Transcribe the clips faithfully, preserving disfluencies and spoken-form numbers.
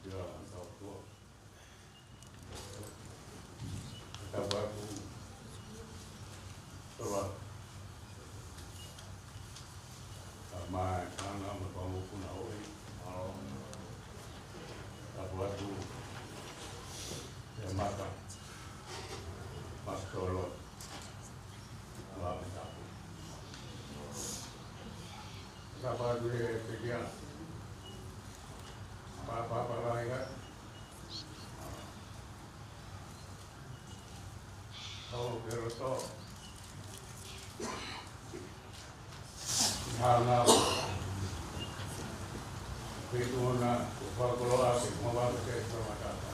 Ia, tau tua. Tau atu. Tau atu. Ka mai, ana, ma pa mo kuna oi. Tau atu. Ia mata. Mata tolo. Tau atu e pekia. Pa, pa, pa, pa, ia. Tau ke roto. Hanga. Peitu ona, ko fakakoloa ke, mo waka ke, ko matata.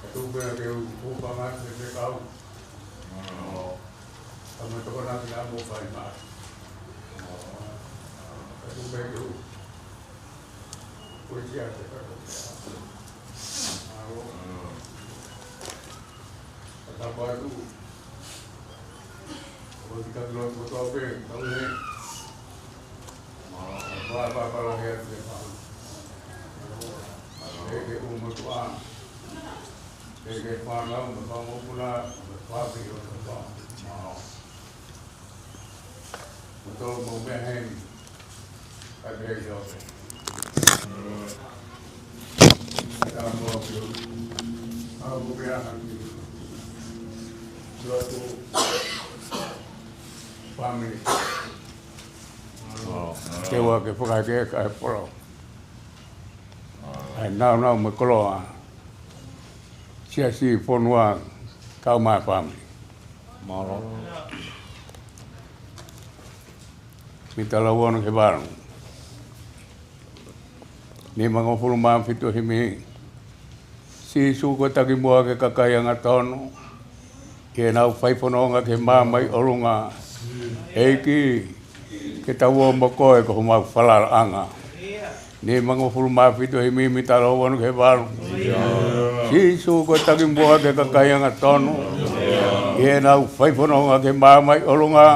Ka tuku pē ke u, u panga ke te kau. Ka me toko na ki a mo fai ma. Ka tuku pē ke u. Ko e tia te kau. Alo. Ka tapa tu. Ko e kita dulu ko tau pē, tau ne. Mālō. Pā, pā, pā, la, hea, te, pā. Mālō. Ke, ke, ʻoua ʻe tuʻa. Ke, ke, pā, lau, me, pā, mo, puna, me, pā, pi, o, te, pā. Mālō. Mo tō, mo, meʻa heni. Ka, ke, ke, oke. Ka, tā, mo, ke, au, mo, ke, aha, ki, lotu. Family. Ke ua ke fakake ka e polo. ʻAi nāunau mo e koloa. Siasi, fonua, kau mai family. Mālō. Mita lau ono ki he valu. Nimangofulu mā fitu himi. Sīsū ko e takimuʻa ki he kakai angatonu, ʻi heʻenau fai fononga ki he māmani ʻolunga. ʻEiki, ke tau ō mo koe ko homau falalaʻanga. Nimangofulu mā fitu himi, mita lau ono ki he valu. Sīsū ko e takimuʻa ki he kakai angatonu, ʻi heʻenau fai fononga ki he māmani ʻolunga.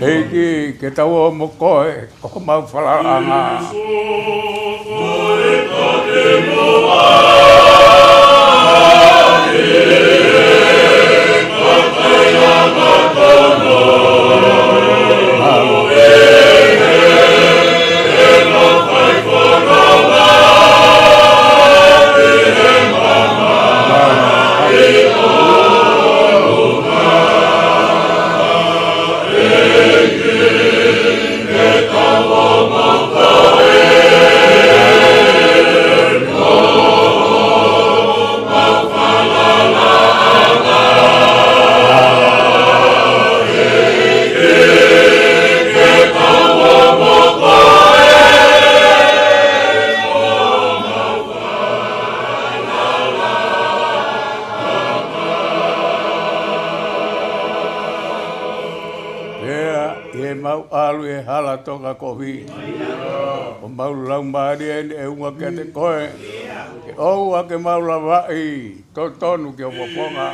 ʻEiki, ke tau ō mo koe ko homau falalaʻanga. Pea ʻi heʻemau ʻalu ʻi he hala tokakovi, ʻo mau laumālie ʻene ʻeunga kiate koe, ke ʻoua ke mau lavaʻi, totonu ki ho fofonga.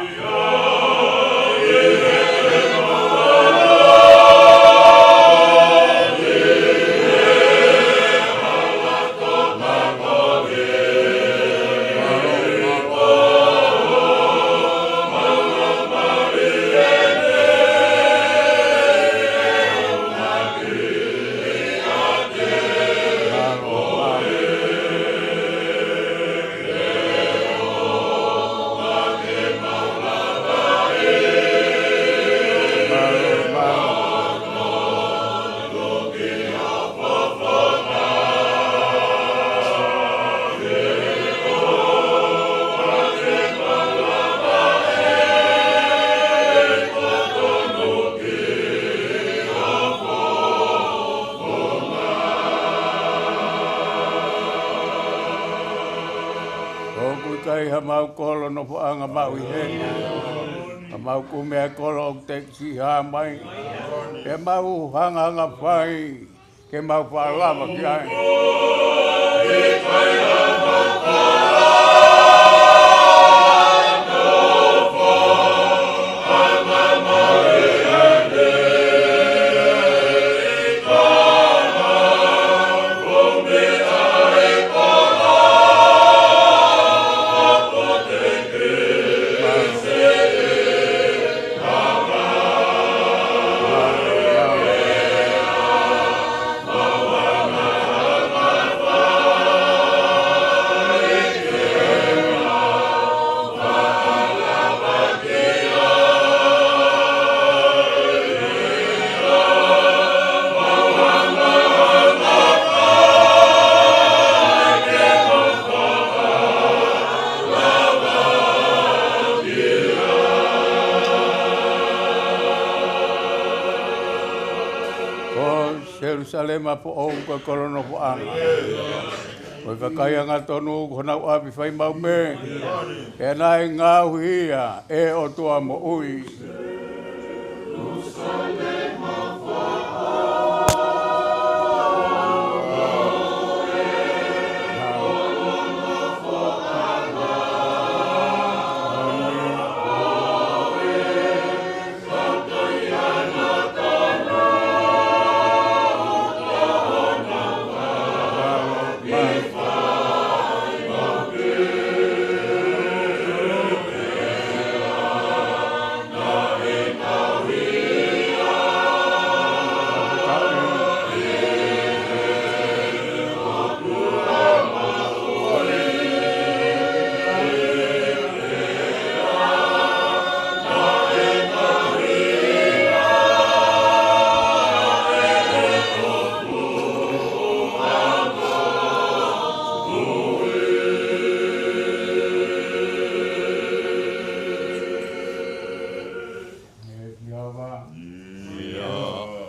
ʻOku ʻikai hamau kolo nofoʻanga maʻu ʻi heni. Ka mau kumi ʻa e kolo ʻoku teʻeki hā mai. Pea mau hangahanga fai ke mau faʻa lava ki ai. Ko Selusalema foʻou ko e kolo nofoʻanga. Ko e kakai angatonu ko honau ʻapi fai maʻu pē. Pea naʻe ngaohi ia ʻe he ʻOtua moʻui. ʻIo.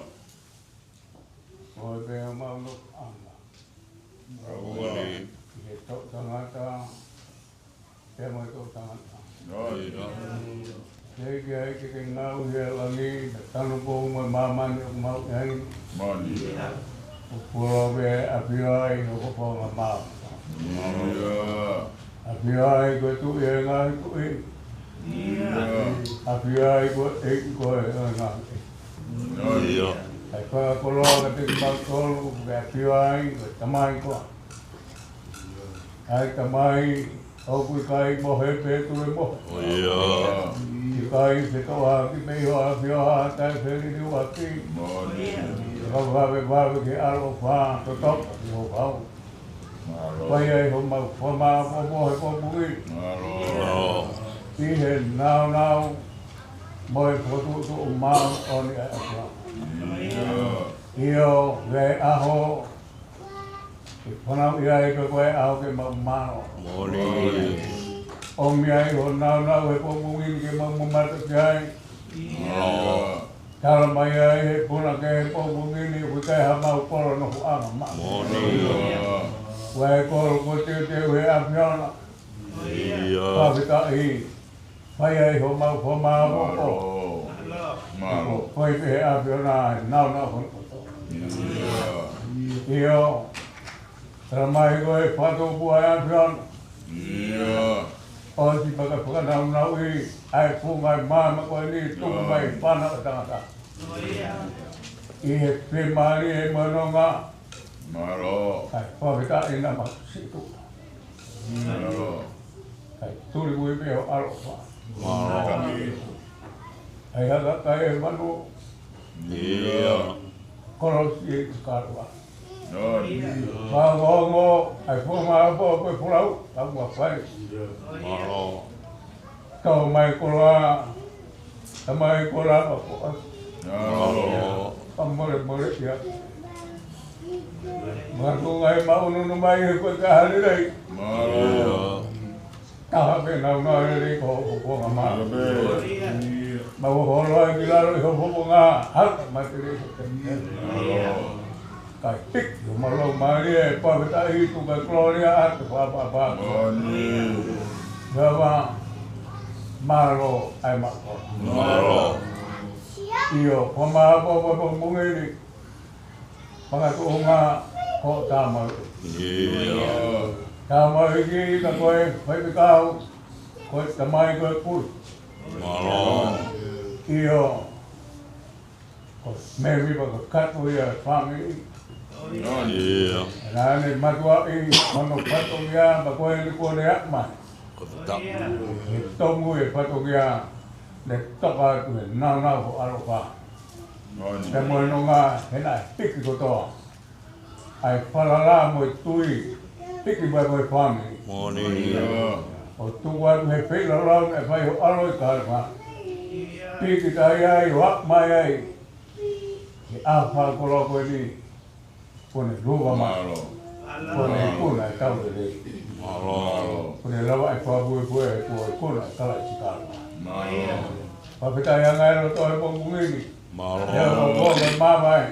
Ko e pea mau nofoʻanga. ʻAuani. Ki he toʻutangata, pea mo e toʻutangata. ʻIo. Ke ke ai ke ke ngaohi ʻa langi, mo e tanupou mo e māmani ʻoku mau ʻi ai. Māmani. ʻOku puloa pē ʻa e ʻafio ai ʻo ko fonga mau. ʻIo. ʻAfio ai ko e Tuʻi ʻo e ngaahi tuʻi. ʻIo. ʻAfio ai ko e ʻEiki ko e ngaahi ʻEiki. ʻIo. ʻA e fakakoloa kiate kimautolu, ke ʻafio ai ko e Tamai koā. ʻA e Tamai ʻoku ʻikai mohe pea tulemohe. ʻIo. ʻIkai fetoʻaki pē ʻi hoʻo ʻafio ʻa e taʻefeliliuaki. Fakavavevave ki he ʻaloʻofa, totoka ki ho kau. Mālō. Fai ai homau fakamāʻopoʻopo he pongipongi ni. Mālō. ʻI he nāunau mo e fokotuʻutuʻu māʻoniʻoni ʻa e ʻOtua. ʻIo. ʻIo, ko e ʻaho ke fanauʻi ai pē ko e ʻaho ke mau mālō. Moʻoni. ʻOmi ai ho nāunau he pongipongi ni ke mau mamata ki ai. Mālō. Tala mai ai he puna ki he pongipongi ni ʻoku ʻikai ha mau kolo nofoʻanga maʻa. Moʻoni. Ko e kolo kuo teuteu ʻe he ʻAfiona. ʻIo. Fakafetaʻi. Fai ai homau fakamāʻopoʻopo. Mālō. Mālō. Ko e pehē ʻa e ʻAfiona, nāunau hono kotoa. ʻIo. ʻIo. Tala mai ko e fakatupu ʻa e ʻAfiona. ʻIo. ʻOsi pea ke fakanāunauʻi ʻa e funga ʻo e maama ko eni tuku mai fana ʻo e tangata. ʻI he fiemālie mo e nonga. Mālō. ʻA e fakafetaʻi naʻa mau sītuʻa. Mālō. ʻA e tuli ui pē ho ʻaloʻofa. Mālō. ʻA e haka kai e manu. ʻIo. Kolosi ʻi he kalua. ʻIo. Mālō, ʻa e fakamāʻopoʻopo e folau, ka mua fai. Mālō. Tau mai koloa, tau mai koloa, ka ko a. Mālō. Ka molemoleʻi atu. Mālō ngai ma ununu mai he ko e kaha lelei. Mālō. Taha pē nāunau lelei ko ho kuonga mā. Mālō. Mau holo ai ki lalo ʻi ho kuonga, haka mai te lei. Mālō. Kae piki homau laumālie, fakafetaʻi, tuku e kolōlia ʻa e fakaʻapaʻapa. Moʻoni. Lava, mālō, ʻa e maʻu. Mālō. ʻIo, fakamāʻopoʻopo e pongipongi ni. Fakatuʻunga ko Tamau. ʻIo. Tamau ʻEiki ka ko e faifekau, ko e tamai ko e kui. Mālō. ʻIo. Ko Mary pea ko e kakato ia e fāmili. ʻIo. Naʻa ne mātuʻaki hono fatongia, pea ko eni kuo ne aʻu mai. Ko e ta- He tongi e fatongia, ne toka atu he nāunau ho ʻaloʻofa. Pea mo e nonga he naʻe piki kotoa ʻa e falala mo e tui, piki mai ko e fāmili. Moʻoni. ʻO tuku atu he feilaulau naʻe fai ho ʻAlo ʻi Kalevale. Piki tahi ai, ʻo aʻu mai ai ki he ʻaho fakakoloa ko eni, kuo ne luva mai. Mālō. Kuo ne ikuna e tau lelei. Mālō. Kuo ne lava e fakapuepue, kuo ikuna e kalaisi Kalevale. Mālō. Fakafetaʻi ange e loto he pongipongi ni. Mālō. He ʻoku ʻoku ke mavae.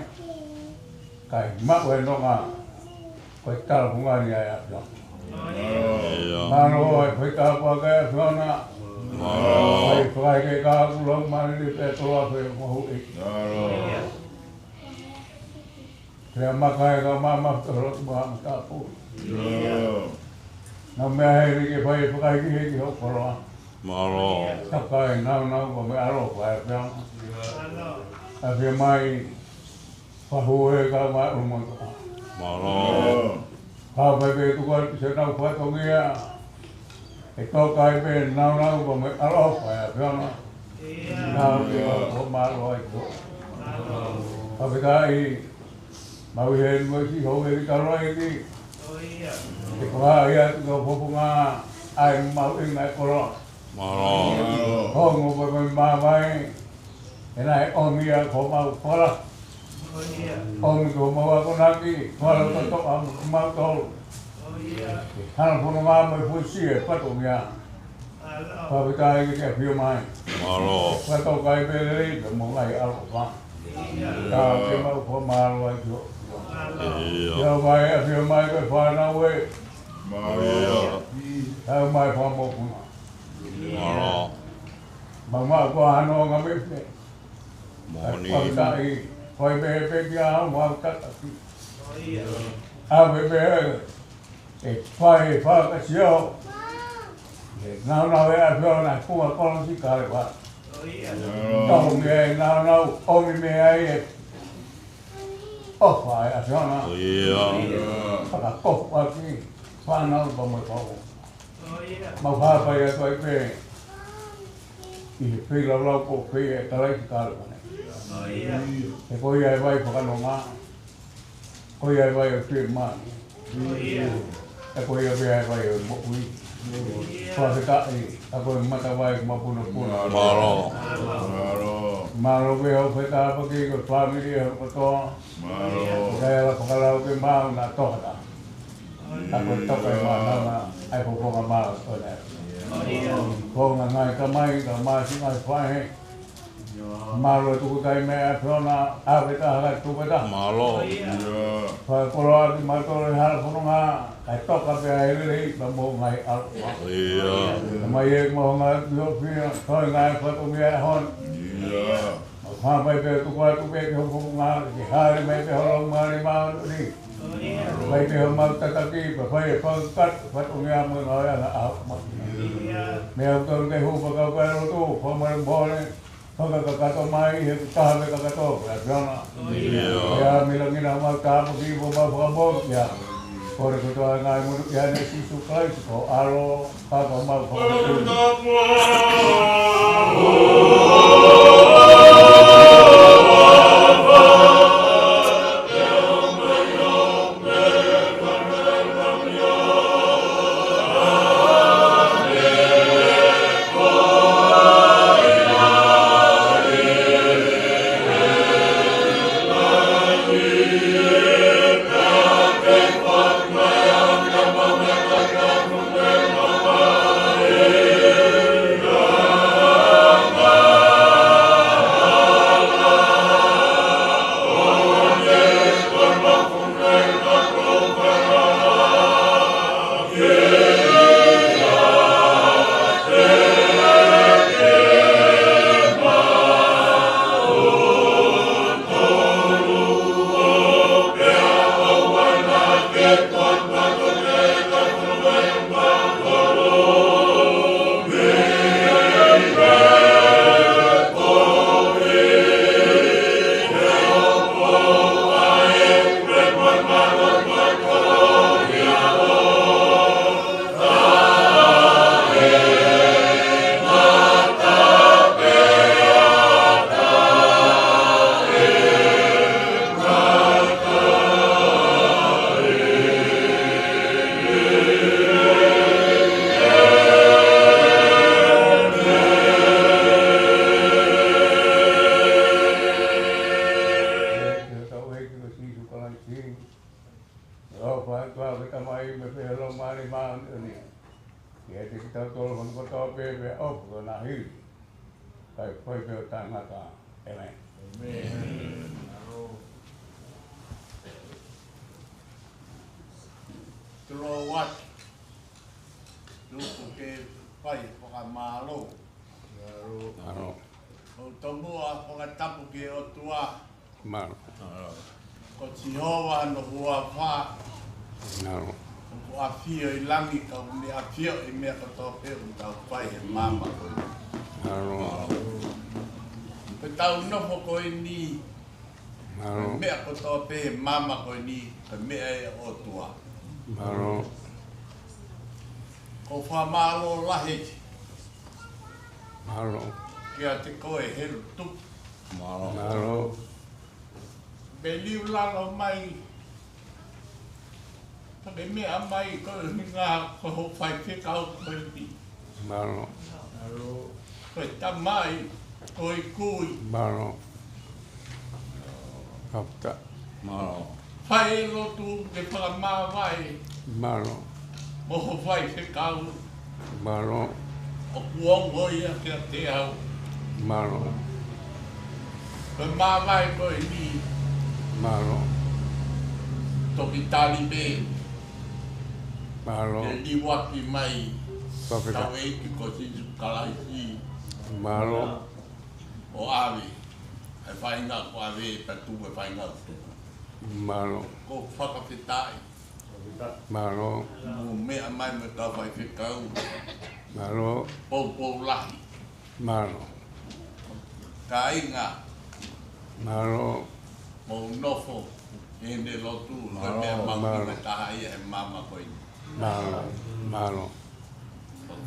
Kae maʻu e nonga ko e tala fungani ai ʻa e ʻAfiona. ʻIo. Mālō e fai tāpuaki ʻa e ʻAfiona. Mālō. Fai fakaike ka kulau mani ni pe tolo afe mahuʻi. Mālō. Pea maka e ka mama tolo tu mama tapu. ʻIo. Nau meʻa heni ke fai fakaike he ki hoʻo koloa. Mālō. Taka e nāunau ko me alo fai pea. ʻAfio mai. Fahuʻe ka mai ʻulumotoa. Mālō. Ka fai pē tuku atu se nau fatongia. ʻE toka ai pē nāunau ko me alo fai pea. Nau ke ʻo mālō ai ko. Ka fai kai. Mau he mo si ho e ki talo ai ki. ʻE ko ha ia tu ko fofonga ai mau inga e koloa. Mālō. Hongo ko e mai māmai. ʻE naʻe ʻomi ia ko mau kola. ʻOmi ko mau akonaki. Kola ko toka mo mau tolu. ʻE hana fono ngā mai fusi e pato mia. Pāpita ai ke te ʻafio mai. Mālō. Pato kai pele i pe mo ngai alo pa. Ka ke mau ko mālō ai ki ho. ʻIo. Ia vai ʻafio mai ko e fānau e. Mālō. Tau mai wha mokuna. Mālō. Mama ko ano nga me pe. Moʻoni. Pāpita i. Koi me pe pia mau tataki. ʻA me me. ʻE fai e fakasio. ʻE nāunau e ʻAfiona e funga kolosi kalewa. Tau mea e nāunau, ʻomi mea ai e ʻofa e ʻAfiona. ʻIo. Fakakofu ʻaki, fānau pa mo e pau. Mau hāpai atu ai pē. ʻI he feilaulau ko fei e kalaisi kalewa. ʻE ko ia e vai fakanonga. Ko ia e vai ʻo e fiemālie. ʻE ko ia pē ʻa e vai ʻo e moʻui. Fakafetaʻi, ʻa ko e matavai mapunopuna. Mālō. Mālō. Mālō pē hoʻo fetaʻi paki ko e fāmili ʻo kotoa. Mālō. Kae ʻala fakalau ke maau na tohata. ʻA ko e toka e mānana, ʻa e fofonga mālō ʻo ne. Ko ngā ngaahi tamai, ka māsi ngaahi fahe. Mālō e tuku tai mea ʻAfiona, ʻave taha ka tuku taha. Mālō. Fakakoloa ki mātou e hala fononga, kae toka pē ʻa e lelei, ka mo ngai alo. ʻIo. Ka mai e mo ngā ki ho fia, toi ngā e fatongia e hon. ʻIo. Mau hā mai pē tuku atu pē ki ho fononga, ke hale mai pē ho lau mali mālō ni. Mai pē ho mau tataki, pa fai e fakakata, fatongia mo ngā ʻa e ʻaho. Mea au tonu ke hu fakau pē lotu, fa mole mole. Fakakakato mai he kutaha me kakato, pea piona. ʻIo. Pea milangina mau tāpuaki mo mau fakamoʻoni ia. Kole kotoa ngaahi manu ia ne Sīsū Kalaisi ko ʻAlo, ka ko mau fakamoʻoni. ʻOfa atu ʻa e Tamai mo e Laumālie Māʻoniʻoni. Kiate kitautolu kotoa pē, pea ʻofa ʻo na hili. Kae fai pē ʻo taʻengata. ʻĒmeni. ʻĒmeni. Ko Sihova hono huafa. Mālō. ʻOku ʻafio ʻi langi, ka ʻoku ne ʻafioʻi e meʻa kotoa pē ʻoku tau fai he maama ko eni. Mālō. Ko ʻetau nofo ko eni. Mālō. Meʻa kotoa pē he maama ko eni, ko e meʻa ia ʻa e ʻOtua. Mālō. ʻOku ou fakamālō lahi. Mālō. Kiate koe Helu Tupu. Mālō. Mālō. Pea liliu lalo mai. Pea ke meʻa mai ko e ʻuhinga ko hoʻo faifekau ko eni. Mālō. Ko e tamai, ko e kui. Mālō. Fakafetaʻi. Mālō. Fai e lotu ke fakamāvae. Mālō. Mo hoʻo faifekau. Mālō. ʻOku ongo ia kiate au. Mālō. Ko e māvae ko eni. Mālō. Toki tali pē. Mālō. Ke liuaki mai. Fakafetaʻi. Hotau ʻEiki ko Sīsū Kalaisi. Mālō. ʻO ʻave e faʻahinga kuo ʻave, pea tuku e faʻahinga kuo tuku. Mālō. ʻOku ou fakafetaʻi. Mālō. Mou meʻa mai mo e kau faifekau. Mālō. Poupou lahi. Mālō. Kāinga. Mālō. Mou nofo ʻi heʻene lotu, ko e meʻa mahuʻinga taha ia he maama ko eni. Mālō. Mālō.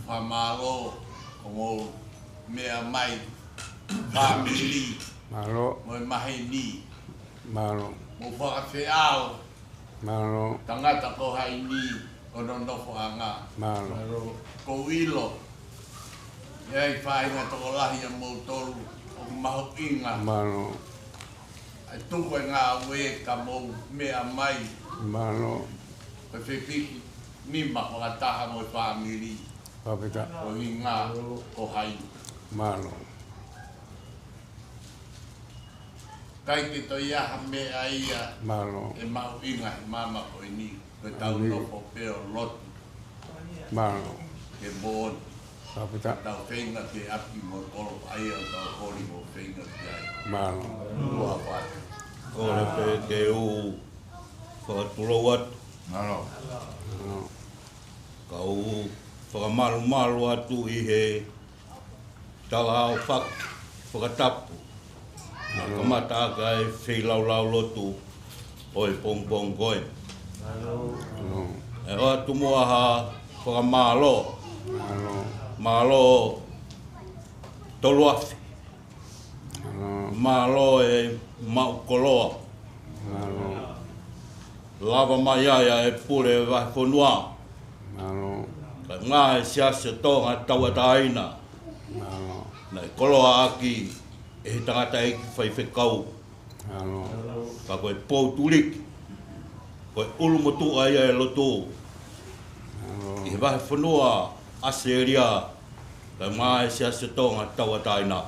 Fakamālō, ʻoku mou meʻa mai, fāmili. Mālō. Mo e maheni. Mālō. Mou fakafeʻao. Mālō. Tangata ko eni, ko hono nofoʻanga. Mālō. ʻOku ou ʻilo ʻe ʻi ai e faʻahinga tokolahi ʻia moutolu ʻoku mahuʻinga. Mālō. ʻE tuku e ngāue ka mou meʻa mai. Mālō. Ko e fepiki nima fakataha mo e fāmili. Fakafetaʻi. Ko e ʻuhinga ko hai. Mālō. ʻIkai ke toe ʻi ai ha meʻa ia. Mālō. ʻE mahuʻinga he maama ko eni, ko ʻetau nofo pē ʻo lotu. Mālō. Ke moʻoni. Fakafetaʻi. Tau feinga ke ʻapi mo e kolo ʻa ia ʻoku tau holi mo feinga ki ai. Mālō. Lua fatu. Kole pē ke u fakatulou atu. Mālō. Mālō. Kau fakamalumalu atu ʻi he tala ʻo fak-, fakatapu. Naʻe kamata ʻaki ʻa e feilaulau lotu ʻo e pongipongi ko ē. ʻE ʻoatu muʻa ha fakamālō. Mālō. Mālō Toluafe. Mālō e maʻu koloa. Mālō. Lava mai ai ʻa e pule vahefonua. Mālō. Kae ʻumaʻā e Siasi ʻo Tonga Tauʻatāina. Mālō. Naʻe koloaʻaki ʻe he tangataʻeiki faifekau. Mālō. Ka ko e poutuliki, ko e ʻulumotuʻa ia e lotu. Mālō. ʻI he vahefonua ʻAositelēlia, kae ʻumaʻā e Siasi ʻo Tonga Tauʻatāina.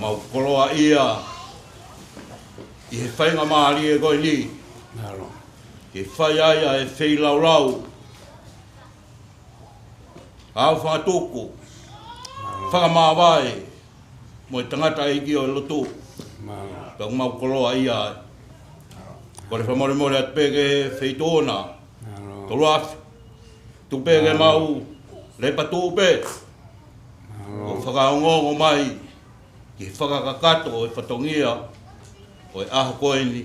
Mau koloaʻia ʻi he faingamālie ko eni. Mālō. Ke fai ai ʻa e feilaulau. ʻAu fakatuku. Mālō. Fakamāvae. Mo e tangataʻeiki ʻo e lotu. Mālō. Ka ʻoku mau koloaʻia ai. Kole fakamolemole atu pē ki he feituʻu na. Mālō. Toluafe. Tuku pē ke mau lepa tuʻu pē. Mālō. ʻO fakaongoongo mai ki he fakakakato ʻo e fatongia ʻo e ʻaho ko eni,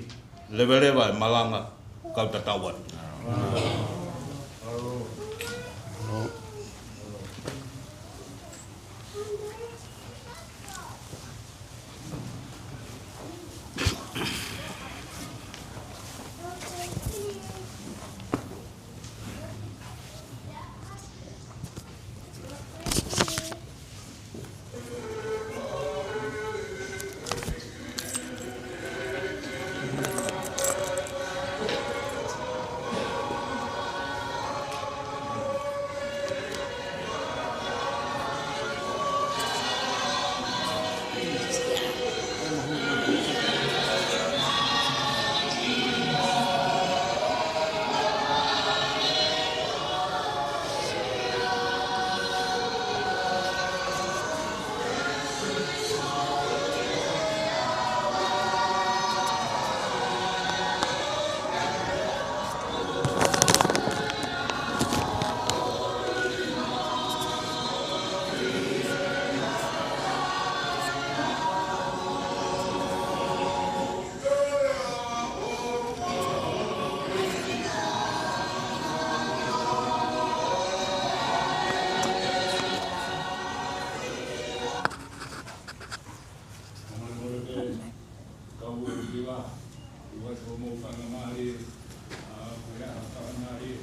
leveleva e malanga, kau tatau atu. Ua, ua, ko mo fanga mali, a, ko ia fanga mali.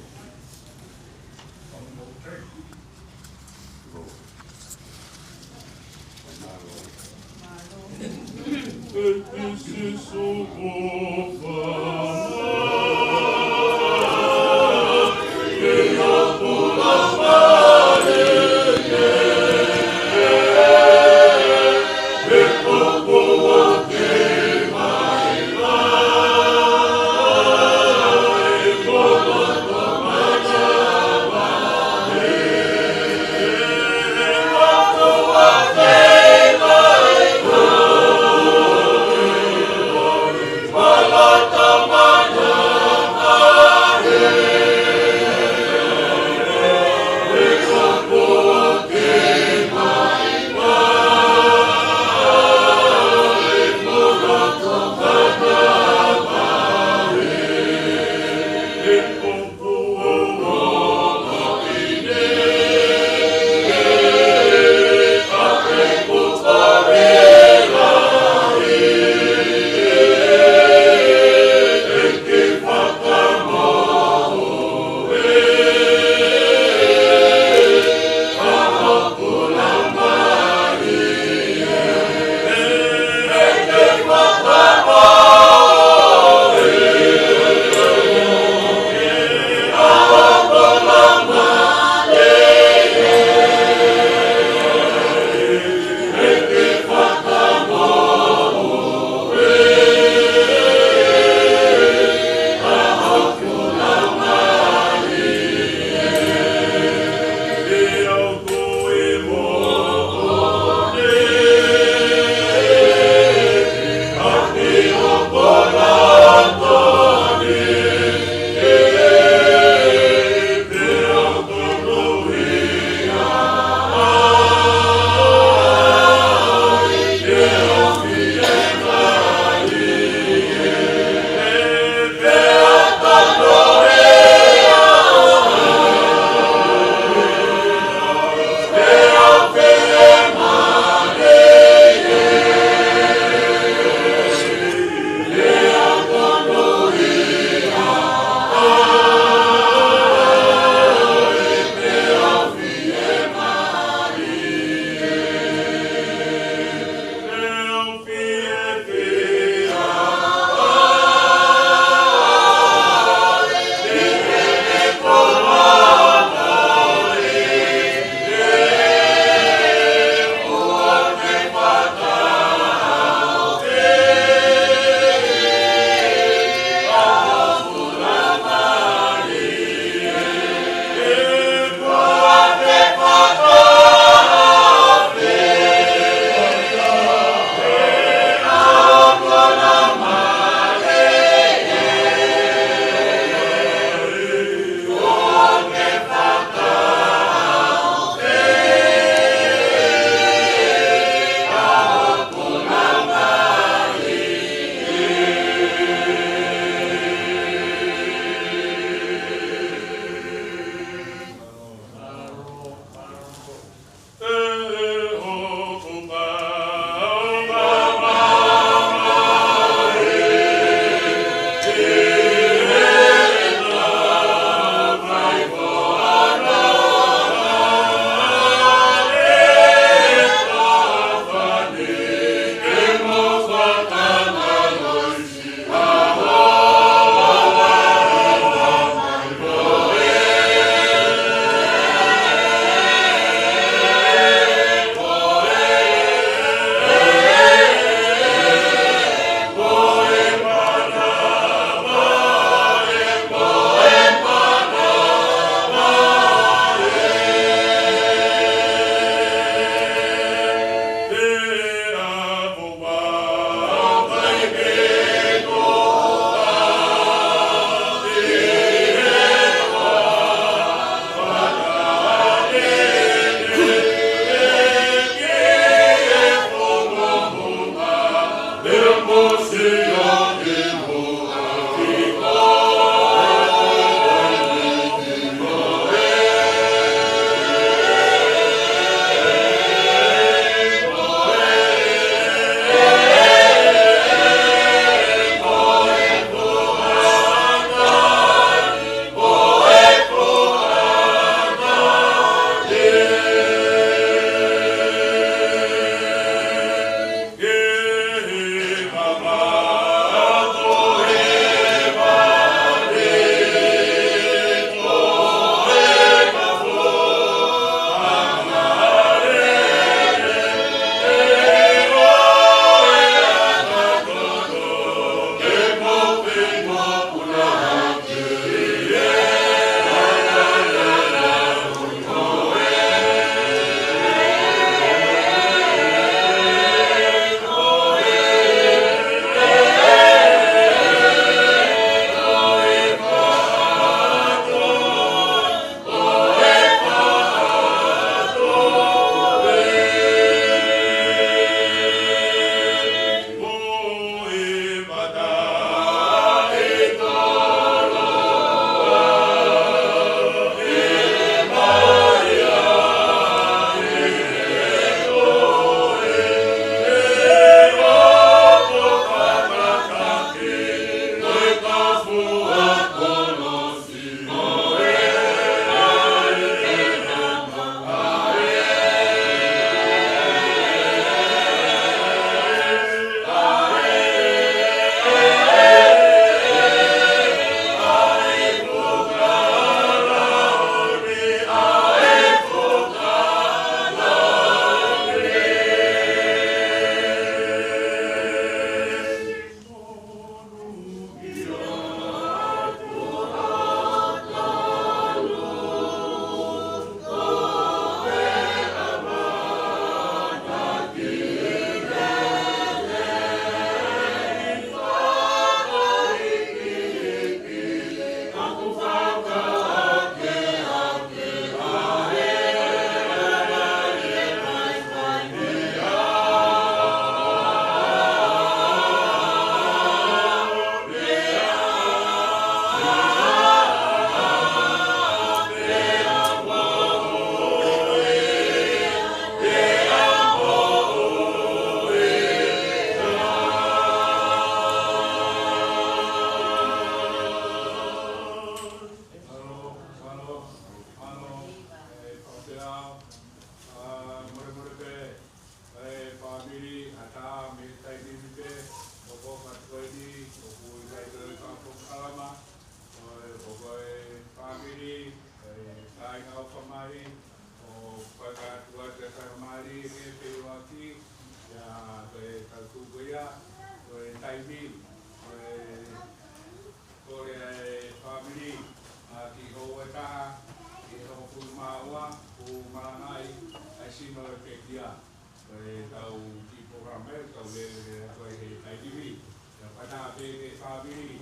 ke fāmili,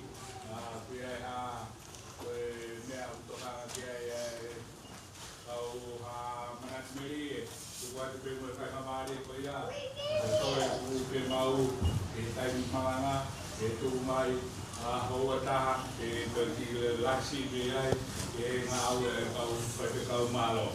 ʻa, pea ʻi ai ha, ko e meʻa ʻoku tokanga ki ai ʻa e kau ha manatu melie, tuku atu pē mo e faingamālie ko ia, ʻa, ko e ʻoku ke maʻu, ʻi he taimi malanga, ke tuku mai, ʻa, houa taha, ke toki lasi pē ai, ke ngāue ʻa e kau faifekau mālō.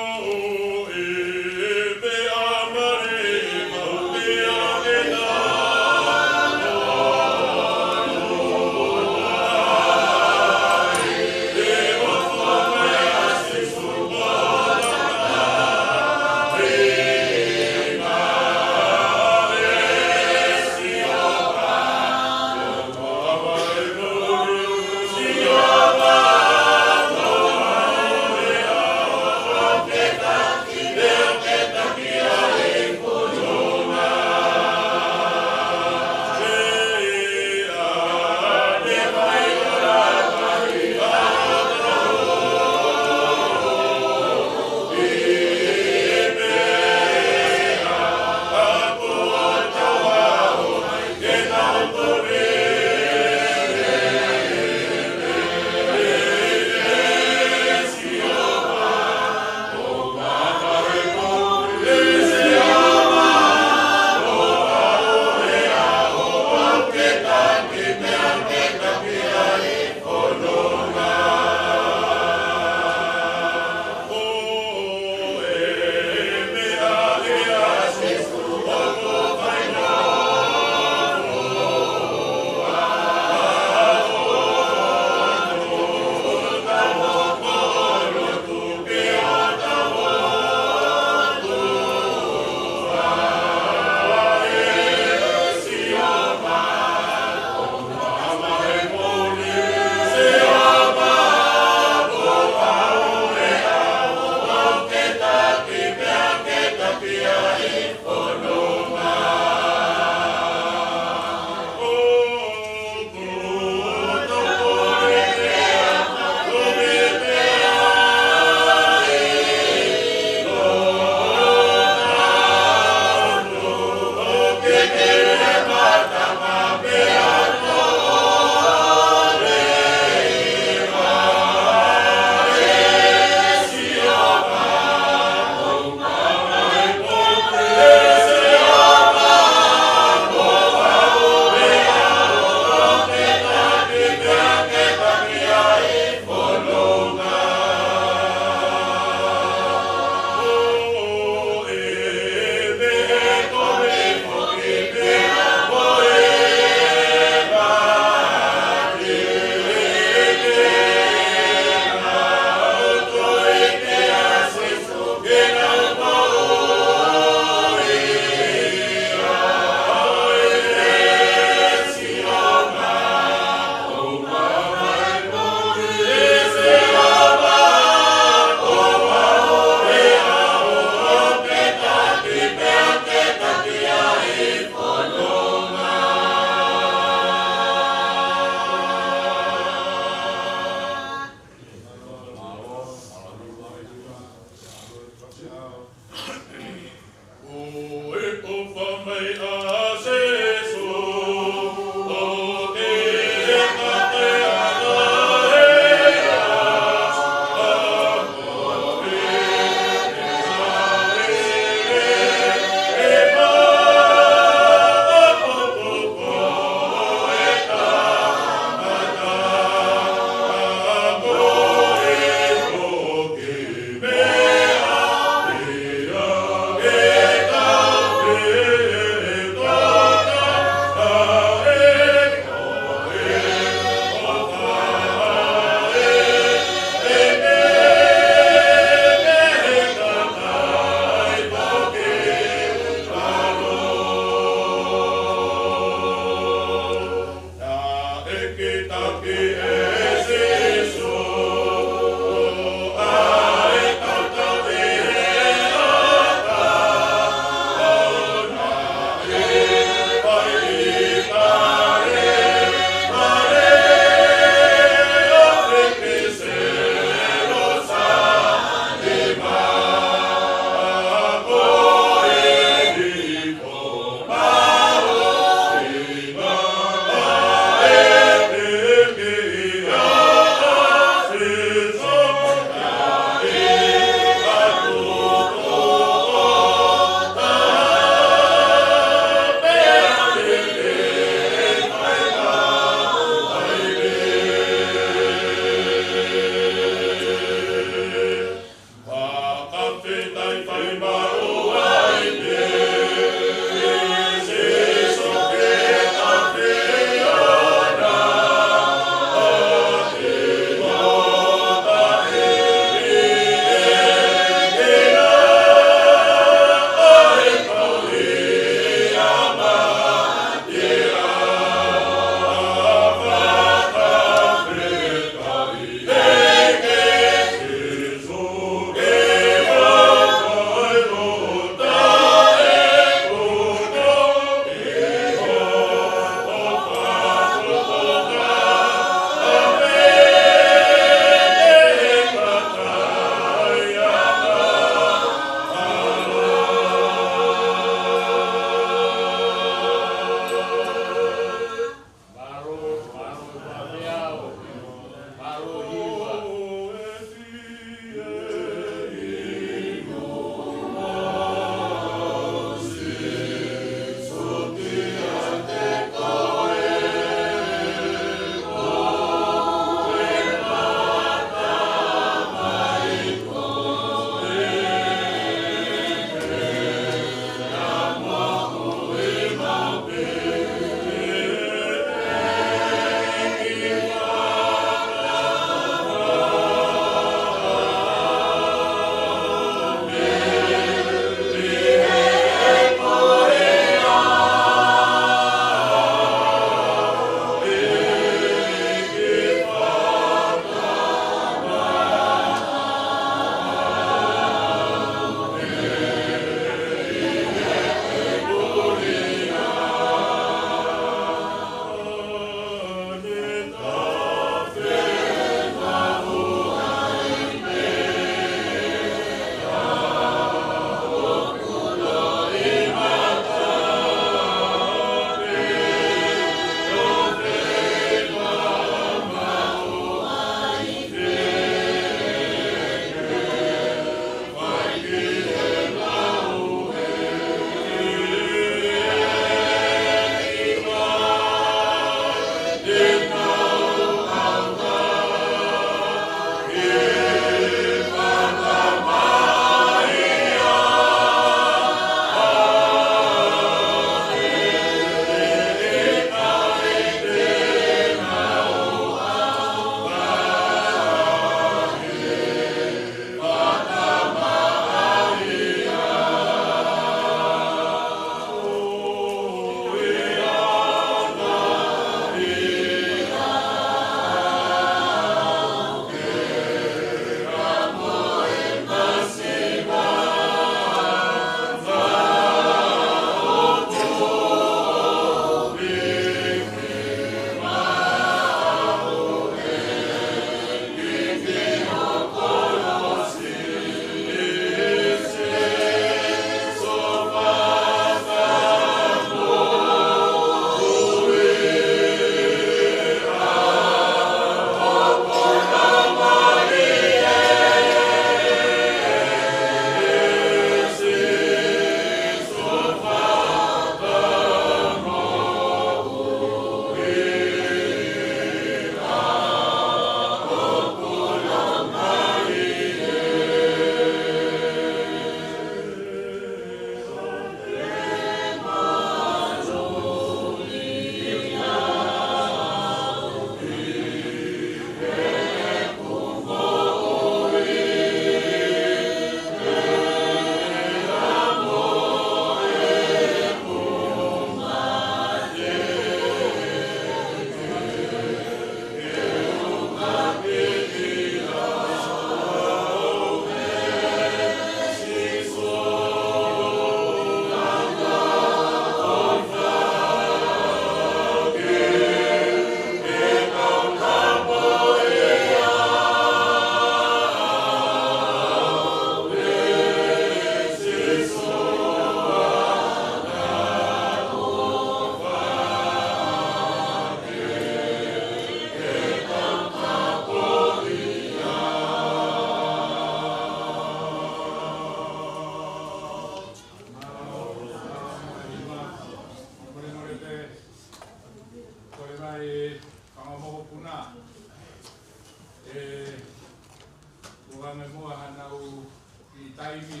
Taimi,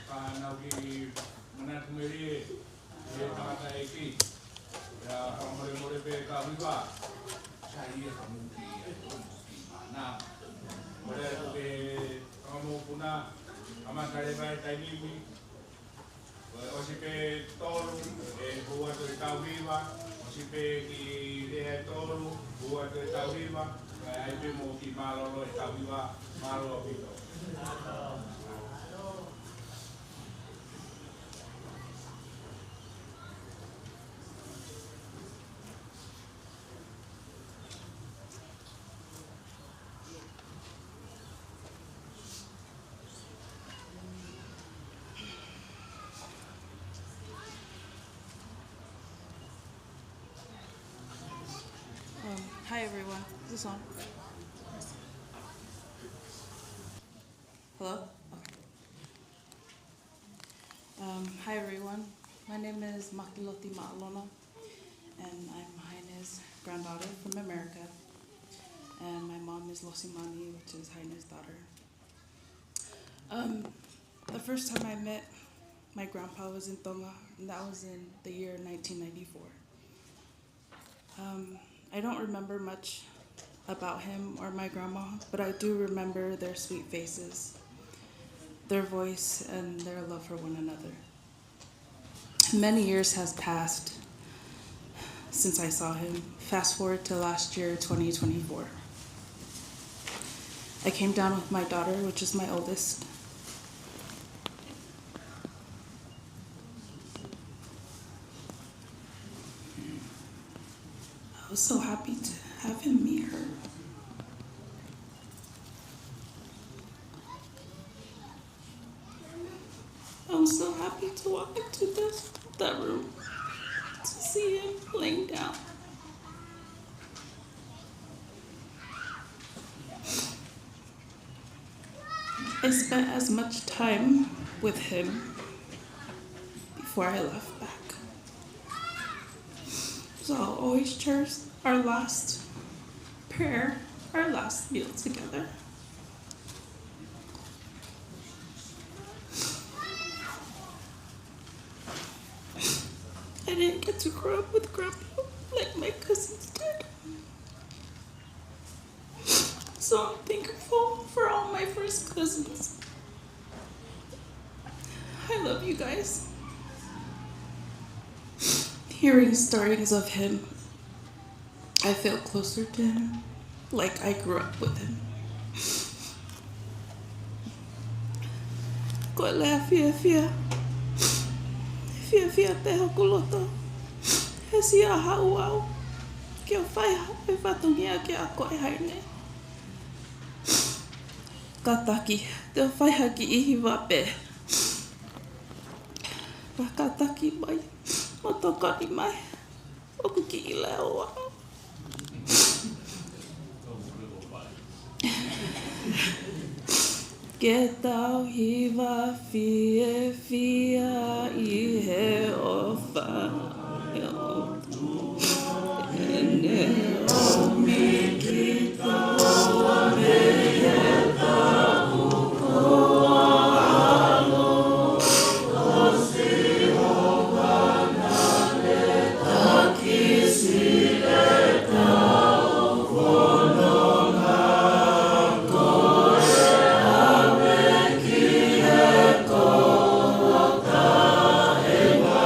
fānau ki manatu melie, ʻe tangataʻeiki, ʻa e fakamolemole pē ka hiva, sai ia ka muki, ʻa e muki mana. Mole atu ke fakamoʻoni puna, kamata leva e taimi ni, ʻosi pē tolu, ʻe hū atu e tau hiva, ʻosi pē ki he tolu, hū atu e tau hiva, ʻe ʻai pē mo ki mālōlō e tau hiva, mālō ʻaupito. Um, hi everyone. Is this on? Hello? Okay. Um, hi everyone. My name is Makiloti Maʻalona, and I'm Haine's granddaughter from America. And my mom is Losimani, which is Haine's daughter. Um, the first time I met my grandpa was in Tonga, and that was in the year nineteen ninety-four. Um, I don't remember much about him or my grandma, but I do remember their sweet faces, their voice, and their love for one another. Many years has passed since I saw him. Fast forward to last year, twenty twenty-four. I came down with my daughter, which is my oldest. I was so happy to have him meet her. I was so happy to walk into this, that room to see him laying down. I spent as much time with him before I left back. So I'll always cherish our last prayer, our last meal together. I didn't get to grow up with Grandpa like my cousins did. So I'm thankful for all my first cousins. I love you guys. Hearing stories of him, I feel closer to him, like I grew up with him. Ko e lea fiefia, fiefia pē hoku loto, he siʻi haʻu au ke u fai haʻo fatongia kia koe Haine. Kātaki, te u fai ha kiʻi hiva pē. Ka kātaki mai, mo tokoni mai, ʻoku kiʻi lea ʻo aʻu. Ke tau hiva fiefia ʻi he ʻofa ʻa e ʻOtua. ʻEne ʻomi kitaua mei he tapu ko ʻAlo, ko Sihova naʻe takisi ʻetau fononga, ko e ʻave ki he kolo taʻengata.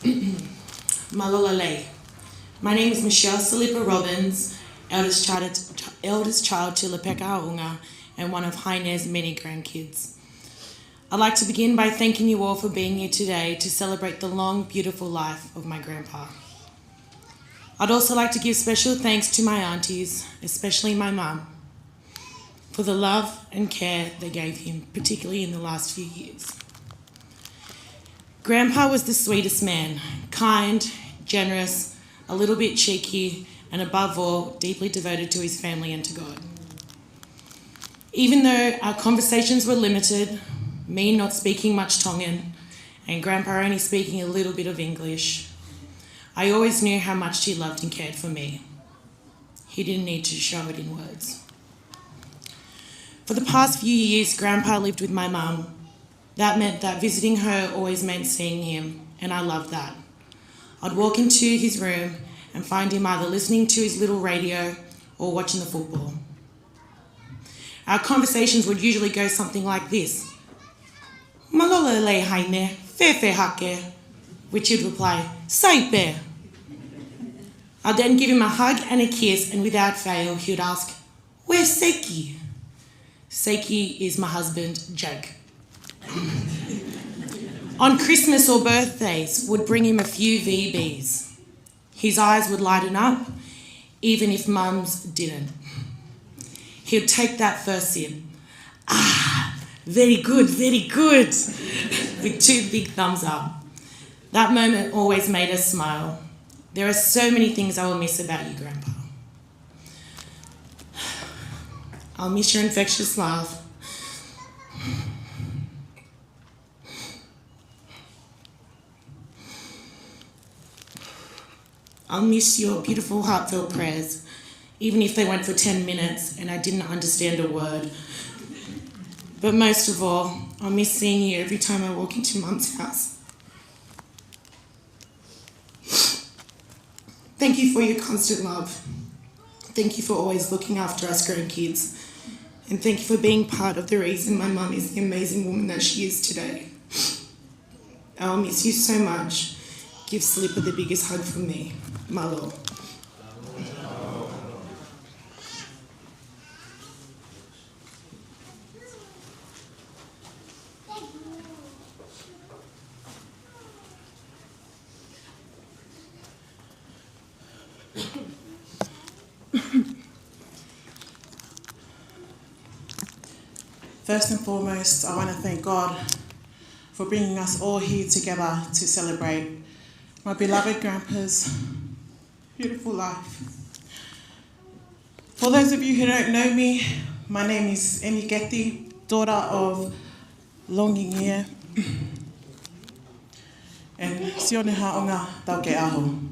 Mālō e lelei. My name is Michelle Salipa Robbins, eldest child, eldest child to Lepeka Aunga and one of Haine's many grandkids. I'd like to begin by thanking you all for being here today to celebrate the long, beautiful life of my grandpa. I'd also like to give special thanks to my aunties, especially my mum, for the love and care they gave him, particularly in the last few years. Grandpa was the sweetest man, kind, generous, a little bit cheeky, and above all, deeply devoted to his family and to God. Even though our conversations were limited, me not speaking much Tongan, and Grandpa only speaking a little bit of English, I always knew how much he loved and cared for me. He didn't need to show it in words. For the past few years, Grandpa lived with my mum. That meant that visiting her always meant seeing him, and I loved that. I'd walk into his room and find him either listening to his little radio or watching the football. Our conversations would usually go something like this. Mālō e lelei Haine, fēfē hake? Which he'd reply, sai pē. I'd then give him a hug and a kiss, and without fail, he would ask, where's Seiki? Seiki is my husband, Jake. On Christmas or birthdays, would bring him a few V Bs. His eyes would lighten up, even if Mum's didn't. He'd take that first sip. Ah, very good, very good, with two big thumbs up. That moment always made us smile. There are so many things I will miss about you, Grandpa. I'll miss your infectious laugh. I'll miss your beautiful, heartfelt prayers, even if they went for ten minutes and I didn't understand a word. But most of all, I'll miss seeing you every time I walk into Mum's house. Thank you for your constant love. Thank you for always looking after us grandkids. And thank you for being part of the reason my mum is the amazing woman that she is today. I'll miss you so much. Give Salipa the biggest hug from me. Mālō. First and foremost, I want to thank God for bringing us all here together to celebrate my beloved grandpa's beautiful life. For those of you who don't know me, my name is Emmy Getty, daughter of Longingia and Sione Haʻonga Taukeʻaho.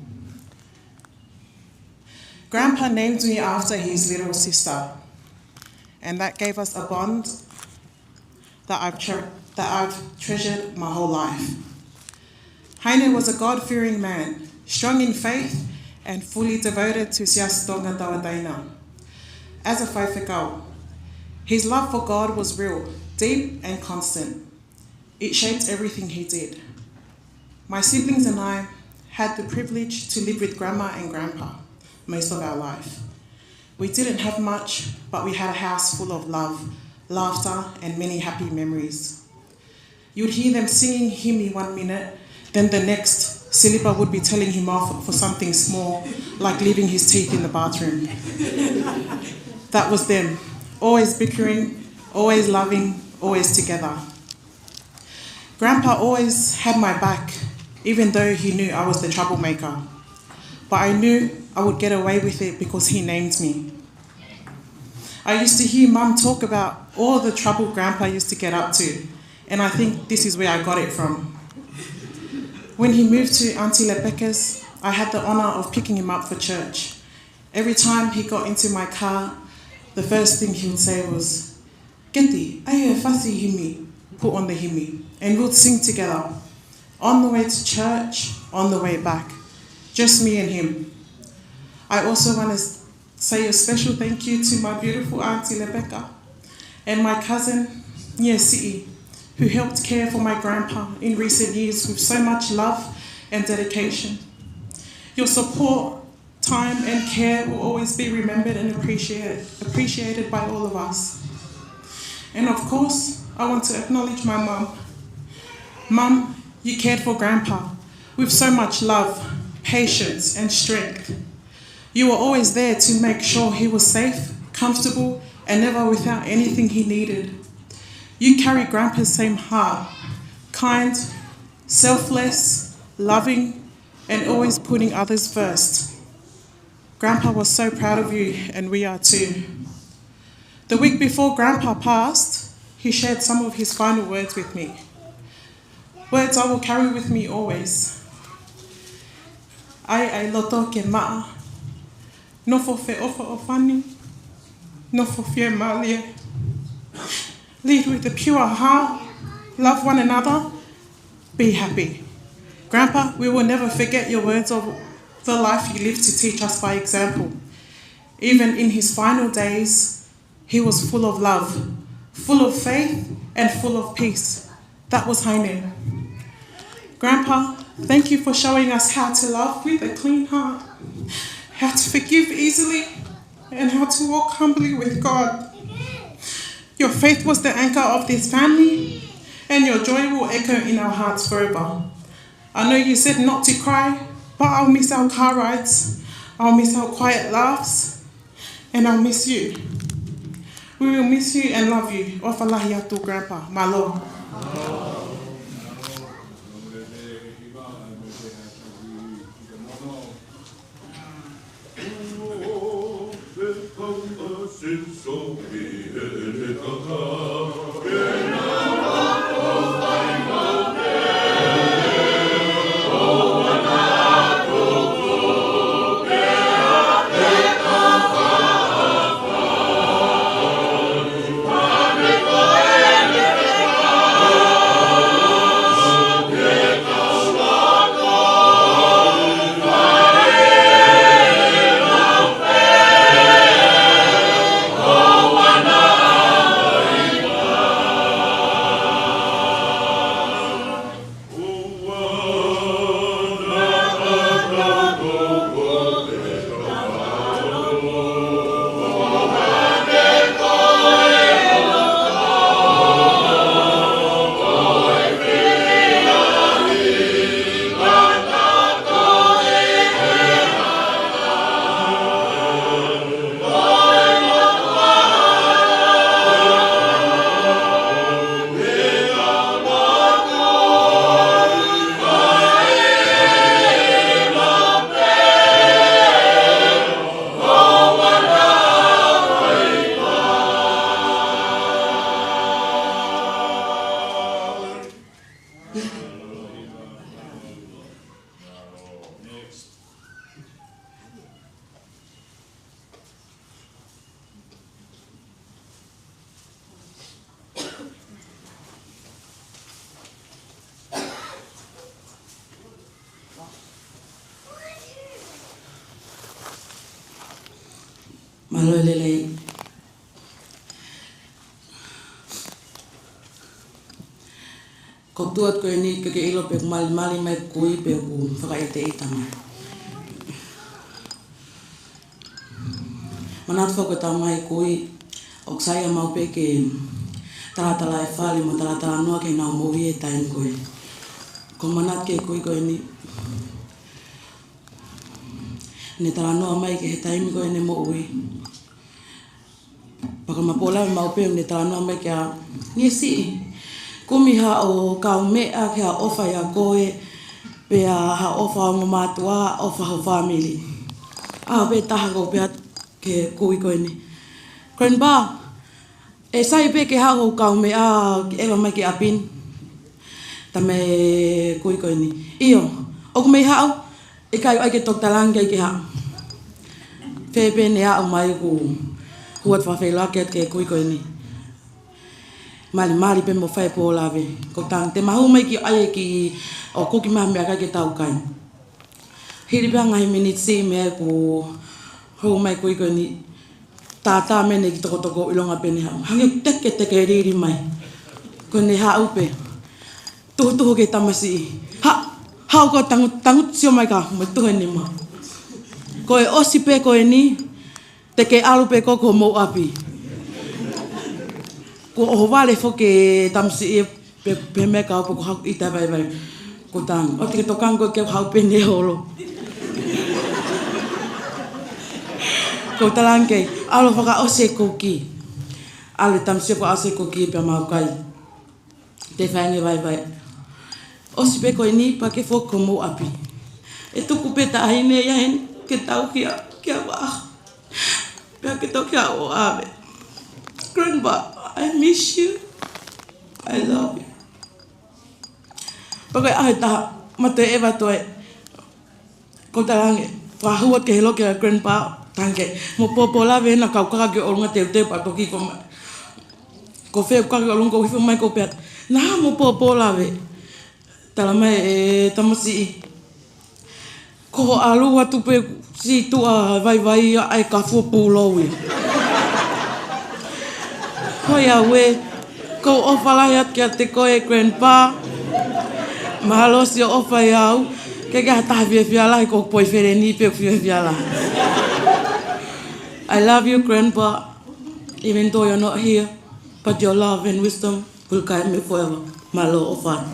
Grandpa named me after his little sister, and that gave us a bond that I've, tre- that I've treasured my whole life. Haine was a God-fearing man, strong in faith and fully devoted to Siasi Tonga Tauʻatāina. As a faifekau, his love for God was real, deep and constant. It shaped everything he did. My siblings and I had the privilege to live with Grandma and Grandpa most of our life. We didn't have much, but we had a house full of love, laughter, and many happy memories. You'd hear them singing himi one minute, then the next, Salipa would be telling him off for something small, like leaving his teeth in the bathroom. That was them, always bickering, always loving, always together. Grandpa always had my back, even though he knew I was the troublemaker. But I knew I would get away with it because he named me. I used to hear Mum talk about all the trouble Grandpa used to get up to, and I think this is where I got it from. When he moved to Auntie Lepeka's, I had the honour of picking him up for church. Every time he got into my car, the first thing he would say was, Keti, ʻai e fasi himi, put on the himi, and we'd sing together. On the way to church, on the way back. Just me and him. I also want to say a special thank you to my beautiful Auntie Lepeka and my cousin, Niesiʻi, who helped care for my grandpa in recent years with so much love and dedication. Your support, time, and care will always be remembered and appreciate, appreciated by all of us. And of course, I want to acknowledge my mum. Mum, you cared for Grandpa with so much love, patience, and strength. You were always there to make sure he was safe, comfortable, and never without anything he needed. You carry Grandpa's same heart, kind, selfless, loving, and always putting others first. Grandpa was so proud of you, and we are too. The week before Grandpa passed, he shared some of his final words with me. Words I will carry with me always. ʻAi ʻa e loto ke maʻa. Nofo feʻofoʻofani. Nofo fiemālie. Lead with a pure heart. Love one another. Be happy. Grandpa, we will never forget your words of the life you lived to teach us by example. Even in his final days, he was full of love, full of faith, and full of peace. That was Haine. Grandpa, thank you for showing us how to love with a clean heart, how to forgive easily, and how to walk humbly with God. Your faith was the anchor of this family, and your joy will echo in our hearts forever. I know you said not to cry, but I'll miss our car rides. I'll miss our quiet laughs, and I'll miss you. We will miss you and love you. ʻOfa lahi atu, Grandpa. Mālō. Mālō e lelei. Ko e tuʻu atu ko eni ke ke ʻilo pe ʻoku malimali mai e kui pe ʻoku fakaʻeteʻeta mai. Manatu foki ko e tamai kui, ʻoku sai ʻa maʻu pē ke talatala e fale mo talatalanoa ki heʻenau moʻui he taimi ko ē. Ko e manatu ki he kui ko eni, ne talanoa mai ki he taimi ko ē ʻene moʻui. Pea ko e mapola maʻu pē ʻoku ne talanoa mai kia Nisi. Kumi haʻo kaumeʻa ki ha ʻofa ʻia koe, pea ha ʻofa ʻa e ongo mātuʻa, ʻofa ho fāmili. ʻAho pē taha ko u pehē atu ki he kui ko eni, Grandpa, ʻe sai pē ke haʻu hoʻo kaumeʻa ke ʻeva mai ki ʻapi ni? Tamai kui ko eni, ʻio, ʻoku mei haʻu, ʻikai ʻai ke toki talaange ke haʻu. Fēfē ne haʻu mai, kuo u hū atu fakafeʻiloaki atu ki he kui ko eni. Malimali pē mo fai e pō lave. Ko e taimi te ma hū mai ki ʻai e kiʻi ʻoku ki maha meʻakai ke tau kai. Hili pē ha ngaahi miniti siʻi meʻa kuo hū mai e kui ko eni. Tātā mai ʻene kiʻi tokotoko ʻilonga pē ʻene haʻu. Hangē ʻoku teketekelili mai. Ko ʻene haʻu pē, tuhutuhu ki he tamasiʻi. Ha! Haʻu ʻo tangu, tangutu sio mai ka, mo e tuʻu he nima. Ko e ʻosi pē ko eni, te ke ʻalu pē koe ki homou ʻapi. Kuo ʻohovale foki e tamasiʻi pē, pē meʻa ka ʻoku haʻu ʻi he vaivai. Ko e tangi. ʻOua te ke tokanga koe ke haʻu pē ʻene holo. Ko e talange, ʻalu ʻo fakaʻosi e kuki. ʻAlu e tamasiʻi ʻo fakaʻosi e kuki pea mau kai. Te fai ange vaivai. ʻOsi pē ko eni pea ke foki ki homou ʻapi. ʻE tuku pē taʻahine ia heni ke tau kia, kia vā. Pea ke tau kia ʻo ʻave. Grandpa, I miss you. I love you. Pea ko e ʻaho ʻe taha, mate eva toe. Ko e talange, fakahua ke helo kia Grandpa, talange, mo popo lave na kau kaka ki ʻolunga teuteu pea toki ko mai. Ko fē kaka ki ʻolunga ko hifo mai ko pea. Na mo popo lave. Tala mai e tamasiʻi. Ko hoʻo ʻalu atu pē siʻi tuʻa vaivai ia ʻa e ka fua pūlou ia. Hoi a we, ko e ʻofa lahi atu kiate koe Grandpa. Mahalo siʻo ʻofa ʻiate au. Ke ke ha taha fiefia lahi ko e boyfriend ni pē fiefia lahi. I love you, Grandpa. Even though you're not here, but your love and wisdom will guide me forever. Mālō ʻofa.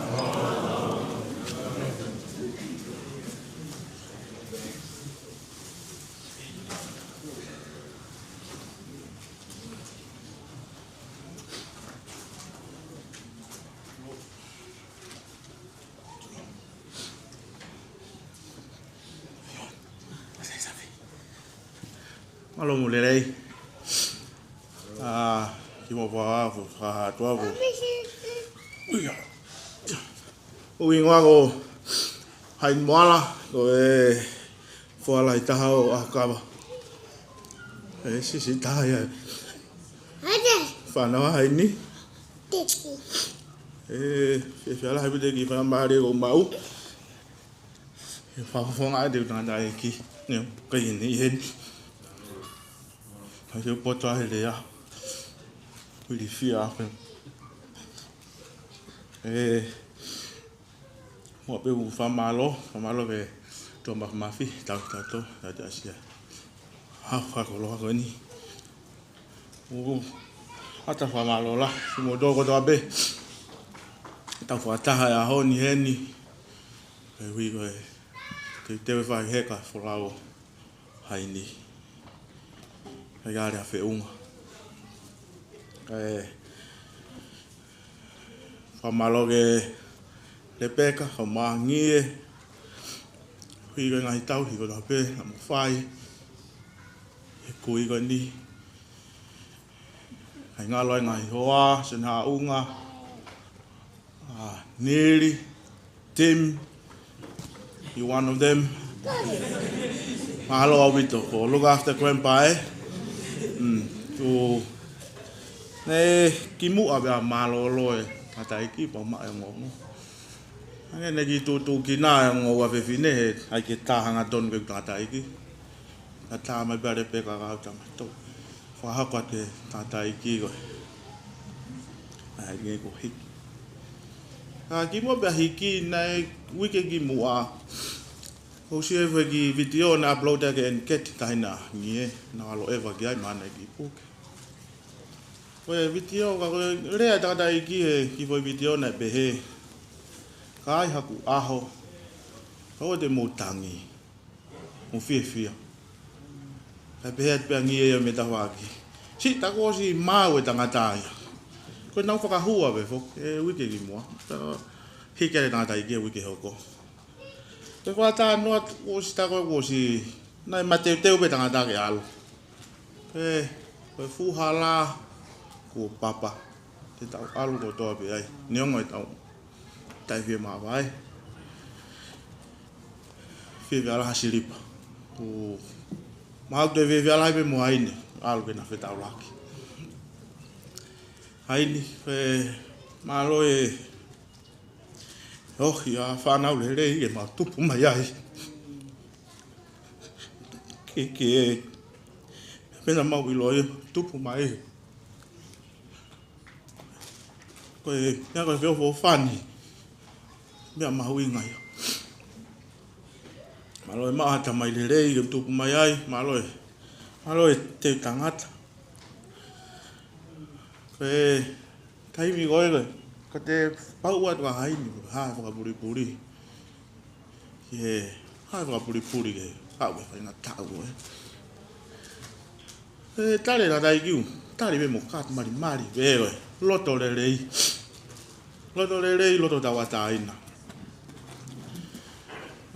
Mālō mo e lelei. ʻA, kimuʻa fua, fua, fua, fua. ʻUi, ʻuhinga ko Haini Moala, ko e foha lahi taha ʻo ʻAhokava. ʻE, siʻisiʻi taha ia. Fānau ʻa Haini. ʻE, fiefia lahi pē te ki fana mare ko mau. ʻE, fakafofonga ʻa e tangataʻeiki. Ne, kai ni heni. Kai se poto ʻa he lea. Kuili fia afe. ʻE, mo pē u fakamālō, fakamālō ke tō maf-, mafi, tau tato, tau te asia. Ha, fakakoloa ko eni. U, ata fakamālō la, si mo tō kotoa pē. Tau fakataha e ʻaho ni heni. Ke ui ko e, ke tewe fai heka folau. Haini. Kai ale a feʻunga. ʻE, fakamālō ke Lepeka, Famaangie. Hui ko e ngaahi tau, hiko taha pē, na mo fai. He kui ko eni. Kai ngalo e ngaahi hoa, sen haʻunga. Ah, Nili, Tim, you one of them. Mahalo ʻaupito, for look after Grandpa, ē? Mm, tu, ne kimuʻa pea mālōlō e tangataʻeiki, pea maʻa e ongoongo. Ange ne ki tutu ki na e ongoongo ʻa fefine, he ʻai ke tā hangatonu ke tangataʻeiki. Ka tā mai pea Lepeka ka au tama tō. Fakahoko atu e tangataʻeiki ko e. ʻAi nge ko hiki. Ka kimuʻa pea hiki naʻe uike kimuʻa. Ko u sio he foʻi kiʻi vitiō naʻe upload ʻaki ʻe Keti Taina Ngie. Naʻa ʻalu ʻeva ki ai mana ki puke. Ko e vitiō ka ko e lea tangataʻeiki he kiʻi foʻi vitiō naʻe pehē. Ka ʻi ai haku ʻaho. Ka ʻoua te mou tangi. Mo fiefia. Kae pehē atu pē ʻa Ngie ia mei tafaʻaki. Siʻi tā kuo ʻosi maʻu e tangata ia. Ko e nau fakahua pē foki, e uike kimuʻa. Pea hiki e tangataʻeiki e uike hoko. Pea fakatalanoa atu kuo ʻosi tā kuo ʻosi, naʻe mateuteu pē tangata ke ʻalu. Pea, ko e fuʻu hala, kuo papa. Te tau ʻalu kotoa pē ai. Neongo e tau. Taʻe fiemāvae. Fiefia lahi silipa. Ko, mahalo te fiefia lahi pē mo Haini. ʻAlu ke na fetaulaki. Haini, pea mālō e, oh, ia fānau lelei ke mau tupu mai ai. Ke, ke, pena mau ʻilo ia, tupu mai. Ko e, meʻa ko e feʻofoʻofani. Meʻa mahuʻinga ia. Mālō e maʻu ha tamai lelei ke tupu mai ai, mālō e, mālō e teu tangata. Ko e taimi ko ē, ko e pau atu ʻa Haini, ko e hā e fakapulipuli. Ki he, hā e fakapulipuli ke, haʻu ke fai ngā taʻu ko ē. E tali la tai kiu, tali me mo kātu malimali, e ko e, loto lelei. Loto lelei, loto tauʻatāina.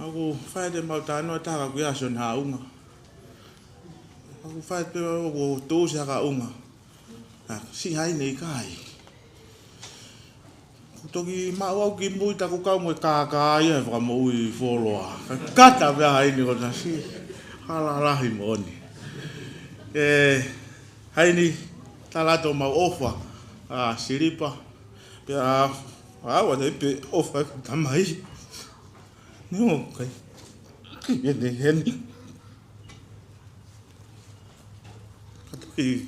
ʻOku fai atu e mau talanoa ʻa e taha ko ia Sione Haʻunga. ʻOku fai atu pē ʻoku tuʻusi ha kaunga. ʻA, siʻi Haini ʻikai. Ko e toki maʻu au ki mui taku kau mo e kākā ia he fakamoʻui fuoloa. Ka kata pē ʻa Haini ko ena siʻi. Hala lahi moʻoni. E, Haini, tala atu homau ʻofa. ʻA, Silipa. Pea, ʻa, ʻoua te pē ʻofa e tamai. Ni o kai. Ki ene heni. Ka toki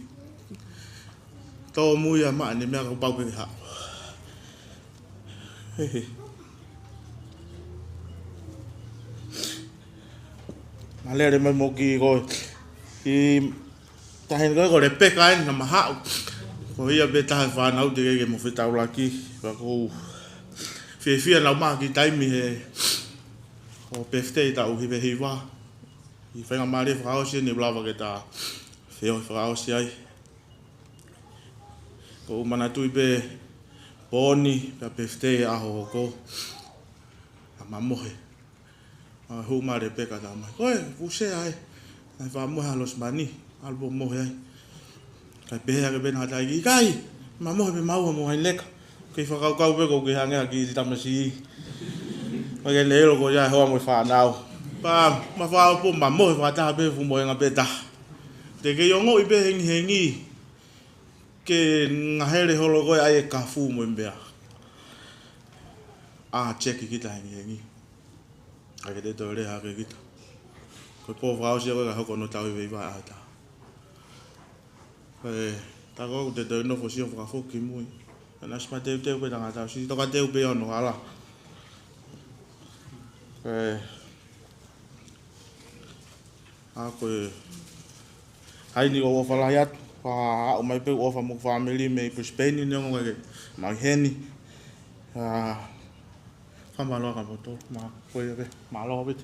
tōmui ʻa Maʻa ni meʻa ka pau ke haʻu. Hehe. Mālō e lele mai mo ki ko e. Ki taha eni ko e ko Lepeka eni naʻa ma haʻu. Ko ia pē taha e fānau teʻeki ke mo fetaulaki. Ka ʻoku ou fiefia naʻa ma ki taimi he. Ko e pefitei taʻu hiva hiva. ʻI he faingamālie fakaʻosi eni ʻoku lava ke ta feohi fakaʻosi ai. ʻOku ou manatuʻi pē pōni, pea pefitei ʻaho hoko. Naʻa ma mohe. ʻA, hū mai Lepeka talamai. Ko e, fuʻu sea ē. Naʻe fakamohe ʻa Losimani. ʻAlu pē ʻo mohe ai. Kae pehē hake pē ʻe he tangataʻeiki, ʻikai, ma mohe pē maua mo Haini Leka. Kei fakakaukau pē ʻoku kei hangē ha kiʻi tamasiʻi. Mai ke ne ʻilo ko ia e hoa mo e fānau. Pea ma fakaʻopo ma mohe fakataha pē fuʻu mohenga pē taha. Te kei ongoʻi pē hengihengi. Ke ngahele holo ko e ʻai e kafu mo e meʻa. ʻA, teki kita hengihengi. ʻAi ke te toe lea hake kita. Ko e pō fakaʻosi ia ko e ka hoko hono tau hiva hiva ʻa e ʻaho ʻe taha. Ko e, tā ko ē ʻoku te toe nofo sio fakafoki ki mui. Naʻa si ma teuteu pē tangata, si toka teu pē ʻi hono hala. Ko e, ʻa ko e, Haini ʻoku ou ʻofa lahi atu, pea aʻu mai pē ʻoku ou ʻofa mo e fāmili mei Brisbane ni ongo ke mai heni. ʻA, fakamālō ʻa kimoutolu, ma ko ia pē, mālō pē.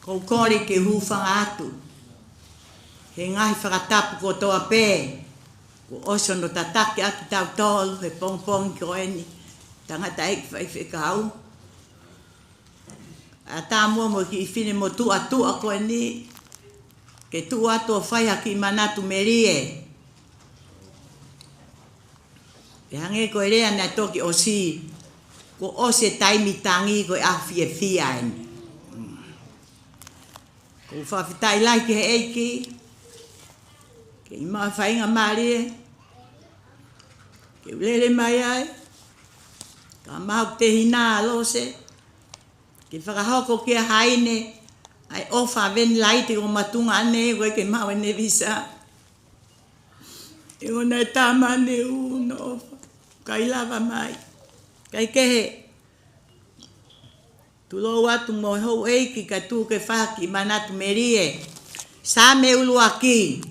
ʻOku ou kole ke u hūfanga atu he ngaahi fakatapu kotoa pē kuo ʻosi hono tataki ʻaki kitautolu he pongipongi ko eni, tangataʻeiki faifekau. ʻAtā muʻa mo e kiʻi finemotuʻa tuʻa ko eni, ke tuʻu atu ʻo fai ha kiʻi manatu melie. Pea hangē ko e lea naʻe toki ʻosi, kuo ʻosi e taimi tangi, ko e ʻaho fiefia eni. ʻOku ou fakafetaʻi lahi ki he ʻEiki, ke ʻi ai e faingamālie ke u lele mai ai, kae ʻumaʻā hoku tehina Lose, ke fakahoko kia Haine ʻa e ʻofa venilaiti ko matuʻunga ʻanenai, ʻoku ʻikai ke maʻu ʻene visa. ʻE ona e tama ne u no ʻofa, ʻikai lava mai. Kae kehe, tulou atu mo e houʻeiki kae tuku ke fai ha kiʻi manatu melie. Saame ʻuluaki.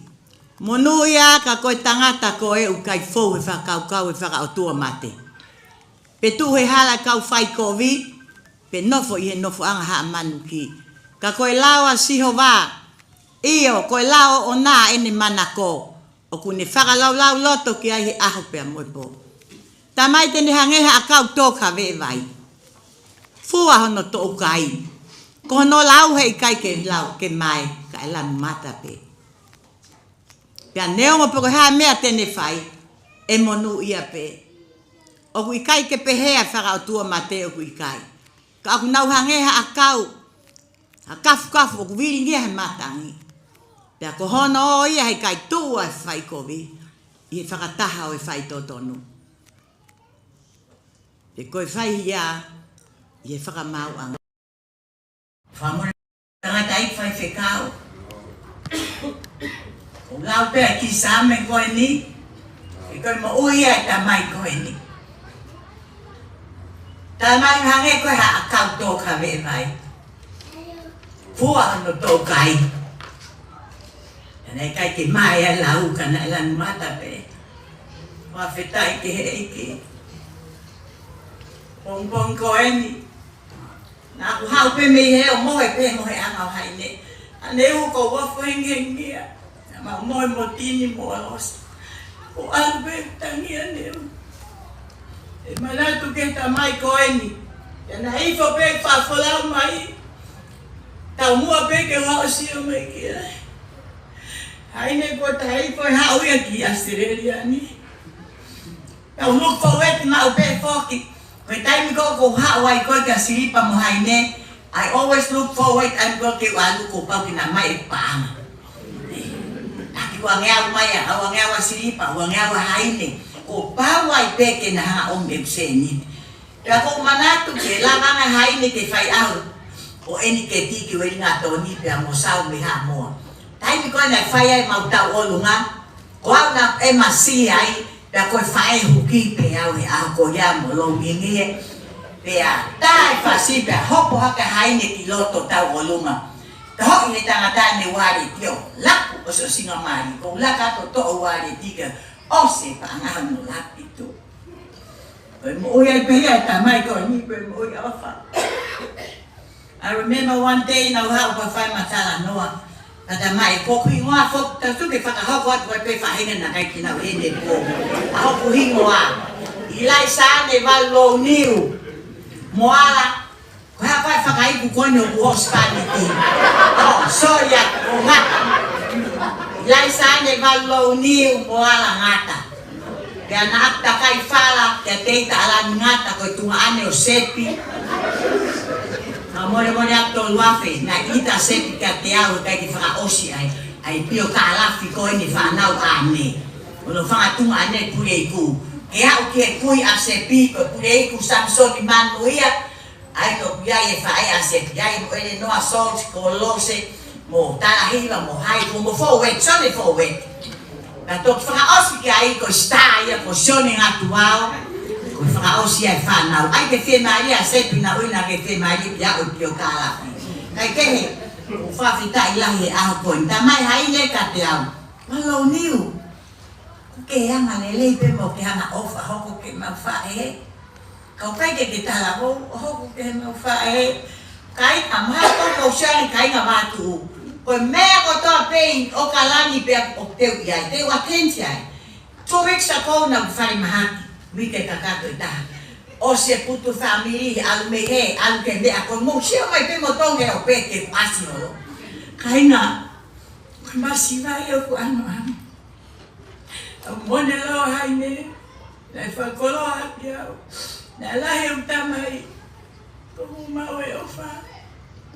Monūʻia ka ko e tangata koe ʻoku ʻikai fou he fakakaukau ʻe fakaʻotuamate, pe tuʻu he hala ʻo e kau faikovi, pe nofo ʻi he nofoʻanga haʻa manuki. Ka ko e lao ʻa Sihova, ʻio, ko e lao ʻoʻona ʻene manako, ʻoku ne fakalaulauloto ki ai he ʻaho pea mo e pō. Tamai, te ne hangē ha ʻakau tō kave vai, fua hono toʻukai. Ko hono lau heʻikai ke lau ke mae, kae lanu mata pē. Pea neongo pe ko e hā e meʻa te ne fai, ʻe monūʻia pē. ʻOku ʻikai ke pehē ʻa e fakaʻotuamate, ʻoku ʻikai. Ka ʻoku nau hangē ha ʻakau, ha kafukafu ʻoku vilingia he matangi. Pea ko hono ō ia heʻikai tuʻu ʻa e faikovi ʻi he fakataha ʻo e faitotonu, pe ko e fai ia ʻi he fakamaauʻanga. Fakamolemole tangataʻeiki faifekau. ʻOku ou lau pē ʻa e kiʻi saame ko eni, he ko e moʻui ia ʻa e tamai ko eni. Tamai, hangē ko e hā ʻakau tō kave vai, fua hono toʻukai. Naʻe ʻikai ke mae ʻa e lau ka naʻe lanu mata pē. Fakafetaʻi ki he ʻEiki. Pongipongi ko eni, naʻa ku haʻu pē mei hē ʻo mohe pē moheʻanga ʻo Haine. ʻAneu ko ua fohengengia. Naʻa mau mohe mo Tini mo Lose. ʻO ʻalu pē tangi ʻaneu. ʻE manatu ki he tamai ko eni. Pea naʻe ifo pē fakafolau mai. Taumuʻa pē ke u haʻu ʻo sio mai ki ai. Haine, ko e taha ifo e haʻu ia ki ʻAositelēlia ni. Pea u look forward maʻu pē foki. Ko e taimi ko ē ʻoku ou haʻu ai ko ē kia Silipa mo Haine, I always look forward ʻamu ko ē ke u ʻalu kuo pau ke na ʻomai e paʻanga. ʻAki ua ngeau mai ʻa, ua ngeau ʻa Silipa, ua ngeau ʻa Haine. Kuo pau ai pē ke na hanga ʻo ʻomi ʻeku sēniti. Pea ʻoku ou manatu ki he langa ʻa Haine ke fai ʻaho ʻo ʻeni ke tiki ʻo ʻeni ngā toni pea mo Sau mei Haʻamoa. Taimi ko ē naʻe fai ai ʻemau tauʻolunga, ko au naʻe ʻemasi ai, pea ko e faʻē huki pē au he ʻaho ko ia mo Loungingie. Pea tā e fasi pea hopo hake ʻa Haine ki loto tauʻolunga. Ka hoʻi he tangata ne ualeti ʻo laku ʻo sio singa mali, ko u laka atu ʻo toʻo ualeti ka ʻosi e paʻanga hono lapi tu. Ko e moʻui ai pē ia e tamai ko eni, ko e moʻui ʻofa. I remember one day naʻa ku haʻu pea fai ma talanoa. Ka tamai, ko hoku hingoa foki, tau tuku ke fakahoko atu ai pē faʻahinga naʻe ʻikai ke nau ʻi heni pō. ʻA hoku hingoa, ʻIlaisa Ane Valu Louniu Moala. Ko e hā e fakaiku ko eni ʻoku husband ʻi? Oh, sorry, ʻa, ʻo Ngata. ʻIlaisa Ane Valu Louniu Moala Ngata. Pea naʻa ku takai fala kia Teita ʻAlani Ngata, ko e tuongaʻane ʻo Sepi. Ka molemole atu tolu afe, naʻe ʻita ʻa Sepi kiate au, ʻikai ke fakaʻosi ai ʻa e piokālafi ko eni fānau ane. ʻO hono fanga tuongaʻane Puleiku. Ke aʻu ki he kui ʻa Sepi, ko Puleiku Samisoni Manu ia, ʻa ia ʻoku ʻi ai e faʻē ʻa Sepi, ʻa ia mo ʻElenoa Salt, ko Lose, mo Talahiva, mo Hai, ko mo Foueti, Sione Foueti. Ka toki fakaʻosi ki ai ko e star ia, ko Sione Ngatuao, ko e fakaʻosi ia e fānau. ʻAi ke fiemālie ʻa Sepi naʻa ui naʻa ke fiemālie pea ʻo piokālafi. Kae kehe, ʻoku ou fakafetaʻi lahi he ʻaho ko eni. Tamai Haine kiate au. Valu Louniu. Ko e anga lelei pē mo e anga ʻofa hoko ki heʻemau faʻē. Ka ʻoku ʻikai ke ke talavou, ʻo hoko ki heʻemau faʻē. Kāinga, mahalo ʻoku mou sio ange kāinga Vatu. Ko e meʻa kotoa pē ʻi ʻOkalani pē ʻoku teu ʻi ai, teu attend ai. Two weeks ago naʻa ku fale mahaki, uike kakato ʻe taha. ʻOsi e putu fāmili, ʻalu mei hē, ʻalu ki he meʻa, ko e mou sio mai pē mo Tonga ʻo pē ke ʻasi holo. Kāinga, ko e masiva ia ʻoku ʻanoʻano. ʻOku mou ne lo hai ne, naʻe fakakoloa ʻaki au. Naʻe lahi ʻeku tamai, ko hoʻo maʻu e ʻofa,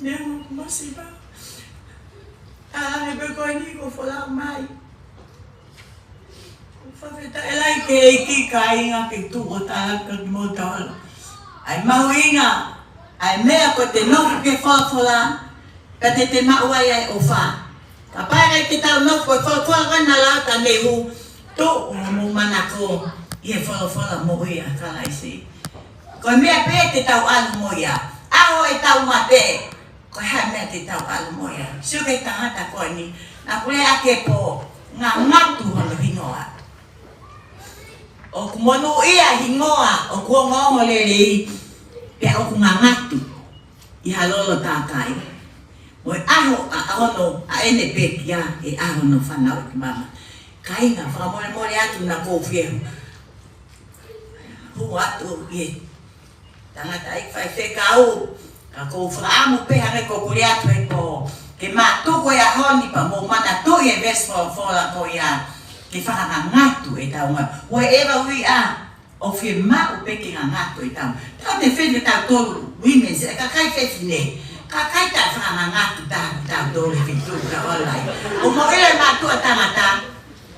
ne mo masiva. ʻAlu ange pē ko eni ko e folau mai. Fakafetaʻi lahi ki he ʻEiki kāinga ke tuʻu ʻo tālaka ki moutolu. ʻA e mahuʻinga, ʻa e meʻa ko ʻete nofo ki he folofola, ka te te maʻu ai ʻa e ʻofa. Kapau ʻe ʻikai ke tau nofo ki he folofola ko ena lau ta nehu, tuʻu hoʻomou manako ʻi he folofola moʻui ʻa Kalaisi. Ko e meʻa pē te tau ʻalu mo ia. ʻAho ʻetau mate, ko e hā e meʻa te tau ʻalu mo ia? Sio ki he tangata ko eni, naʻa ku lea ʻaki e pō, ngangatu hono hingoa. ʻOku monūʻia e hingoa, ʻoku ongoongo lelei, pea ʻoku ngangatu ʻi ha lolo tākai. Mo e ʻaho ʻa, ʻa hono, ʻa ʻene pekia, e ʻaho hono fanauʻi ki māmani. Kāinga, fakamolemole atu naʻa ku fie hū atu ʻi he tangataʻeiki faifekau, ka ʻoku ou fakaʻamu pē hangē ko ʻeku lea atu he pō, ke mātuku e ʻaho ni pea mou manatuʻi e veesi folofola ko ia, ke fakangangatu ʻetau ngaahi. Wherever we are, ʻoku fiemaʻu pē ke ngangatu ʻetau. Tau te feni tautolu women, e kakai fefine, kakai taʻe fakangangatu tautolu he feituʻu ʻoku tau ʻalu ai. ʻOku mou ʻilo e mātuʻa tangata,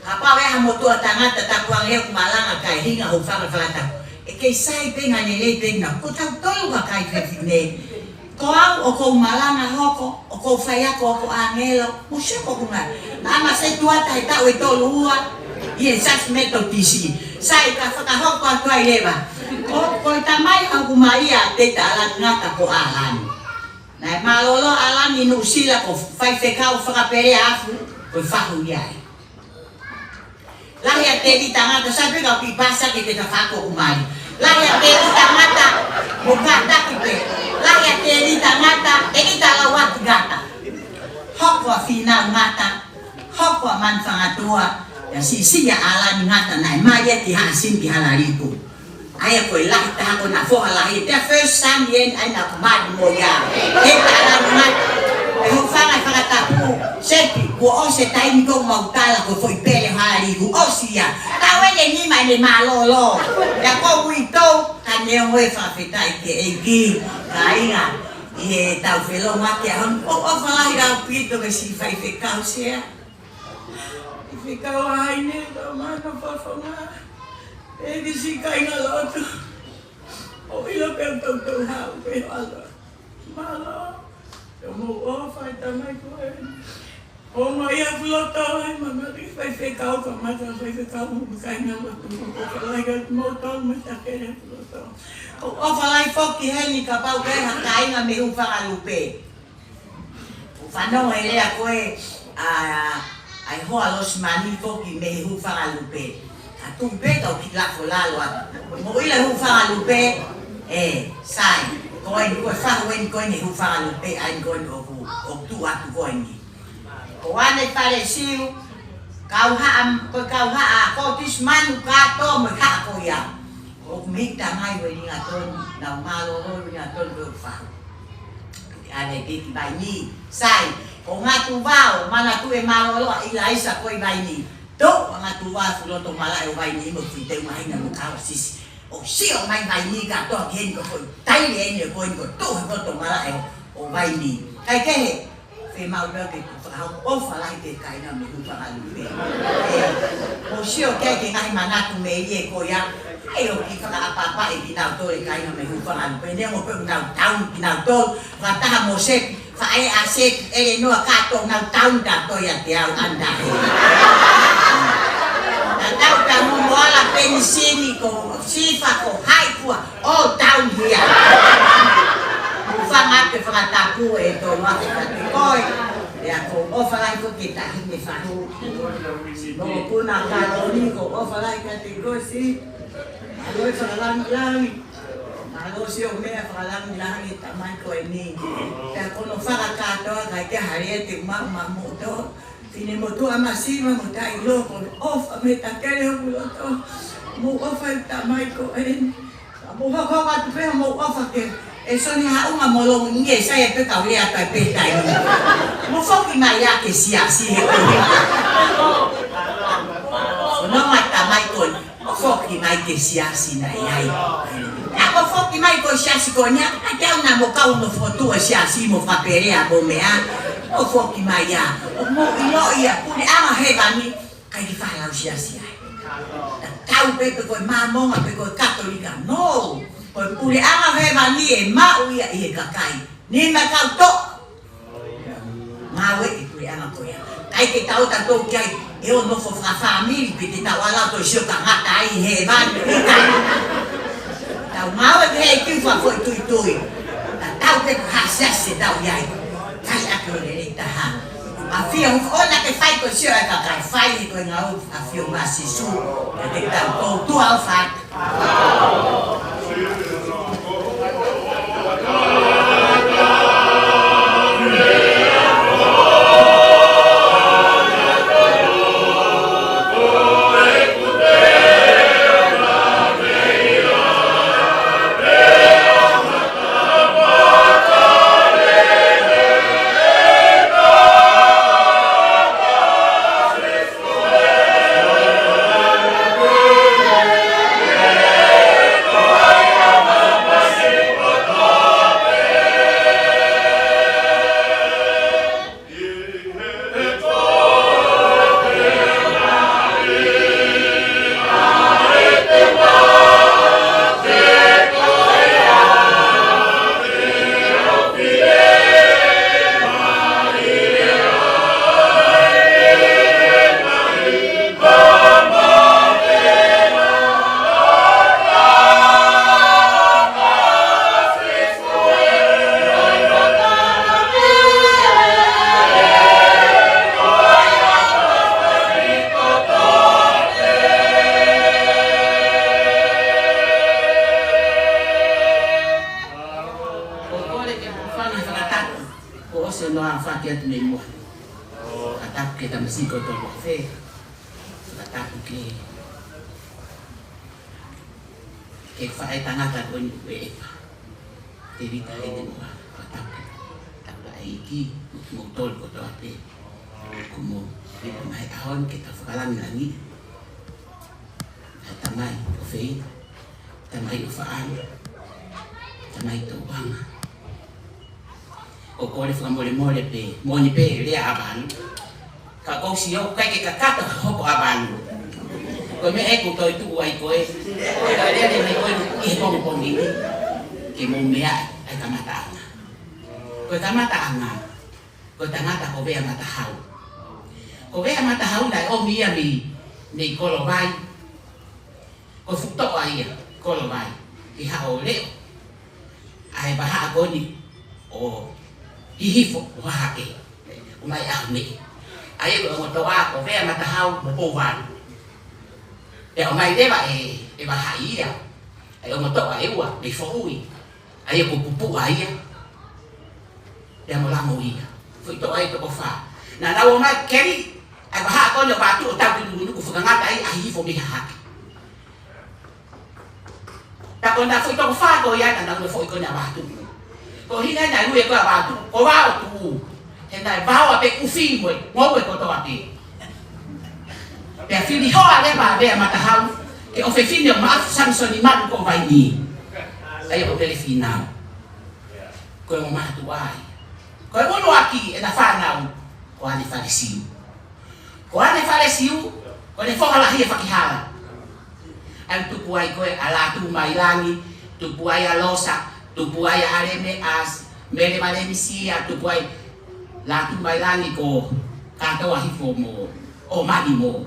kapau ʻe ʻi ai ha motuʻa tangata tapu ange ʻoku malanga kae hinga hoʻo fanga fakatapu, ʻe kei sai pē ngaahi lelei pē na, ko tautolu kakai fefine. Ko au ʻoku ou malanga hoko, ʻoku ou faiako ʻoku ʻāngelo, mou sio ko ʻeku ngaahi. Naʻa ma sai tuʻa taʻe taʻu ʻe tolu ua ʻi he Church Methodist. Sai ka fakahoko atu ai leva. Ko, ko e tamai ʻa ʻeku maʻi ʻa Teita ʻAlani Ngata ko ʻAlani. Naʻe mālōlō ʻAlani ʻi Nuʻusila ko e faifekau fakapelea afu, ko e fahu ia ē. Lahi ʻa Teli Tangata, sai pē ka u pipasa ke te ka fako ʻeku mali. Lahi ʻa Teli Tangata, mo kātaki pē. Lahi ʻa Teli Tangata, ʻElita Lauaki Ngata. Hoko ʻa Fīnau Ngata, hoko ʻa Manu Fangatua, ʻa Sisia ʻAlani Ngata naʻe mai ia ki Haʻasini ki Halaliku. ʻA ia ko e lahi taha ko ʻena foha lahi, pea first son ʻeni ʻa ʻena mali mo ia. He talanunga, ʻe hūfanga he fakatapu, Sepi, kuo ʻosi e taimi ko ʻemau tala ko e foʻi pele ʻo Halaliku, ʻosi ia. Tau ʻene nima ʻene mālōlō. Pea ko uitou, ka neongo e fakafetaʻi ki he ʻEiki, kāinga, ʻi heʻetau felōngoaki he ʻaho ni, ʻoku ʻofa lahi ʻaupito ki he siʻi faifekau Sea. Faifekau Haine, ka mana fafonga. ʻEiki siʻi kāingalotu. ʻOku ʻilo pē ʻoku toutou haʻu pē ʻo ʻalu. Mālō. Pea mou ʻofa he tamai ko ē. ʻOku ou ʻi he loto ai, māmani faifekau, ka mata faifekau mo kāingalotu. ʻOku ou ʻofa lahi atu kimoutolu mo e takele loto. ʻOku ou ʻofa lahi foki heni kapau ʻoku ʻi ai ha kāinga mei Hūfangalupe. ʻOku ou fanongo he lea ko ē ʻa, ʻa e hoa Losimani foki mei Hūfangalupe. Ka tuku pē kau kiʻi lafo lalo atu. Mou ʻilo Hūfangalupe, ē, sai. Ko eni ko e fahu eni ko eni Hūfangalupe, ʻa eni ko eni ʻoku, ʻoku tuʻu atu ko eni. Ko ʻAne Falesiu, kau haʻa, ko e kau haʻa Kōtisi Manu kātoa mo e haʻa ko ia. ʻOku mei tamai ʻuhinga tonu, nau mālōlō ʻuhinga tonu ʻo fahu. ʻAne pē ki Vaini, sai, ko Ngatuvao, manatuʻi e mālōlō ʻa ʻIlaisa ko ē ʻi Vaini. Toʻo ʻa Ngatuvao e fuʻu loto malaʻe ʻo Vaini mo e fuʻu teu māhina mo e kahaʻu sisi. ʻO sio mai Vaini kātoa ki heni ko e foʻi taile eni ko eni ko e toʻo e loto malaʻe ʻo, ʻo Vaini. Kae kehe, fiemaʻu pē ke fakahoko ʻofa lahi ki he kāinga mei Hūfangalupe. ʻE, mou sio ki he ngaahi manatu melie ko ia. ʻAi ʻo kiʻi fakaʻapaʻapaʻi kinautolu e kāinga mei Hūfangalupe. Neongo pē ʻoku nau taunu kinautolu, fakataha mo Sepi, faʻē ʻa Sepi, ʻElenoa kātoa nau taunu kātoa ʻiate au ʻandahe. Tatau pē mo Moala Penisini ko Sifa ko hai kuo ʻo taunu ia. Hūfanga atu e fakatapu ʻe tolu afe kiate koe. Pea ʻoku ou ʻofa lahi foki ki he taʻahine fahu. Mokopuna Kaloni ʻoku ou ʻofa lahi kiate koe siʻi. ʻAlu e fakalangilangi. ʻAlu ʻo sio meʻa fakalangilangi tamai ko eni. Pea ko hono fakakātoa kae ʻikai ke hale te mau mamoto. Finemotuʻa masiva mo taʻeʻiloa ko e ʻofa mei takele hoku loto. Mou ʻofa ʻi tamai ko eni. Mou hoko atu pē mou ʻofa ke. ʻE soni haʻunga mo longi e sai e peka ulia kai pē tai. Mou foki mai ā ke siasi he ko. Fononga tamai ko eni. ʻO foki mai ke siasi nai ai. ʻA ʻo foki mai ko siasi ko eni, ʻa ke au na mo kau no fotu e siasi mo fakapelea mo meʻa. ʻO foki mai ā. ʻO mou ʻiloʻi ʻa Puleʻanga Hēvani, ʻikai ke fai lau siasi ai. Tatau pē pe ko e Māmonga pe ko e Katolika. No. Ko e Puleʻanga Hēvani ʻe maʻu ia ʻe he kakai. Ni ma kau to. Ngāue ʻi he puleʻanga ko ia. ʻIkai ke tau tatau ki ai, ʻe ʻo nofo fakafāmili, pe te tau ala ʻo sio ka ngata ai he vani. Tau ngāue ki he kiu fakafoʻituitui. Tatau pē ko ha siasi te tau ʻi ai. Kai ake o lele taha. ʻAfio ʻona ke fai ko sio e kakai fai he ko e ngāue ʻafio mai Sīsū. Ka te tau kou tua o fat. Ko e kole ke mou fanga fakatapu. Ko ʻosi ʻo noa faki atu mei muʻa. Fakatapu ki he tamasiʻi ko Tolu Afe. Fakatapu ki he, ki he faʻētangata ko eni ʻoku ʻepa. Tēvita ʻEne Moa. Fakatapu ki he taulaʻeiki, mo kimoutolu kotoa pē. Ko mou, ʻi he mai ʻaho ni ke tau fakalangilangi. ʻA e tamai ʻofeina, tamai ʻofaʻanga, tamai tauʻanga. ʻOku ou kole fakamolemole pē, moʻoni pē lea ʻa Vanu. Ka ʻoku ou sio ʻikai ke kakato hoko ʻa Vanu. Ko e meʻa ʻeku toetuʻu ai ko ē. Ko e lea lea mai ko ē ʻi he pongipongi ni. Ke mou meaʻi ʻa e kamataʻanga. Ko e kamataʻanga. Ko e tangata ko Vea Matahau. Ko Vea Matahau naʻe ʻomi ia mei, mei Kolovai. Ko e fuʻu toʻa ia, Kolovai. Ke haʻu ʻo leʻo ʻa e vahaʻa ko eni ʻo Hihifo ʻo Hahake. ʻO mai ʻaho meʻi. ʻA ia ko e ongo toʻa ko Vea Matahau mo Pouvalu. Pea ʻomai leva ʻe, ʻe Vahaʻi ia. ʻA e ongo toʻa ʻe ua, mei Foʻui. ʻA ia ko Pupuʻa ia. Pea mo Lango ia. Foʻi toʻa ia toko fā. Naʻa nau ō mai keli, ʻa e vahaʻa ko eni ʻo Vatu ʻo tau ki Nukunuku fakangata ai ʻa Hihifo mei Hahake. Pea ko ʻena foʻi toko fā ko ia naʻa nau ō foʻi ko eni ʻa Vatu. Ko e ʻuhinga naʻe ui ko ē ʻa Vatu, ko Vao Tuʻu. He naʻe vaoa pē ʻufi mo e, ngoue kotoa pē. Pea fili hoa leva ʻa Vea Matahau, ke ʻofefine ʻo Maʻafu Samisoni Manu ko Vaini. ʻA ia ko Pele Finau. Ko e ongo mātuʻa ia. Ko e ʻuluaki ʻena fānau, ko ʻAne Falesiu. Ko ʻAne Falesiu, ko ʻene foha lahi ʻa Fakihala. ʻA ia tupu ai ko ē ʻa Lātūmailangi, tupu ai ʻa Losa, tupu ai ʻa ʻAleme, ʻa Mele Malenisia, tupu ai Lātūmailangi ko Katoa Hifo mo ʻOmani mo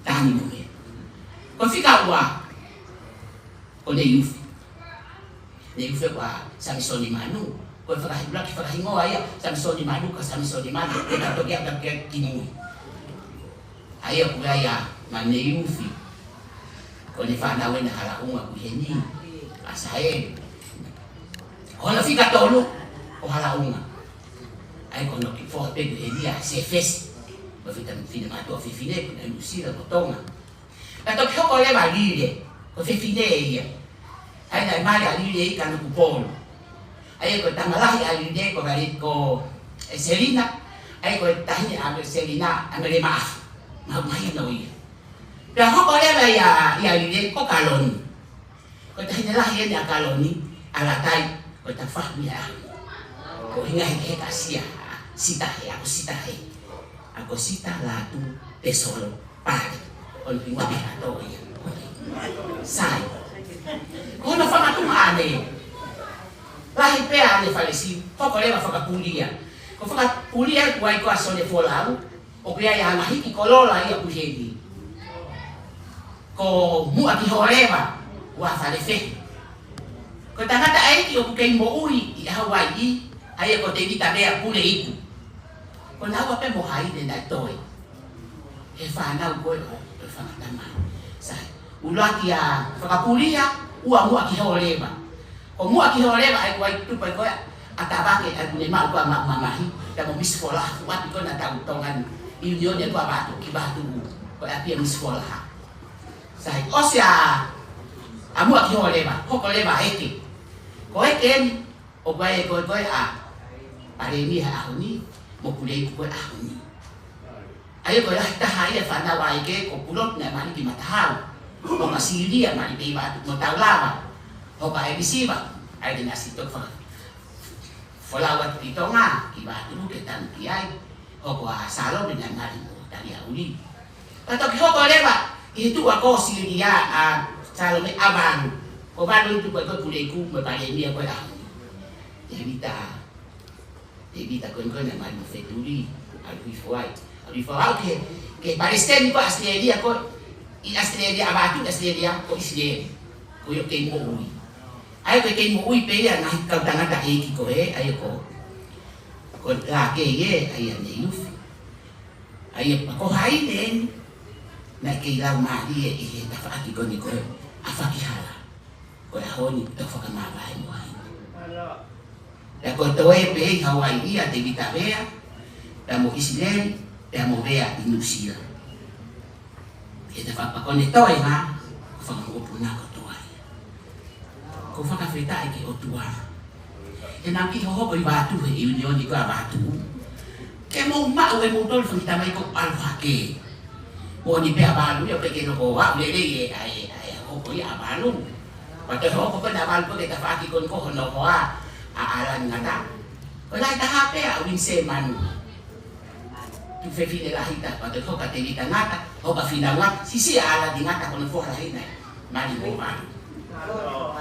Tani mo Mele. Ko e fika ua, ko Neiufi. Neiufi ko ʻa Samisoni Manu. Ko e fakahi-, ʻuluaki fakahingoa ia, Samisoni Manu ka Samisoni Manu. Ko e tau toki ʻa tau kia ki mui. ʻA ia ko ia ia ma Neiufi. Ko ʻene fānau ʻena hala ʻuma ko eni. ʻA Saelu. Ko hono fika tolu, ko Halaʻunga. ʻA ia ko hono kiʻi foha pē ko ʻElia Sefesi. Ko e fita fine mātuʻa fefine, ko ena ʻi Nuʻusila mo Tonga. Ka toki hoko leva ʻa Lile, ko e fefine ia. ʻA ia naʻe mali ʻa Lile ʻi Kanokupolu. ʻA ia ko e tama lahi ʻa Lile ko Vale ko e Selina. ʻA ia ko e taʻahine ʻa Selina ʻa Mele Maʻafu. Mahuʻinga mahino ia. Pea hoko leva ia, ia Lile ko Kaloni. Ko e taʻahine lahi eni ʻa Kaloni, ʻa Latai, ko e tafahi ia. Ko e hingoa hekeheka ʻa Sita, Sitahe, ʻa ko Sitahe. ʻA ko Sita Latu Tesolo Pale. Ko hono hingoa mei he ʻato ia. Sai. Ko hono fakaʻuhinga ʻaʻane. Lahi pē ʻaʻane fale siu, hoko leva Fakapulia. Ko Fakapulia ʻoku ʻi ai ko ā Sone Folau, ʻoku ʻi ai ʻa e ngaahi kiʻi koloa ia ʻoku ʻi heni. Ko Muʻa ki Holeva, ua Falefehi. Ko e tangataʻeiki ʻoku kei moʻui ʻi Hauaiʻi, ʻa ia ko Tēvita Vea Puleiku. Ko naua pē mo Haine naʻe toe. He fānau ko ē ʻo, ʻo e fanga tamai. Sai. ʻUluaki ʻa Fakapulia, ua Muʻa ki Holeva. Ko Muʻa ki Holeva ʻa ia ko ē ʻoku tupu ai ko ē ʻa Tavake ʻa ia ʻoku ne maʻu ko ā ʻa Maʻu Mamahi, pea mo Misi Folaha, ʻoku ʻapi ko ē naʻa tau Tonga ni, ʻiunioni ko ē ʻa Vatu, ki Vatu, ko e ʻapi ʻa Misi Folaha. Sai, ʻosi ʻa, ʻa Muʻa ki Holeva, hoko leva ʻa ʻEke. Ko ʻEke eni, ʻoku ʻi ai ko ē ko ē ʻa Palēmia he ʻaho ni, mo Puleiku ko ē ʻaho ni. ʻA ia ko e lahi taha ia fānau ʻa ʻEke ko Pulotu naʻe mali ki Matahau. Mo Masilia mali pē ʻi Vatu mo Taulava. Hoko ʻa ʻElisiva, ʻa ia naʻe ʻosi toki faka-, folau atu ki Tonga, ki Vatu ke tanu ki ai. Hoko ʻa Salome naʻe mali mo Taliaʻuli. Ka toki hoko leva, ʻi he tuʻu ʻa ko Silia ʻa Salome ʻa Valu. Ko Valu eni tupu ai ko ē Puleiku mo e Palēmia ko ē ʻaho ni. Tēvita Tēvita ko eni ko ē naʻe mali mo Fetuli, ʻalu hifo ai. ʻAlu hifo ai ke, ke palesiteni ko ē ʻAositelēlia ko ē, ʻi ʻAositelēlia ʻa Vatu, ʻAositelēlia ko ʻIsileli. Ko ia ʻoku kei moʻui. ʻA ia ko e kei moʻui pē ia ngaahi kau tangataʻeiki ko ē, ʻa ia ko, ko Lakei ē, ʻa ia ne Lufi. ʻA ia ko Haine eni, naʻe kei laumālie ʻi he tafaʻaki ko eni ko ē, ʻa Fakihala. Ko e ʻaho ni ʻoku tau fakamāvae mo Haine. Pea ko e toe pē ʻi Hauaiʻi ʻa Tēvita Vea, pea mo ʻIsileli, pea mo Vea ʻi Nuʻusila. ʻI he tafaʻaki ko eni toe ngā, ko e fanga mokopuna kotoa ia. ʻOku ou fakafetaʻi ki he ʻOtua. He naʻa ku kiʻi hohoko ʻi Vatu he ʻiunioni ko ē ʻa Vatu. Ke mou maʻu ʻe moutolu fanga kiʻi tamai ʻoku ʻalu hake. Moʻoni pē ʻa Valu ia ʻoku ʻikai ke nofo ʻo aʻu lelei ʻe, ʻa e, ʻa e hohoko ia ʻa Valu. Pea toe hohoko ko ē ʻa Valu ko ē ki he tafaʻaki ko eni ko hono hoa ʻa ʻAlani Ngata. Ko e lahi taha pē ʻa Uinisē Manu. Tuofefine lahi taha, pea toe hohoko ʻa Tēvita Ngata, hohoko ʻa Finau Ngata, siʻisiʻi ʻa ʻAlani Ngata ko hono foha lahi naʻe mali mo Valu.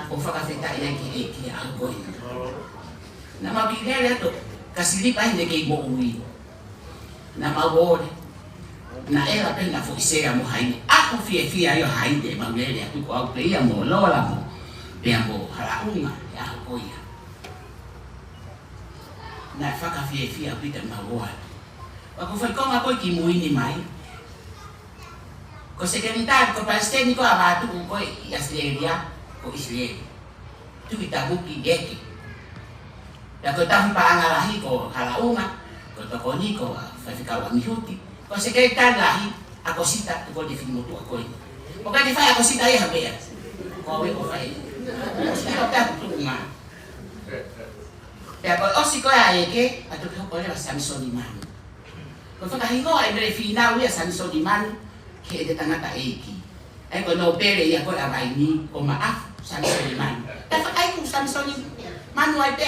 ʻOku ou fakafetaʻi ai ki he ʻEiki he ʻaho ko eni. Naʻa mau kiʻi lele atu, ka Silipa eni naʻe kei moʻui. Naʻa mau ō leva. Naʻe ʻalu pē naʻa foʻi sea mo Haine. ʻAho fiefia ia ʻo Haine, mau lele atu ko au pē ia mo Lola mo, pea mo Halaʻunga, he ʻaho ko ia. Naʻe fakafiefia ʻaupito ʻemau ō atu. Pea ko e foʻi konga ko ē kimui ni mai. Ko e sekelitali, ko e palesiteni ko ē ʻa Vatu ko ē ʻi ʻAositelēlia, ko ʻIsileli. Tuʻi Tavuki ʻEke. Pea ko e tauhi paʻanga lahi ko Halaʻunga, ko e tokoni ko Faifekau ʻAmihuti. Ko e sekelitali lahi, ʻa ko Sita, ko e tokoni fili motuʻa ko ē. ʻOku ʻikai ke fai ʻa ko Sita ia ha meʻa. Ko au ē ʻoku fai. Ko Sita ʻoku tuʻunga. Pea ko e ʻosi ko ē ʻa ʻEke, pea toki hoko leva ʻa Samisoni Manu. Ko e fakahingoa ʻe Mele Fīnau ia ʻa Samisoni Manu, ki heʻene tangataʻeiki. ʻA ia ko e nōpele ia ko ē ʻa Vaini, ko Maʻafu, Samisoni Manu. Pea fakaʻeiki ʻa Samisoni Manu ai pē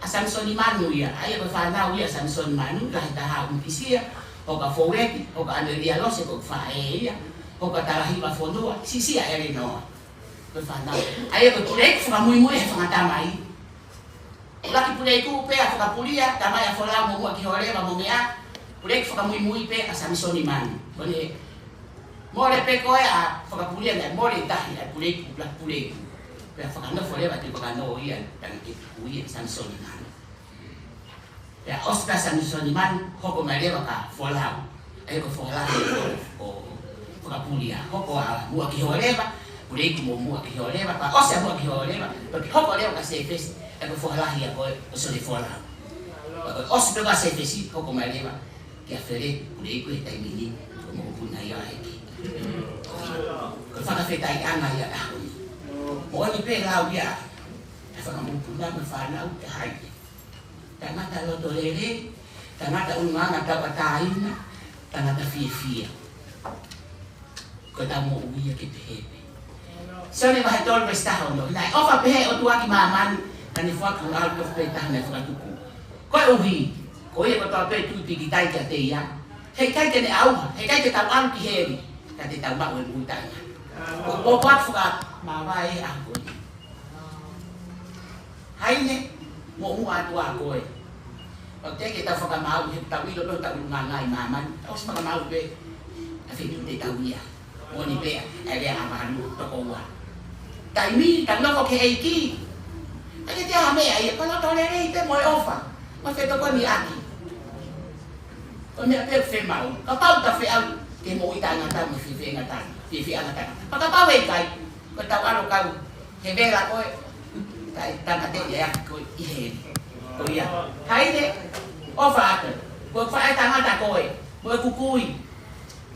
ʻa Samisoni Manu ia. ʻA ia ko e fānau ia ʻa Samisoni Manu, lahi taha ʻa ʻUmikisia, hoko ʻa Foueki, hoko ʻa ʻAmelia Lose ko e faʻē ia, hoko ʻa Talahiva Fonua, siʻisiʻi ʻa ʻElenoa. Ko e fānau. ʻA ia ko e Puleiku fakamuimui he fanga tamai. ʻUluaki Puleiku pē ʻa Fakapulia, tamai ʻa Folau mo Muʻa ki Holeva mo Meʻa, Puleiku fakamuimui pē ʻa Samisoni Manu. Ko ʻene mole pē ko ē ʻa Fakapulia naʻe mole tahi ʻa e Puleiku, ʻuluaki Puleiku. Pea fakanofo leva te fakano ia, tangata ke tuku ia, Samisoni Manu. Pea ʻosi pē ʻa Samisoni Manu, hoko mai leva kia Folau. ʻA ia ko Folau, ko, ko Fakapulia. Hoko ʻa Muʻa ki Holeva, Puleiku mo Muʻa ki Holeva, pea ʻosi ʻa Muʻa ki Holeva, pea hoko leva kia Sefesi. Ko e foha lahi ia ko ē ʻo Sole Folau. Ko e ʻosi pē ko ē ʻa Sefesi, hoko mai leva kia Fele Puleiku he taimi ni, ko e mokopuna ia ʻa Heke. Ko e fakafetaʻiʻanga ia ʻa e ʻaho ni. Moʻoni pē lau ia ʻa e fanga mokopuna mo e fānau ki Haʻapai. Tangata loto lelei, tangata ʻulungaanga tauʻatāina, tangata fiefia. Ko ʻetau moʻui ia ke pehē pē. Sione vahe tolu veesi taha ono. Naʻe ʻofa pehē ʻOtua ki māmani, ka ne foaki hono ʻAlo tofu pē taha naʻe fakatupu, koeʻuhi ko ia kotoa pē ʻe tui pīkitai kiate ia, heʻikai te ne ʻauha, heʻikai te tau ʻalu ki heli, ka te tau maʻu e moʻui taʻengata. Ko e ʻofa fakamāvae ʻa ko ē. Haʻine, moʻua atu ā koe. ʻOku teʻeki ke tau fakamaau, he tau ʻilo pē hotau ʻulungaanga ʻi māmani, tau ʻosi fakamaau pē ʻa e feituʻu te tau ʻi ai. Moʻoni pē ʻa e lea ʻa Vanu, toko ua. Taimi, tau nofo ki he ʻEiki. ʻIkai ke ʻi ai ha meʻa ia, ko e loto lelei pē mo e ʻofa. Mo e fetokoniʻaki. Ko e meʻa pē ʻoku fiemaʻu. Kapau te tau feʻao ki he moʻui taʻengata mo e fiefia ngata, fiefia ngata. Pea kapau ʻe ʻikai, ko ʻetau ʻalu kau he vela ko ē, kae tāmateʻi ʻa e ʻEiki ko ē ʻi heli. Ko ia. Haʻine, ʻofa atu. Ko e faʻē tangata koe, mo e kukui.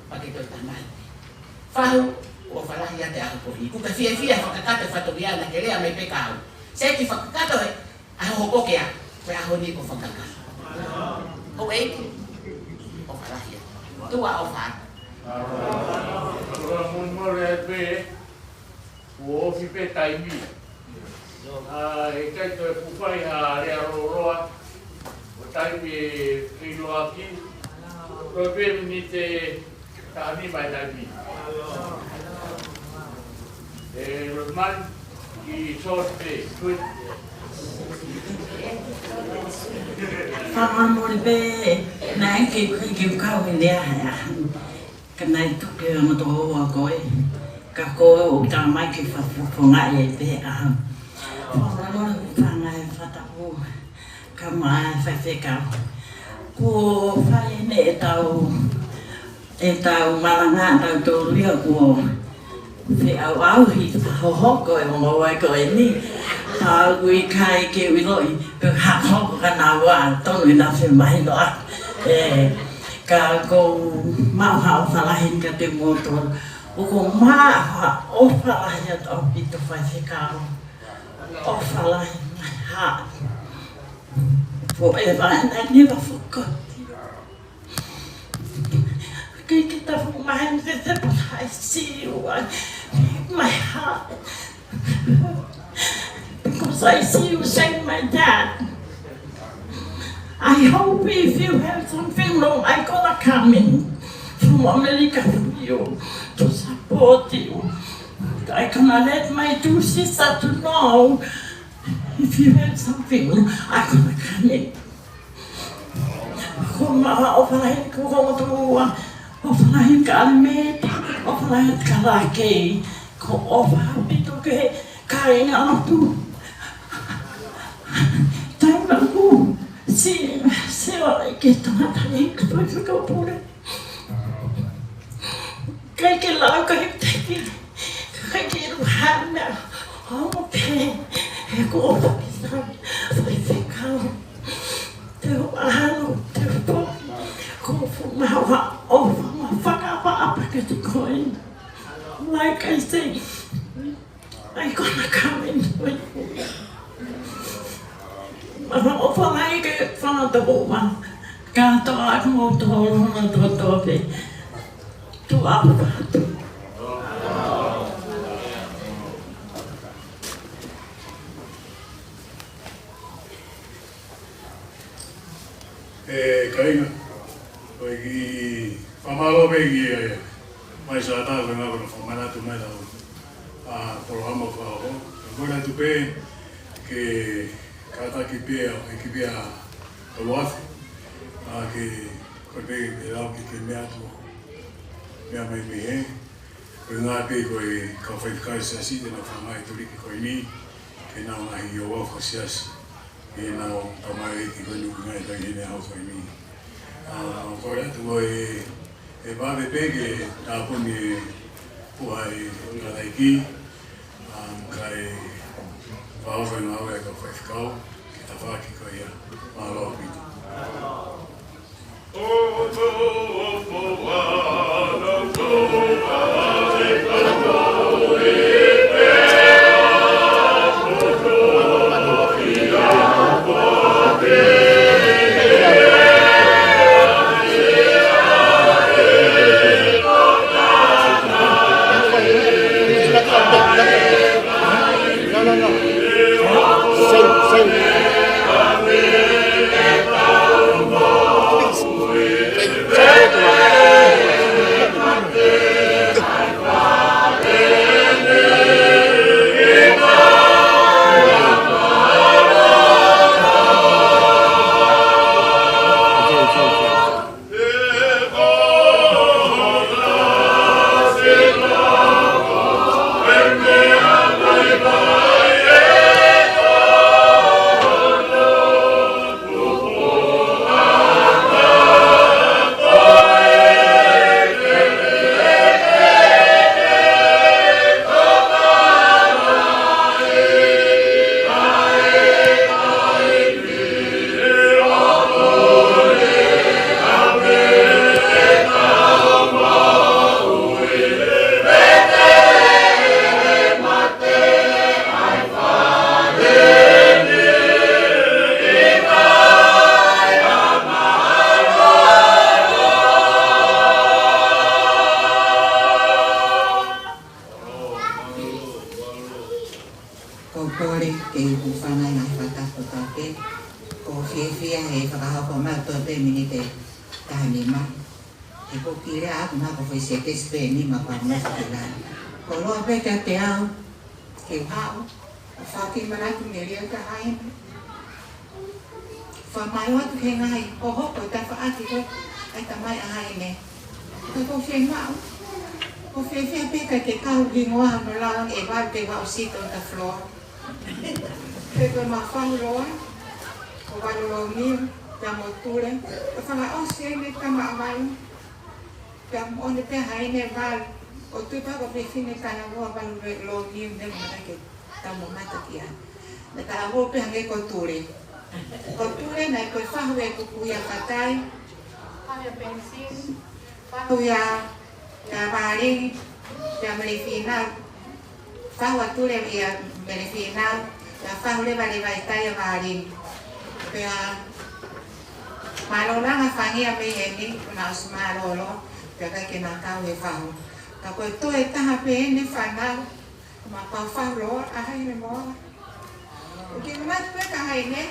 Pea ke toe tamai. Fahu, ʻofa lahi atu ʻa e ʻaho ko eni. ʻOku ke fiefia fakakakato e fatongia naʻa ke lea mai pē kia au. Seki fakakakato he ʻaho ko ē, ko e ʻaho ni ʻoku fakakakato. Houʻeiki, ʻofa lahi atu. Tuʻa ʻofa atu. Ora mulimuli atu pē. Kuo ofi pē taimi. ʻA, heʻikai toe fuʻu fai ha lea lōloa. Ko e taimi ʻe ʻiloa ki. Ko e pē miniti taha nima e taimi. ʻE, Rosemary, ki George pē, George. Fakamolemole pē, naʻe ʻikai ke, ke, ke kau he lea he ʻaho ni. Ka naʻe tuku ke ongo tō ua ko ē, ka ko e ʻoku tala mai ke fa-, fa-, fakafofongaʻi ai pē ʻa. Fakamolemole ʻoku fanga e fakatapu, kae ʻumaʻā e faifekau. Kuo fai ʻene ʻetau, ʻetau malanga, ʻetau tō ua kuo feʻauʻauhi hohoko e ongo ua ko eni. Pea ʻoku ʻikai ke u ʻiloʻi pe ko e hā hono ʻuhinga naʻa tonu ʻi he naʻe femahinoʻaki. ʻE, ka ʻoku ou maʻu ha ʻofa lahi kiate kimoutolu. ʻOku ou maʻu ha ʻofa lahi atu ʻaupito faifekau. ʻOfa lahi mai ha. Forever and I never forgot. ʻIkai ke tapu mai he te te pata I see you, I, my heart. Because I see you send my dad. I hope if you have something wrong, I gonna come in from America for you to support you. I gonna let my two sisters to know if you have something, I gonna come in. Ko e maʻu ha ʻofa lahi ki he ongo tō ua, ʻofa lahi kia Alimeti, ʻofa lahi kia Lakei, ko e ʻofa ʻaupito ki he kāinga ʻo e motu. Taimi ʻoku ou sio, sio ai ki he tangata ni, ko e faifekau pule. ʻIkai ke lau, ʻikai ke teki, ʻikai ke ʻilo ha meʻa, ʻo pē, he ko e ʻofa ki he faifekau. Te u ʻalu, te u pō, ko e fuʻu maʻu ha ʻofa mo e fakaʻapaʻapa kiate koe. Like I say, I gonna come and do it. Maʻu ha ʻofa lahi ki he fanga tō ua. Kātoa ʻa kimoutolu hono tōtō pē. Tuʻa ʻofa atu. ʻE kāinga, ʻoku ou fakamālō pē ki he, ʻa, mai Sātā, ko e ngāue naʻe fakamanatu mai ʻetau, ʻa, polokalama fakahoko. Ka ko e ʻai atu pē ke kātaki pē ʻa e ʻEiki pē ʻa Koloafi, ʻa, ke, ko e pē ke lau ke, ke meʻa atu, meʻa mai mei hē. Ko e ngaahi pē ko e kau faifekau siasi te nau fakaʻaongaʻi e tuliki ko eni, ke nau ngaahi ʻofa fakasiasi, ke nau tamaioʻeiki ko eni ʻoku ngali ʻi heni he ʻaho ko eni. ʻA, ʻoku ou kole atu ko e, ʻe vave pē ke tāpuni e puha ʻi he kalaiki, ʻa, kae Pau sai ngāue e kau faifekau, ke tafaʻaki ko ia. Mālō ʻaupito. No, no, no. Same, same. Ko e kole ke u hūfanga he ngaahi fakatapu kotoa pē. ʻOku ou fiefia he fakahoko mai ʻa e toe pē miniti ʻe taha nima. He ko e kile ʻaku naʻa ko e foʻi sekesi pē ʻe nima pea mo e fakila. Ko e loa pē kiate au ke u haʻu ʻo fakamanatu melie ʻa e Haʻaine. Fakamālō atu ki he ngaahi hohoko tafaʻaki ko ē ʻa e Tamai Haʻaine. Ka ʻoku ou fiemaʻu, ʻoku ou fiefia pē ka ke kau hingoa hono lau ange ʻe Valu ke Valu Sito ta floor. Pea ko e mafahu loa, ko Valu Lomiu, pea mo Tule, ʻo fakaʻosi ʻene tama ʻa Valu. Pea mo ʻene pehē ʻe Valu, ʻo tupa ko e fefine talavou ʻa Valu Lomiu ne mo nake tau mamata ki ai. Naʻe talavou pē hangē ko Tule. Ko Tule naʻe ko e fahu ʻeku kuia fatai. Fahu ʻia Penisini, fahu ʻia, ʻia Valingi, ʻia Melefinau. Fahu ʻa Tule ʻia Melefinau, pea fahu leva ʻa Levaitai ʻia Valingi. Pea mālō langa fangia mei heni, kuo na ʻosi mālōlō, pea ʻikai ke na kau he fahu. Ka ko e toe taha pē ʻene fānau, ma pau fahu loa, ʻa Haʻaine mo. ʻOku ke mamata pē ki Haʻaine.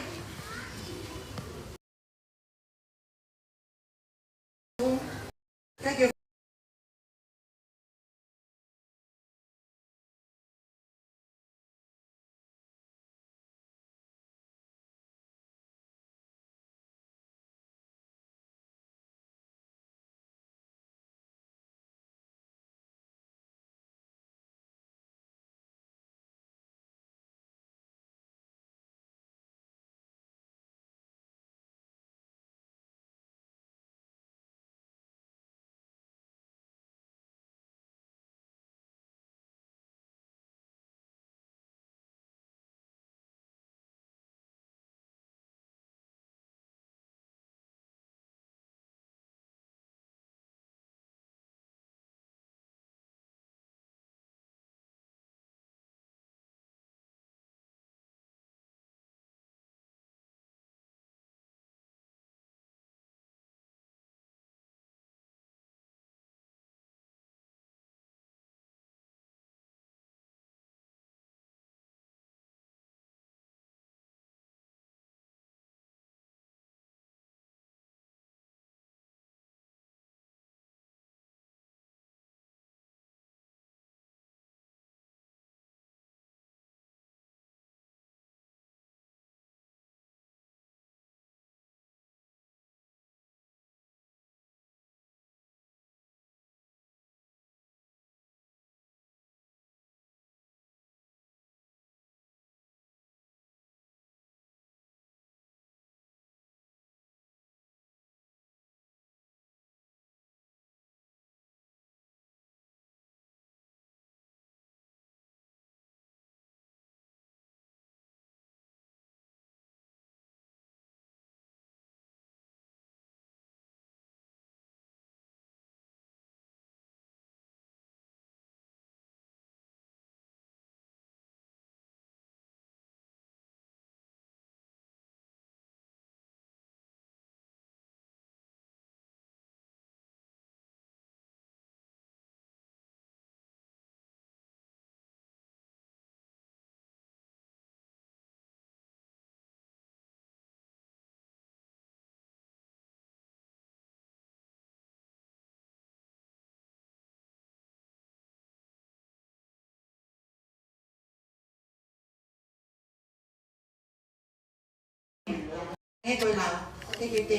He ko e lau, te ke te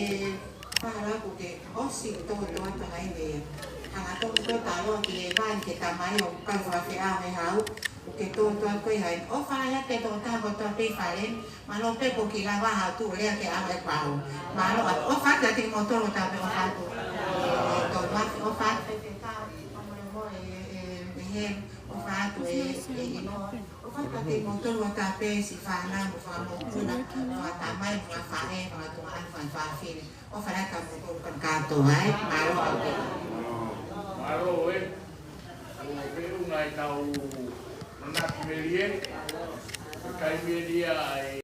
pahara ko ke ʻosi ko tō tō atu hai me. Hangatonu ko e talo ki he vai ke tamai ʻo kau fakafeʻao he hau, ko ke tō tō atu ko e hai. ʻOfa ia te tō tā ko tō pē fale, mālō pē ko ki lava ha tu lea ke ʻave pau. Mālō ʻofa atu kiate kimoutolu ʻoku tau pē ʻofa atu. Tō mafi ʻofa atu pē pē kau, ʻofa atu e, e, e, ʻofa atu e, e, e, ʻofa atu kiate kimoutolu ʻoku tau pē siʻi fānau mo fakamokopuna, fakatamai mo fakafaʻē, fakatuʻa mo fakafefine. ʻOfa lahi kiate kimoutolu kātoa, ē? Mālō ʻaupito. Mālō, ē. ʻO pehē ʻoku ngai tau manatu melie. Kai melie ai.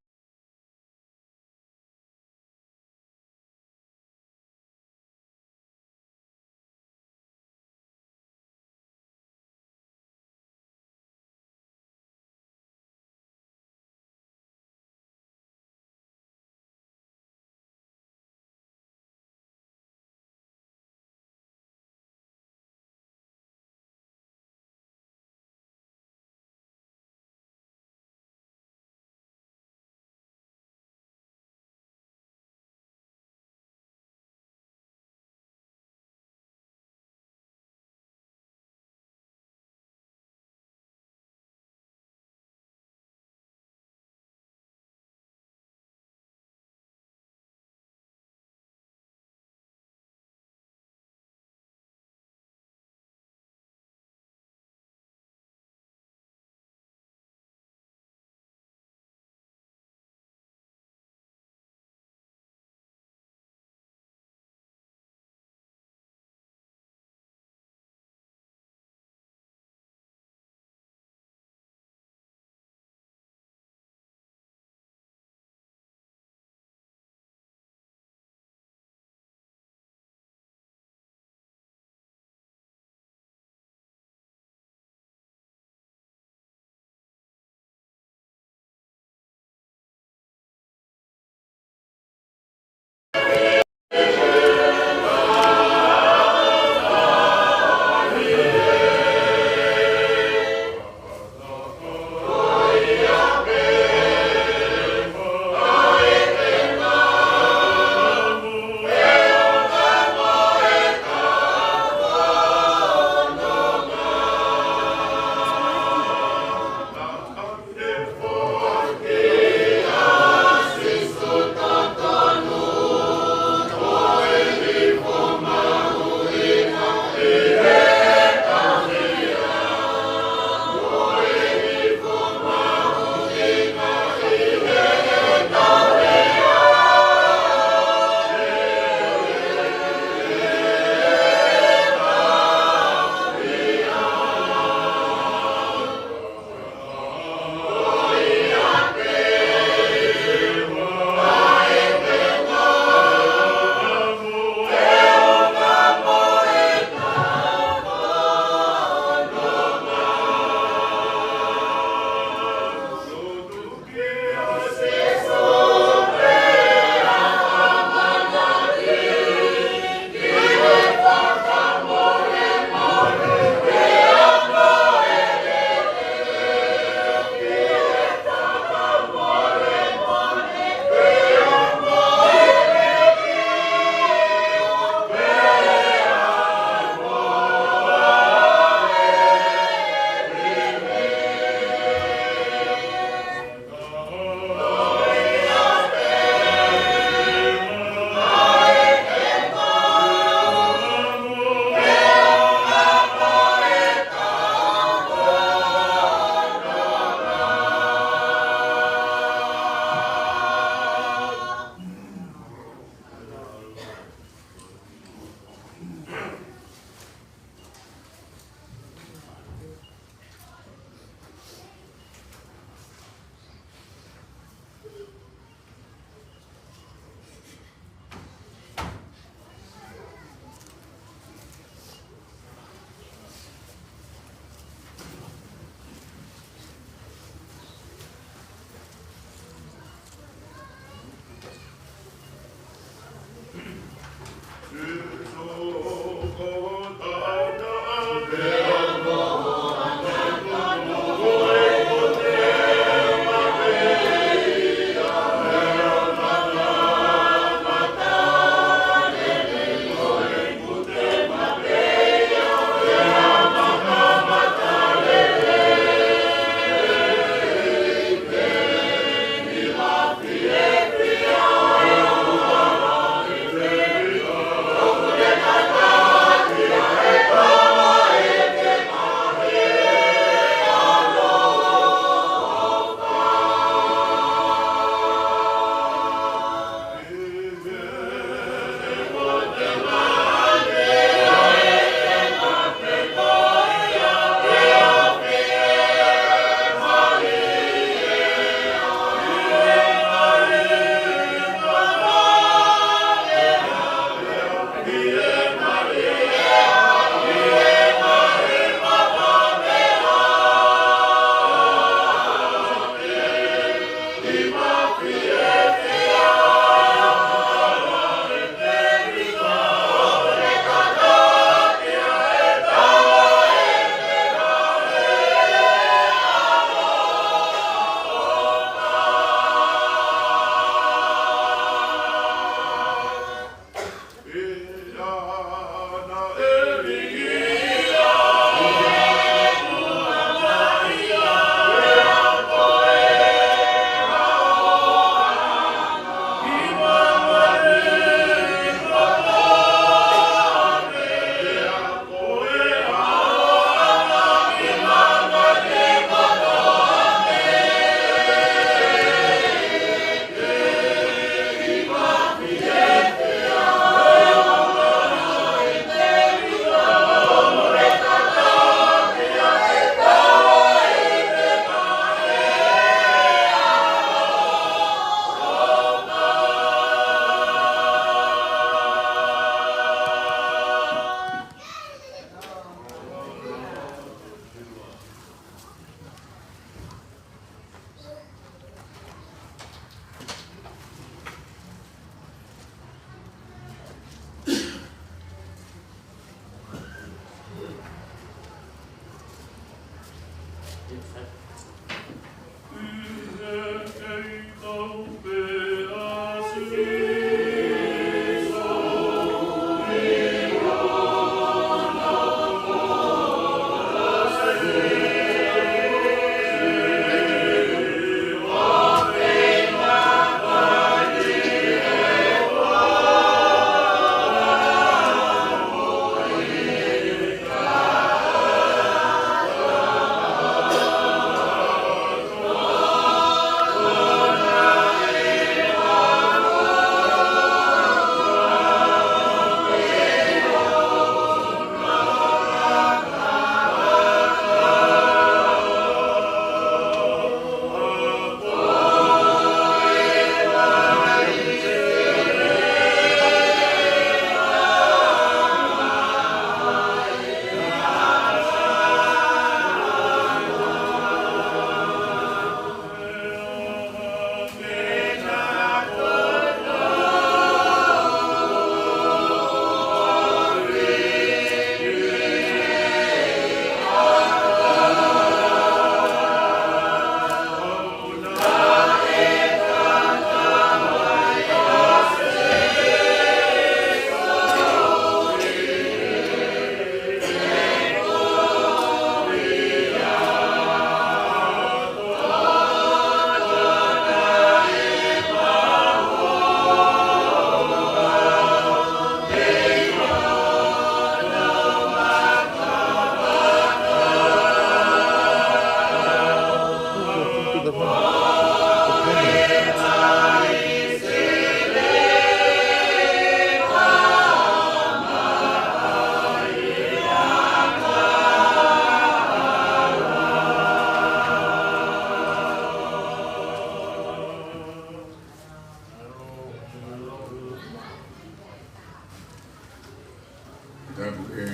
Tapu ke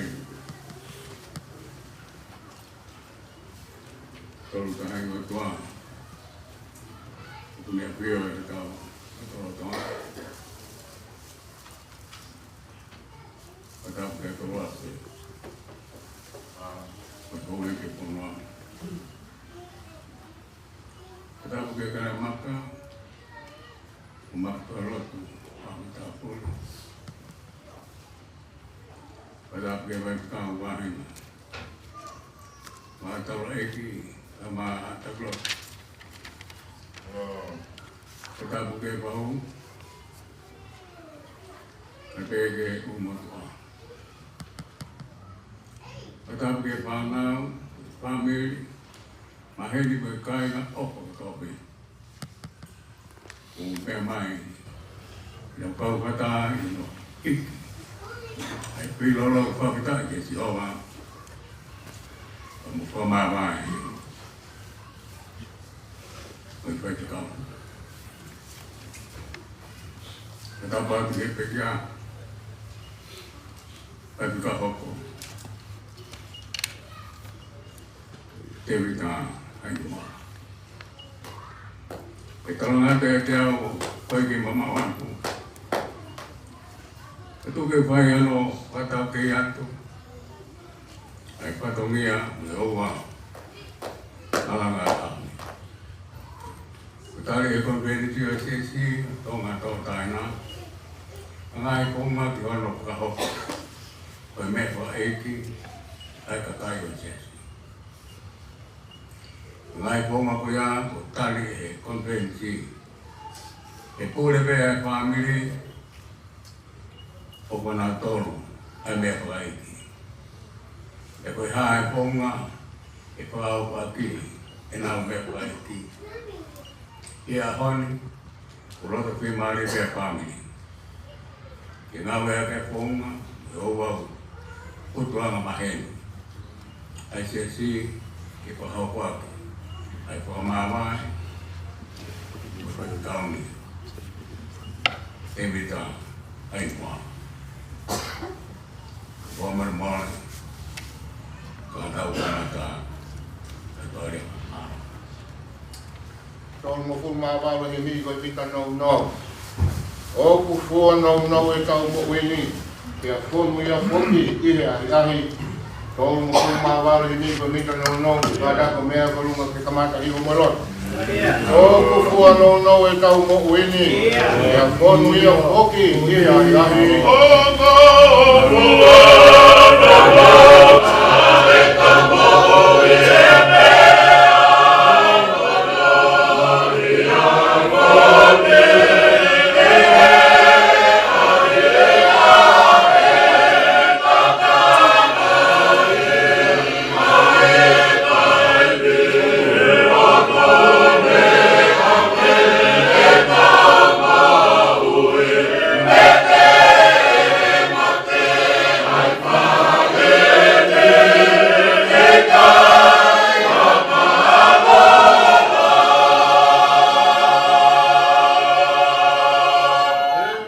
tolu taha ʻi ʻOtua. ʻOku ne ʻafio ʻi he tau ʻo tolu taha. Tapu ke tolu ase. ʻA, ko tolu ke pono. Tapu ke kala maka. Ko maka lotu. ʻA, tapu. Pea tapu ke Faifekau Vahine. Mo e Taulaʻeiki, ʻa, mo e Taulaʻeiki. Pea tapu ke Pahu, pea tapu ke Umotua. Pea tapu ke fānau, fāmili, maheni mo e kāinga ʻoku topi. ʻOku pehē mai, ʻi he kau fata ʻi no ʻiki. ʻA e pīlolo fakafetaʻi kia Sihova. ʻA mo ko mā mai. Ko e Faifekau. Ka tapa ki he pekia. Faifekau hoko. Tēvita Haimua. ʻE talangata ʻiate au, ʻoku ʻikai ke mamaʻo atu. Ka tuku ke fai hano fakataukei atu. ʻA e fatongia mo e ʻoua. Talanga atu. Ko e tali ʻe he konifelenisi ʻo e Siasi ʻo Tonga Tō Taina. ʻA e ngaahi founga ki hono fakahoko. Ko e meʻa fakaʻeiki, ʻa e kakai ʻo e Siasi. Ngaahi founga ko ia, ʻoku tali ʻe he konifelenisi. ʻE pule pē ʻa e fāmili, ʻoku nau tolu, ʻa e meʻa fakaʻeiki. ʻE ko e hā e founga, ʻe fakahoko ʻaki, ʻenau meʻa fakaʻeiki. ʻI he ʻaho ni, ʻoku loto fiemālie pē ʻa e fāmili. Ke ngāueʻaki e founga, mo e ouau, ʻutuʻanga maheni. ʻA e Siasi, ke fakahoko atu. ʻA e fakamāvae, mo e faitotonu. Tēvita Haimua. Fakamolemole. Ka tau kanata. Ka tau lia. Tolungofulu mā valu ʻe he mī ko e mita nounou. ʻOku fua nounou e kau moʻui ni, pea fonu ia foki ʻi he ʻahiʻahi. Tolu mo kumi mā valu himi ko mito nounou, kātaki ko e meʻa ko ē ʻoku lava ke kamata ʻi he moʻui lotu. ʻOku fua nounou ʻetau moʻui ni, ʻa e fonu ia ʻoku ʻosi ʻi he ʻahiʻahi.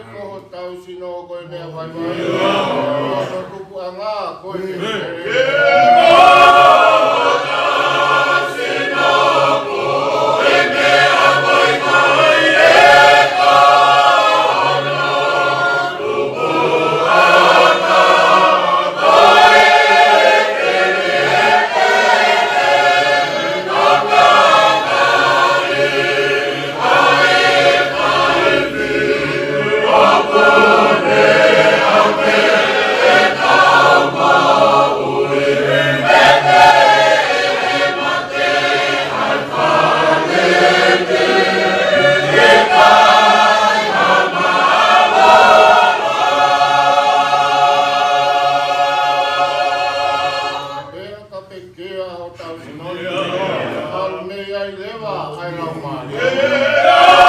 Ko hotau sino ko e meʻa vaivai. Ko hotau tupuʻanga ko e Ka pekia hotau sino ni, ʻalu mei ai leva ʻa e Laumālie.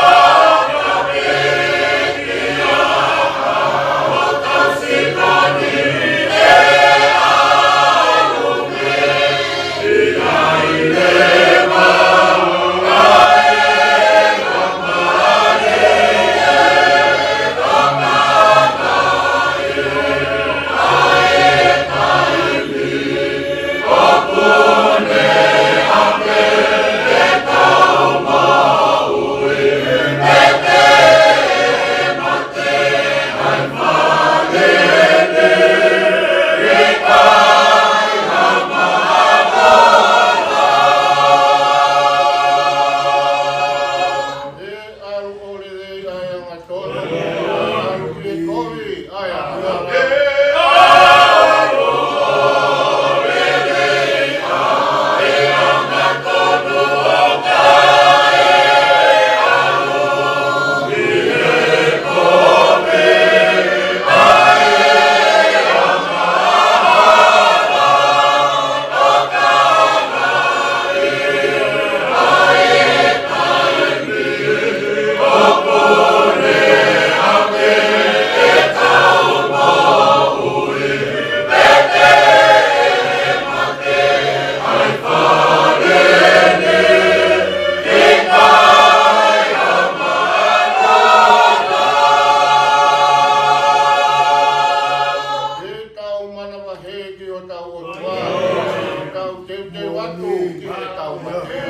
ʻAlu ʻo lelei ʻa e angatonu, ʻalu ki he kovi ʻa e angatonu. Ke tau manavahē ki hotau ʻOtua, tau teuteu atu ki heʻetau mate.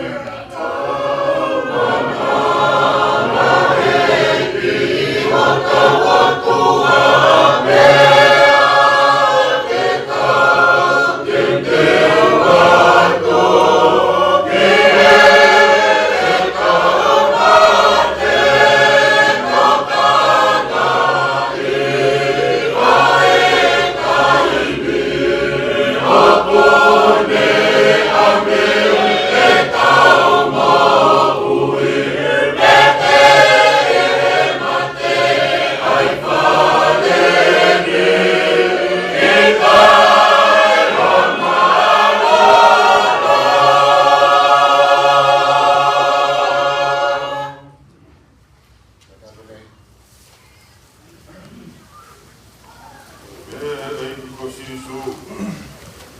ʻE ʻEiki ko Sīsū,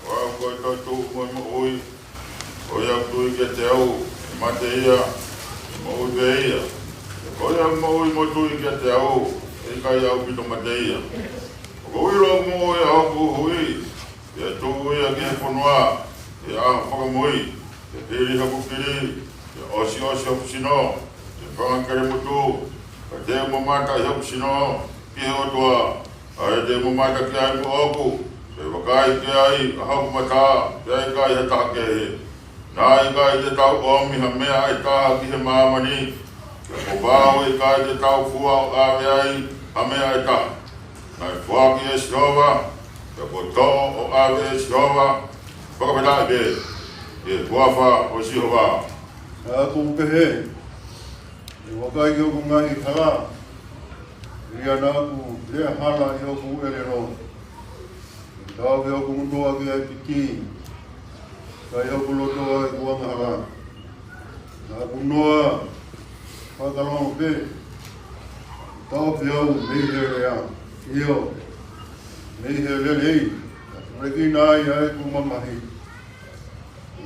ko au ko e toetuʻu mo e moʻui, ko ia ʻoku tui kiate au, ʻe mate ia, ʻe moʻui pē ia. Ko ia ʻoku moʻui mo tui kiate au, ʻe ʻikai ʻaupito mate ia. ʻOku ou ʻilo ʻoku moʻui ʻa hoku Huhuʻi, pea ʻe tuʻu ia ki he fonua ʻi he ʻaho fakamui, ke fili hoku fili, ke ʻosiʻosi hoku sino, ke fanga kelemutu, ka te u mamata ʻi hoku sino ki he ʻOtua, ʻa ia te u mamata ki ai moʻoku, ʻE vakai ki ai ʻa hoku mata, pea ʻikai ha taha kehe. Naʻe ʻikai te tau ʻomi ha meʻa ʻe taha ki he māmani, pea kuo pau ʻe ʻikai te tau fua ʻo ʻave ai ha meʻa ʻe taha. Naʻe foaki ʻe Sihova, pea kuo toʻo ʻo ʻave ʻe Sihova. Fakafetaʻi pē ʻi he huafa ʻo Sihova. Naʻa ku pehē, ʻe vakai ki hoku ngaahi hala, ʻi he ʻaho naʻa ku lea hala ʻi hoku ʻelelo. Tau ki hoku ngutu ʻa ki ʻAipiti, ka ʻi hoku loto ʻa ʻeku angahala. Naʻa ku noa fakalongo pē, tau ki au mei he lea, ʻio, mei he lelei, ʻa ʻeku leki nai ʻa ʻeku mamahi.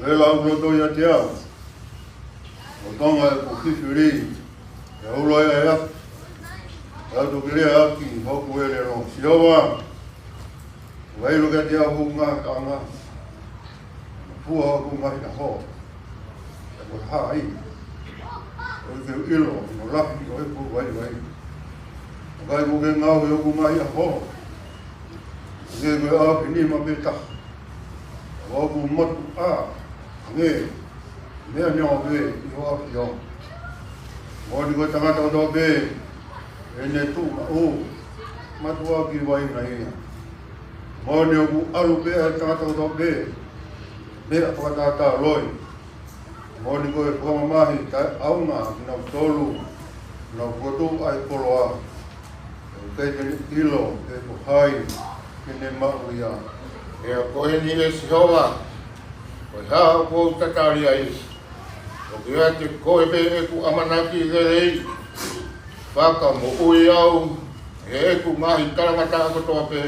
Vela ʻeku loto ʻiate au, ʻo tonga ʻeku fifili, ʻe ulo ʻe ʻeku, ʻe au toki lea ʻaki hoku ʻelelo. Sihova, vailo kiate au hoku ngaahi ʻaho, fua hoku ngaahi ʻaho, ʻe ko hai, ʻo ke ʻilo, ʻo lahi, ʻo ʻeku vaivai. ʻOku ʻikai ko ke ngaohi hoku ngaahi ʻaho, ke ko e ʻaho ki nima pē taha. ʻOku motuʻa ange meʻa neongo pē ʻi ho ʻafio. Moʻoni ko e tangata kotoa pē ʻene tuʻu maʻu, mātuʻaki vainga ia. Moʻoni ʻoku ʻalu pē ʻa e tangata kotoa pē meʻa fakatātā loi. Moʻoni ko e fakamamahi taʻeʻaonga kinautolu naʻa nau fokotuʻu ʻa e koloa, ʻoku ʻikai te ne ʻilo pe ko hai te ne maʻu ia. Pea ko eni ʻe Sihova, ko e hā ʻoku ou tatali ai? ʻOku ʻiate koe pē ʻeku ʻamanaki lelei. Fakamoʻui au ʻi heʻeku ngaahi talangataʻa kotoa pē.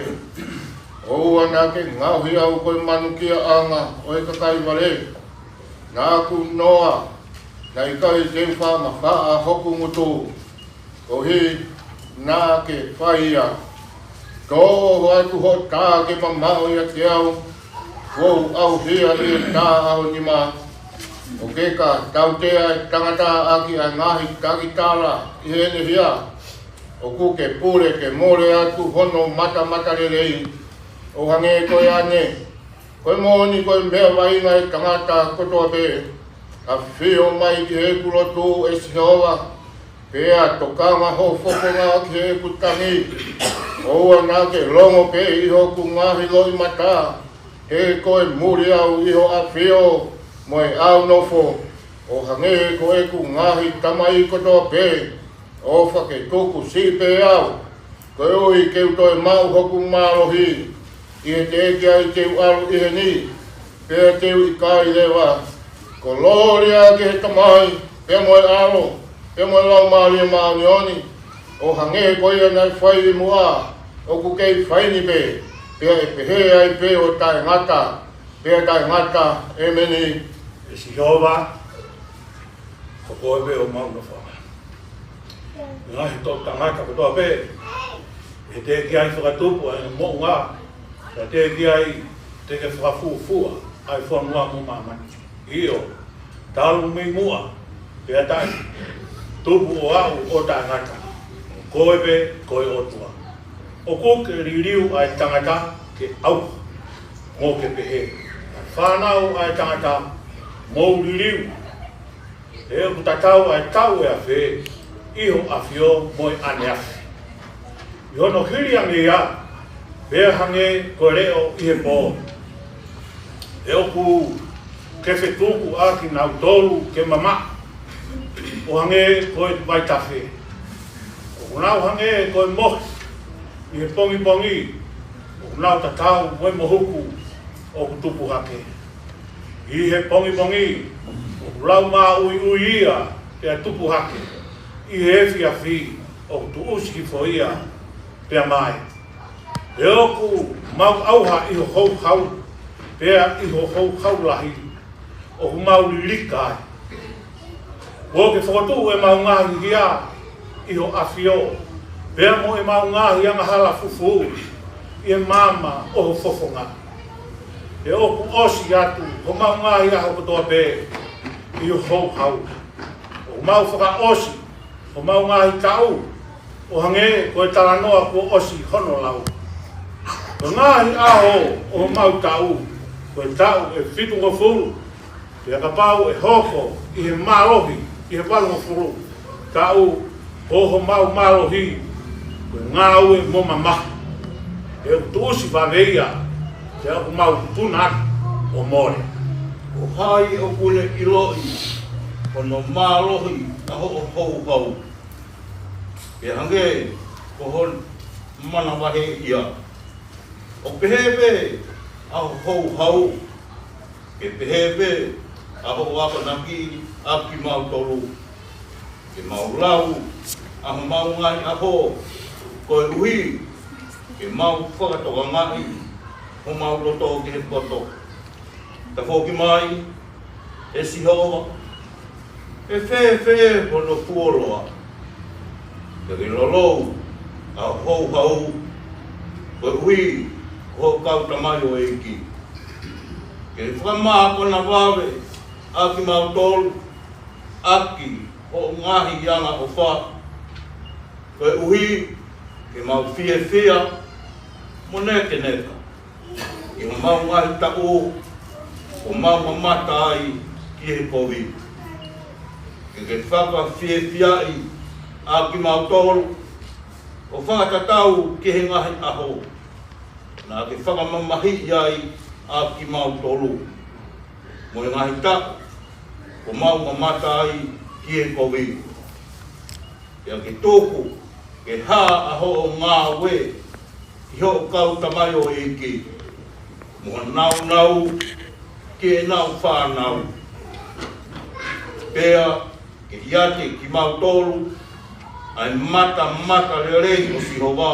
ʻOua naʻa ke ngaohi au ko e manukiaʻanga ʻo e kakai vale. Naʻa ku noa, naʻe ʻikai te u faʻa mafaʻa hoku ngutu, koeʻuhi naʻa ke fai ia. Tō atu ho tā ke mamaʻo ʻiate au, kuo u ʻauhia ʻi he tā ʻa ho nima. ʻOku ke ka tautea e tangata ʻaki ʻa e ngaahi takitala ʻi heʻene hia. ʻOku ke pule ke mole atu hono matamatalelei, ʻo hangē ko e ane. Ko e moʻoni ko e meʻa vainga ʻa e tangata kotoa pē. ʻAfio mai ki heʻeku lotu ʻe Sihova, pea tokanga ho fofonga ki heʻeku tangi. ʻOua naʻa ke longo pē ʻi hoku ngaahi loʻimata, he ko e muli au ʻi ho ʻafio mo e ʻaunofo, ʻo hangē ko ʻeku ngaahi tamai kotoa pē. ʻOfa ke tuku siʻi pē au, koeʻuhi ke u toe maʻu hoku mālohi. ʻI he teʻeki ai te u ʻalu ʻi heni, pea te u ʻikai leva. Kolōlia ki he Tamai, pea mo e ʻAlo, pea mo e Laumālie Māʻoniʻoni, ʻo hangē ko ia naʻe fai ʻi muʻa, ʻoku kei fai ni pē, pea ʻe pehē ai pē ʻo taʻengata pea taʻengata. ʻEmeni. ʻE Sihova, ko koe pē homau nofoʻanga. Ngaahi toʻutangata kotoa pē, ʻe teʻeki ai fakatupu ʻa e moʻunga, pea teʻeki ai te ke fakafuofua ʻa e fonua mo māmani. ʻIo, talu mei muʻa pea taʻe tupu ʻo aʻu ʻo taʻengata, ko koe pē ko e ʻOtua. ʻOku ke liliu ʻa e tangata ke ʻauha, mo ke pehē, ʻa e fānau ʻa e tangata, mou liliu. He ʻoku tatau ʻa e taʻu ʻe afe ʻi ho ʻafio mo e ʻaneafi. ʻI hono hili ange ia, pea hangē ko e leʻo ʻi he pō. He ʻoku ke fetuku ʻa kinautolu ke mamaʻo, ʻo hangē ko e vaitafe. ʻOku nau hangē ko e mohi ʻi he pongipongi, ʻoku nau tatau mo e mohuku ʻoku tupu hake. ʻI he pongipongi, ʻoku lau māʻuiʻui ia pea tupu hake. ʻI he efiafi, ʻoku tuʻusi hifo ia pea mae. He ʻoku mau ʻauha ʻi ho houhau, pea ʻi ho houhau lahi ʻoku mau lilika ai. Kuo ke fokotuʻu ʻemau ngaahi hia ʻi ho ʻafio, pea mo ʻemau ngaahi angahala fufū ʻi he maama ʻo ho fofonga. He ʻoku ʻosi atu homau ngaahi ʻaho kotoa pē ʻi ho houhau. ʻOku mau fakaʻosi homau ngaahi taʻu, ʻo hangē ko e talanoa kuo ʻosi hono lau. Ko e ngaahi ʻaho ʻo homau taʻu, ko e taʻu ʻe fitungofulu. Pea kapau ʻe hoko ʻi he mālohi ʻi he valungofulu taʻu, ko homau mālohi ko e ngāue mo mamahi. ʻE tuʻusi vave ia, pea ʻoku mau puna ʻo mole. Ko hai ʻoku ne ʻiloʻi hono mālohi ʻa hoʻo houhau? Pea hangē ko hono manavahē ia. ʻOku pehē pē ʻa hoʻo houhau, ke pehē pē ʻa hoʻo akonaki ʻa kimautolu. Ke mau lau ʻa homau ngaahi ʻaho, koeʻuhi ke mau fakatokangaʻi homau loto ki he poto. Tafoki mai, ʻe Sihova, ʻe fēfē hono fuoloa? Ke ke lolou ʻa hoʻo houhau, koeʻuhi ko hoʻo kau tamaioʻeiki. Ke fakamākona vave ʻa kimautolu ʻaki hoʻo ngaahi angaʻofa, koeʻuhi ke mau fiefia mo nekeneka ʻi homau ngaahi taʻu kuo mau mamata ai ki he kovi. Ke ke fakafiefiaʻi ʻa kimautolu ʻo fakatatau ki he ngaahi ʻaho naʻa ke fakamamahiʻi ai ʻa kimautolu, mo e ngaahi taʻu kuo mau mamata ai ki he kovi. Pea ke tuku ke hā ʻa hoʻo ngāue ʻi hoʻo kau tamaioʻeiki, mo ha naunau ki heʻenau fānau. Pea ke ʻiate kimautolu ʻa e matamatalelei ʻo Sihova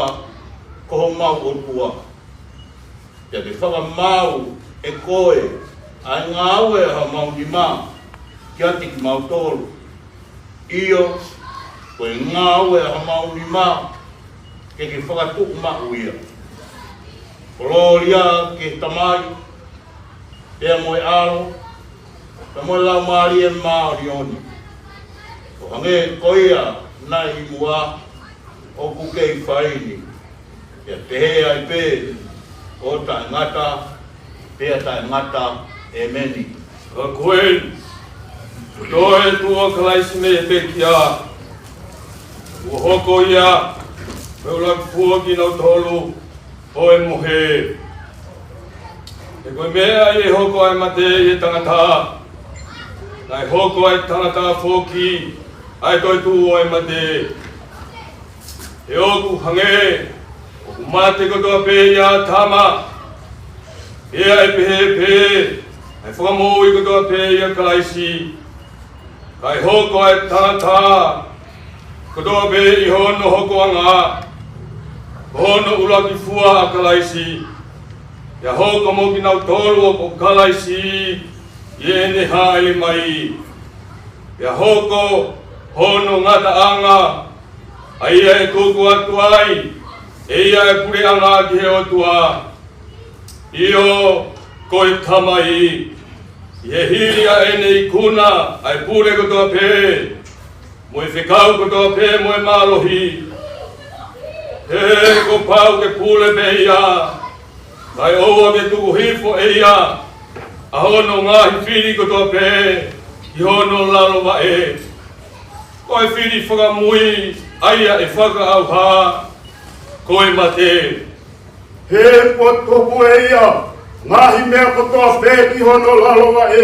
ko homau ʻOtua. Pea ke fakamaau ʻe koe ʻa e ngāue ʻa homau nima kiate kimautolu. ʻIo, ko e ngāue ʻa homau nima ke ke fakatuʻumaʻu ia. Kolōlia ki he Tamai, pea mo e ʻAlo, pea mo e Laumālie Māʻoniʻoni, ʻo hangē ko ia naʻe ʻi muʻa, ʻoku kei fai ni, pea pehē ai pē ʻo taʻengata pea taʻengata. ʻEmeni. Ka ko e, ko e ʻOtua ʻa Kalaisi mei he pekia, kuo hoko ia ko e ʻuluaki fua kinautolu ʻo e mohe. He ko e meʻa ʻi he hoko ʻa e mate ʻi he tangata, naʻe hoko ʻa e tangata foki ʻa e toetuʻu ʻo e mate. He ʻoku hangē ʻoku mate kotoa pē ʻa ʻĀtama, pea ʻe pehē pē ʻa e fakamoʻui kotoa pē ʻia Kalaisi. Kae hoko ʻa e tangata kotoa pē ʻi hono hokoʻanga, ko hono ʻuluaki fua ʻa Kalaisi, pea hoko mo kinautolu ʻoku ʻo Kalaisi ʻi heʻene hāʻele mai. Pea hoko hono ngataʻanga, ʻa ia ʻe tuku atu ai ʻe ia ʻa e puleʻanga ki he ʻOtua, ʻio, ko e Tamai, ʻi he hili ʻa ʻene ikuna ʻa e pule kotoa pē, mo e fekau kotoa pē, mo e mālohi. He kuo pau ke pule pē ia, kae ʻoua ke tuku hifo ʻe ia ʻa hono ngaahi fili kotoa pē ki hono lalo vaʻe. Ko e fili fakamui ʻa ia ʻe fakaʻauha, ko e mate. He kuo tupu ʻe ia ʻa e ngaahi meʻa kotoa pē ki hono lalo vaʻe.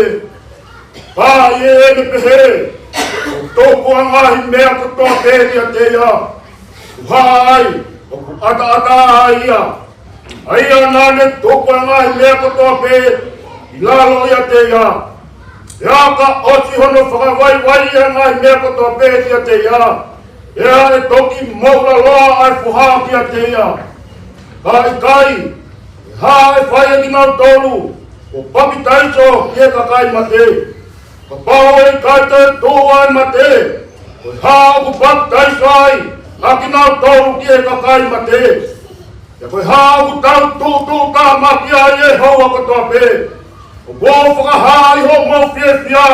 Pea ʻi heʻene pehē, kuo tupu ʻa e ngaahi meʻa kotoa pē kiate ia, ʻoku hā ai ʻoku ʻataʻatā ai ia, ʻa ia naʻa ne tupu ʻa e ngaahi meʻa kotoa pē ʻi lalo ʻiate ia. Pea ka ʻosi hono fakavaivaiʻi ʻa e ngaahi meʻa kotoa pē kiate ia, pea ʻe toki moʻulaloa ʻa e foha kiate ia. Ka ʻikai, ko e hā ʻe fai ʻe kinautolu kuo papitaiso ki he kakai mate? Kapau ʻe ʻikai toe tuʻu ʻa e mate, ko e hā ʻoku papitaiso ai ʻa kinautolu ki he kakai mate? Pea ko e hā ʻoku tau tuʻutuʻutāmaki ai ʻe he houa kotoa pē? ʻOku ou fakahā ʻi hoʻomou fiefia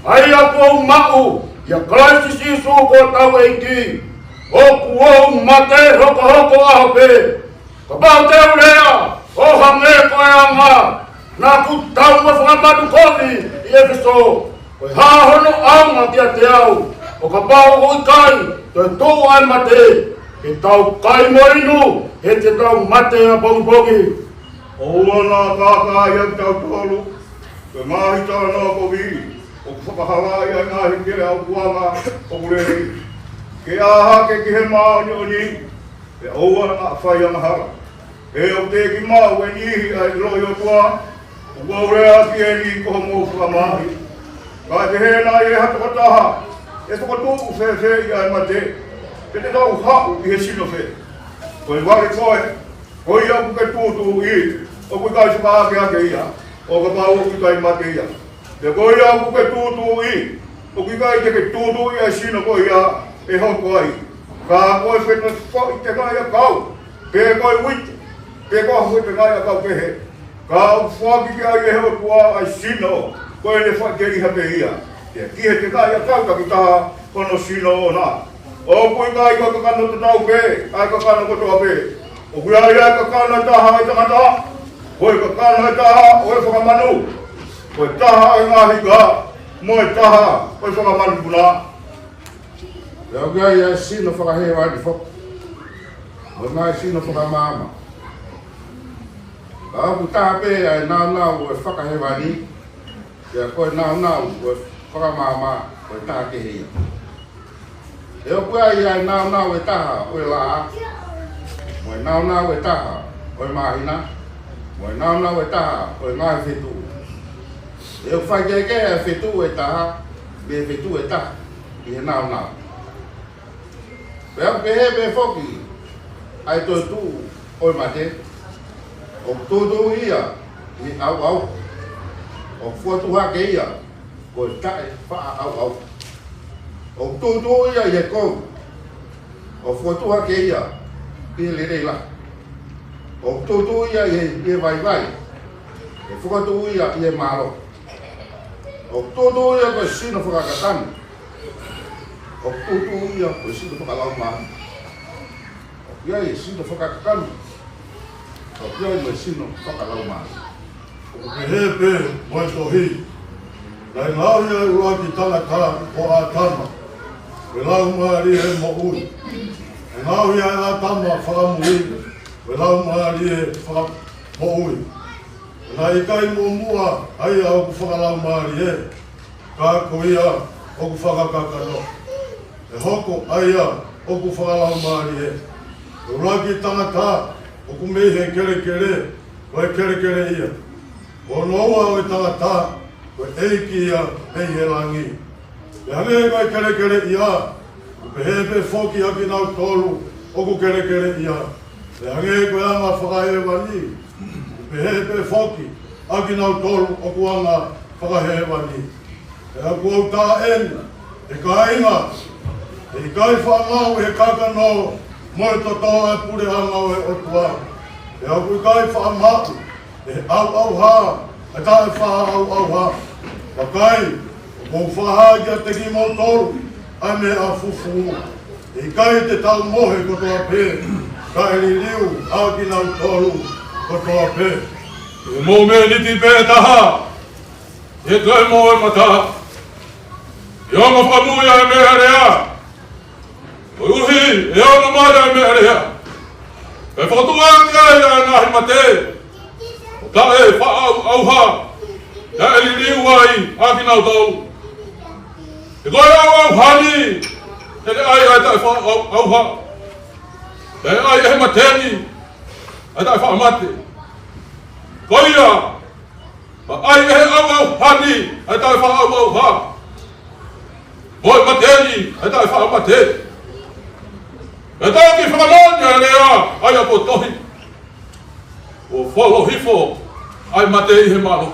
ʻa ia kuo u maʻu ʻia Kalaisi Sīsū ko hotau ʻEiki, ʻoku ou mate hokohoko ʻaho pē. Kapau te u lea ʻo hangē ko e anga naʻa ku tau mo fakamanu kovi ʻi ʻEfesō, ko e hā hono ʻaonga kiate au? ʻO kapau ʻoku ʻikai toe tuʻu ʻa e mate, te tau kai mo inu, he te tau mate ʻapongipongi. ʻOua naʻa kākaaʻi ʻa kitautolu ko e ngaahi talanoa kovi ʻoku fakahalaʻi ʻa e ngaahi kele ʻaukuanga ʻoku lelei, ke ʻā hake ki he māʻoniʻoni, pea ʻoua naʻa fai angahala. He ʻoku teʻeki maʻu ʻe niʻihi ʻa e ʻiloʻi ʻOtua. ʻOku ou lea ki heni ko hoʻomou fakamāʻi. Ka ʻi he naʻe ʻi ai ha tokotaha, ʻe fakatuʻu fēfeʻi ʻa e mate, pea te tau haʻu ʻi he sino fē? Ko e vale koe, ko ia ʻoku ke tūtuuʻi, ʻoku ʻikai fakaakeake ia, ʻo kapau ʻoku ʻikai mate ia. Pea ko ia ʻoku ke tūtuuʻi, ʻoku ʻikai te ke tūtuuʻi ʻa e sino ko ia ʻe hoko ai. Ka ko e fengaʻi tengaʻi ʻakau, pe ko e uite, pe ko ha foʻi tengaʻi ʻakau kehe, ka ʻoku foaki ki ai ʻe he ʻOtua ʻa e sino, ko ʻene faʻiteliha pē ia. Pea ki he tengaʻi ʻakau takitaha, ko hono sino ʻoʻona. ʻOku ʻikai ko e kakano tatau pē ʻa e kakano kotoa pē? ʻOku ʻi ai ʻa e kakano ʻe taha ʻo e tangata, ko e kakano ʻe taha ʻo e fakamanu, ko e taha ʻo e ngaahi kā, mo e taha ʻo e fanga manupuna. Pea ʻoku ʻi ai ʻa e sino fakahēvani foki, mo e ngaahi sino fakamaama. Ka ʻoku taha pē ʻa e nāunau ʻo e fakahēvani, pea ko e nāunau ʻo e fakamaama ko e taha kehe ia. He ʻoku ʻi ai ʻa e nāunau ʻe taha ʻo e laʻā, mo e nāunau ʻe taha ʻo e māhina, mo e nāunau ʻe taha ʻo e ngaahi fetuʻu. He ʻoku faikehekehe ʻa e fetuʻu ʻe taha mei he fetuʻu ʻe taha ʻi he nāunau. Pea ʻoku pehē pē foki ʻa e toetuʻu ʻo e mate. ʻOku tūtuuʻi ia ʻi he ʻauʻauha, ʻoku fokotuʻu hake ia ko e taʻefaʻaʻauʻauha. ʻOku tūtuuʻi ia ʻi he kovi, ʻoku fokotuʻu hake ia ʻi he lelei lahi. ʻOku tūtuuʻi ia ʻi he, ʻi he vaivai, ʻoku fokotuʻu ia ʻi he mālohi. ʻOku tūtuuʻi ia ko e sino fakakakano. ʻOku tūtuuʻi ia ko e sino fakalaumālie. ʻOku ʻi ai e sino fakakakano, ʻoku ʻi ai mo e sino fakalaumālie. ʻOku pehē pē mo e tohi: Naʻe ngaohi ʻa e ʻuluaki tangata ko ʻĀtama, ko e laumālie moʻui. Naʻe ngaohi ʻa ʻĀtama fakamui, ko e laumālie fakamoʻui. Naʻe ʻikai muʻomuʻa ʻa ia ʻoku fakalaumālie, ka ko ia ʻoku fakakakano, ʻe hoko ʻa ia ʻoku fakalaumālie. Ko e ʻuluaki tangata ʻoku mei he kelekele, ko e kelekele ia. Ko hono ua ʻo e tangata, ko e ʻeiki ia mei he langi. Pea hangē ko e kelekele ia, ʻoku pehē pē foki ʻa kinautolu ʻoku kelekele ia. Pea hangē ko e anga fakahēvani, ʻoku pehē pē foki ʻa kinautolu ʻoku anga fakahēvani. Pea ʻoku ou talaʻehai, ʻe kāinga, ʻe ʻikai faʻa maʻu ʻe he kakano mo e toto ʻa e puleʻanga ʻo e ʻOtua. Pea ʻoku ʻikai faʻa maʻu ʻe he ʻauʻauha ʻa e taʻefaʻaʻauʻauha. Vakai, ʻoku ou fakahā kiate kimoutolu ʻa e meʻa fufū. ʻE ʻikai te tau mohe kotoa pē, ka ʻe liliu ʻa kinautolu kotoa pē. ʻI he momeniti pē taha, ʻi he toe moʻui mata, ʻe ongo fakamui ʻa e meʻalea. Koeʻuhi ʻe ongo mai ʻa e meʻalea, pea fokotuʻu hake ai ʻa e ngaahi mate, ʻo taʻefaʻaʻauʻauha, ʻe liliu ai ʻa kinautolu. He ko e ʻauʻauha ni, ʻe ʻai ʻa e taʻefaʻaʻauʻauha, pea ʻe ʻai ʻe he mate ni ʻa e taʻefaʻamate. Ko ia, pea ʻai ʻe he ʻauʻauha ni ʻa e taʻefaʻaʻauʻauha, mo e mate ni ʻa e taʻefaʻamate. Pea toki fakamoʻoni ʻa e lea ʻa ia kuo tohi: Kuo folo hifo ʻa e mate ʻi he mālohi.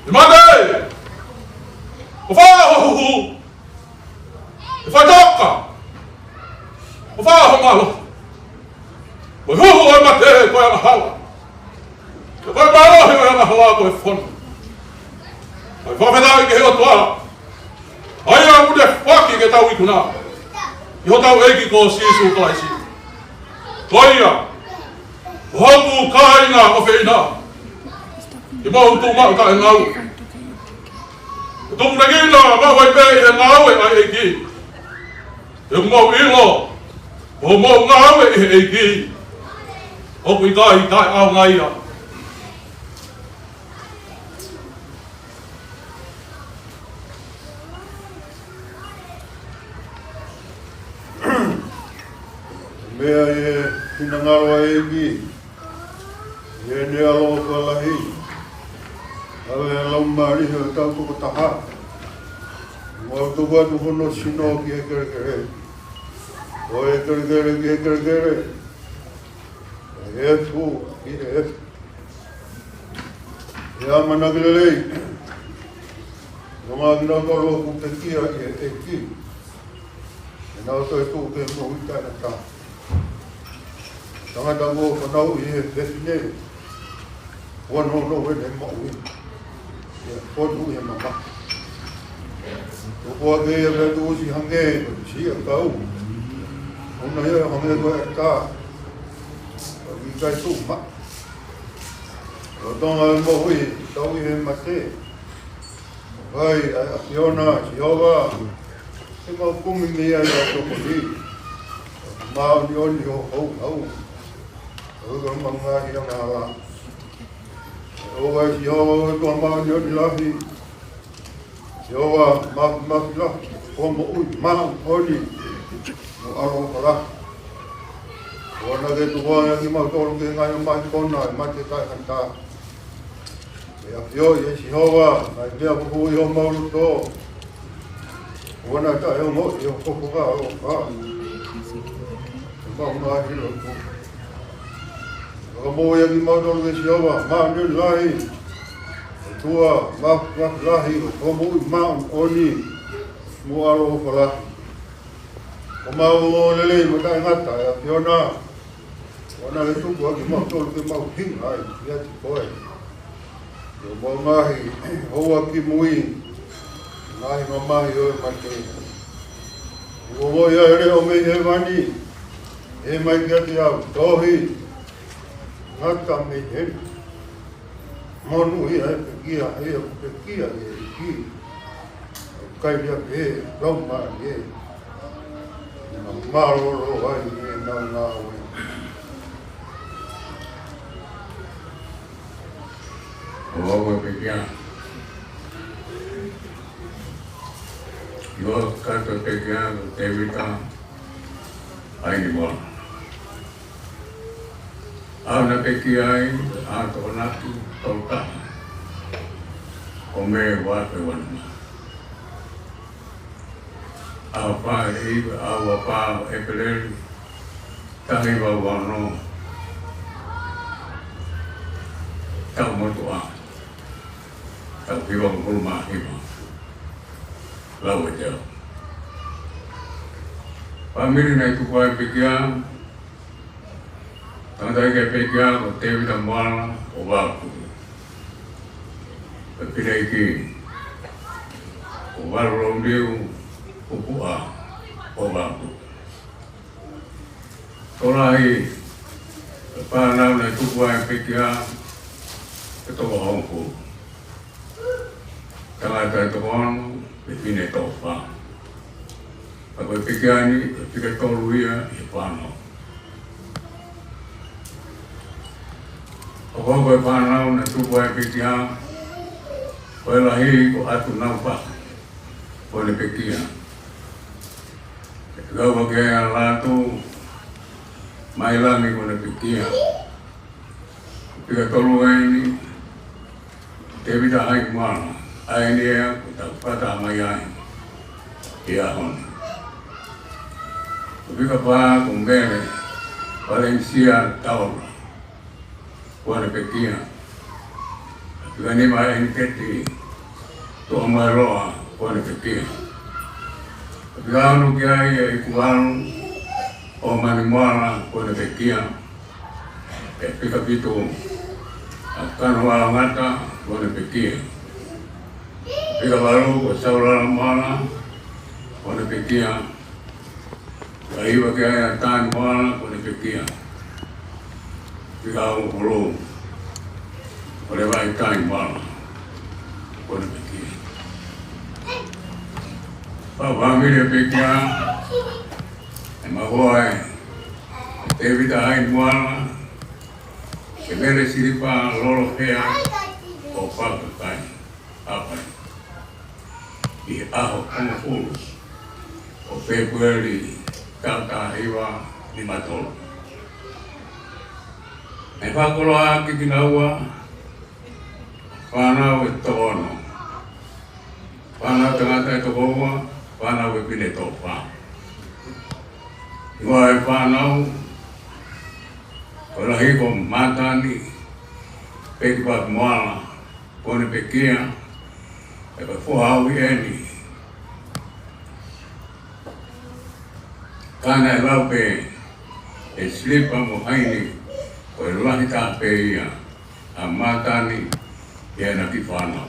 ʻE mate, ko fē ho huhu? ʻE fatoka, ko fē ho mālohi? Ko e huhu ʻo e mate ko e angahala, ka ko e mālohi ʻo e angahala ko e fono. Kae fakafetaʻi ki he ʻOtua, ʻa ia ʻoku ne foaki ke tau ikuna ʻi hotau ʻEiki ko Sīsū Kalaisi. Ko ia, Hoku kāinga ʻofeina, ʻi hoʻomou tuʻu maʻu taʻengāue, ʻo tupunakina maʻu ai pē ʻi he ngāue ʻa e ʻEiki. He ʻoku mou ʻilo, ʻoku mou ngāue ʻi he ʻEiki, ʻoku ʻikai taʻeʻaonga ia. Meʻa ʻi he finangalo ʻa e ʻEiki, ʻi heʻene ʻaloʻofa lahi, ʻa e laumālie ʻo e tau tokotaha. Mau tuku atu hono sino ki he kelekele, ʻo e kelekele ki he kelekele, ʻo e efu ki he efu. ʻE ʻamanaki lelei ʻa kinautolu ʻoku pekia ʻi he ʻEiki, ʻe nau toetuʻu ke moʻui taʻengata. Tangata kuo fanauʻi ʻe he fefine, kuo nounou ʻene moʻui, ʻi he fonu ʻi he mamahi. Tuku ake ia pea tuʻusi hangē ko e siʻi ʻakau, ʻoua naʻa ia hangē ko e ʻatā, ʻoku ʻikai tuʻu maʻu. Lolotonga e moʻui, tau ʻi he mate, ʻoku ʻi ai ʻa e ʻAfiona, Sihova, ke mau kumi mei ai ʻa e tokoni. Māʻoniʻoni hoʻo houhau, ʻoku ʻikai ko e ngaahi angahala. ʻOku ʻi ai Sihova, ʻa e ʻOtua māʻoniʻoni lahi, Sihova māfimafi lahi, ko e moʻui māʻoniʻoni mo e ʻaloʻofa lahi. ʻOua naʻa ke tuku ange ʻa kimautolu ki he ngaahi ʻomai kona ʻo e mate taʻengata. ʻE ʻafioʻi ʻe Sihova ʻa e meʻa fufū ʻi homau loto, ʻoua naʻa taʻeongoʻi hoʻo fakaʻaloʻofa ʻi homau ngaahi loto. Fakamoʻui ʻa kimautolu ʻe Sihova māʻoniʻoni lahi, ʻOtua māfimafi lahi, ko e moʻui māʻoniʻoni mo e ʻaloʻofa lahi. Ko homau lelei mo taʻengata ʻa e ʻAfiona, ʻoua naʻa ke tuku ʻa kimautolu ke mau hinga ai kiate koe, ʻi homau ngaahi houa kimui, ngaahi mamahi ʻo e mate. Kuo ongoʻi ʻa e leʻo mei hēvani, ʻEiki, mai kiate au, tohi, ngata mei heni. Monūʻia ʻa e pekia, ʻa ia ʻoku pekia ʻi he ʻEiki, ʻoku ʻikai lea pehē, laumālie, ʻe mālōlō ai ʻenau ngāue. ʻOku ou pekia. ʻIo, kātoa pekia, ko Tēvita ʻAinimuala. ʻAho naʻe pekia ai ʻa Tokonaki Tolutaha, ʻo Mē ua afe ua nima. ʻAho fā ʻi he ʻaho ua fā ʻo ʻEpeleli, taha hiva ua ono, taʻu motuʻa, taʻu hiva ʻo e hulu mā hiva. Lau e teo. Fāmili naʻe tuku ai pekia, tangataʻeiki pekia ko Tēvita Muala ʻo Vavaku. Pea fineʻeiki ko Valu Lomiu Pupuʻa ʻo Vavaku. Tokolahi e fānau naʻe tuku ai pekia ʻe toko hongofulu. Tangata ʻe toko ono, pea fefine ʻe toko fā. Ka ko e pekia ni, ʻe fika tolu ia ʻi he fānau. ʻOku ʻi ai e fānau naʻe tuku ai pekia, ko e lahi ko ʻAtunaufaʻu, ko ʻene pekia. ʻE fika ua ki ai ʻa Lātū Mailangi, ko ʻene pekia. Fika tolu eni, Tēvita ʻAinimuala, ʻa eni ia ʻoku tau fakataha mai ai he ʻaho ni. Fika fā ko Mele Valencia Taula, ko ʻene pekia. Fika nima ʻEniketi Tuʻamailoa, ko ʻene pekia. Fika ono ki ai ʻa Ikuvalu ʻOmanimuala, ko ʻene pekia. Pea fika fitu ʻa Kanoaloangata, ko ʻene pekia. Fika valu ko Saulalamuala, ko ʻene pekia. Fika hiva ki ai ʻa Tanimuala, ko ʻene pekia. Fika hongofulu, ʻo Levaʻitai Moala Ponepekia. Fāmili ʻa e pekia, ʻe mahuʻi ʻe Tēvita Haini Moala, ʻe Mele Silipa Lolohea ʻo Fakakai, Haʻapai, ʻi he ʻaho hongofulu ʻo Fēpueli, taha hiva nima tolu. ʻE fakakoloa ʻaki kinaua fānau ʻe toko ono, fānau tangata ʻe toko ua, fānau fefine ʻe toko fā. Ko e fānau, ko e lahi ko Mātani Pekipaki Moala Ponepekia, ʻe ko e foha ʻoku ʻi heni. Ka naʻe lau pē ʻe Silipa mo Haini, ko e lahi taha pē ia ʻa Mātani ʻi heʻena kiʻi fānau.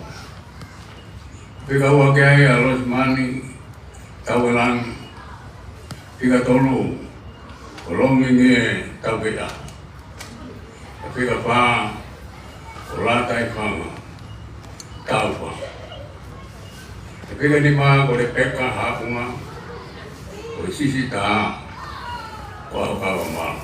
Fika ua ki ai ʻa Losimani Tauelangi, fika tolu ko Longingie Taukeʻa, fika fā ko Lātaifanga Taufa, fika nima ko Lepeka Haʻapunga, ko e siʻisiʻi taha ko ʻAhokava Moala.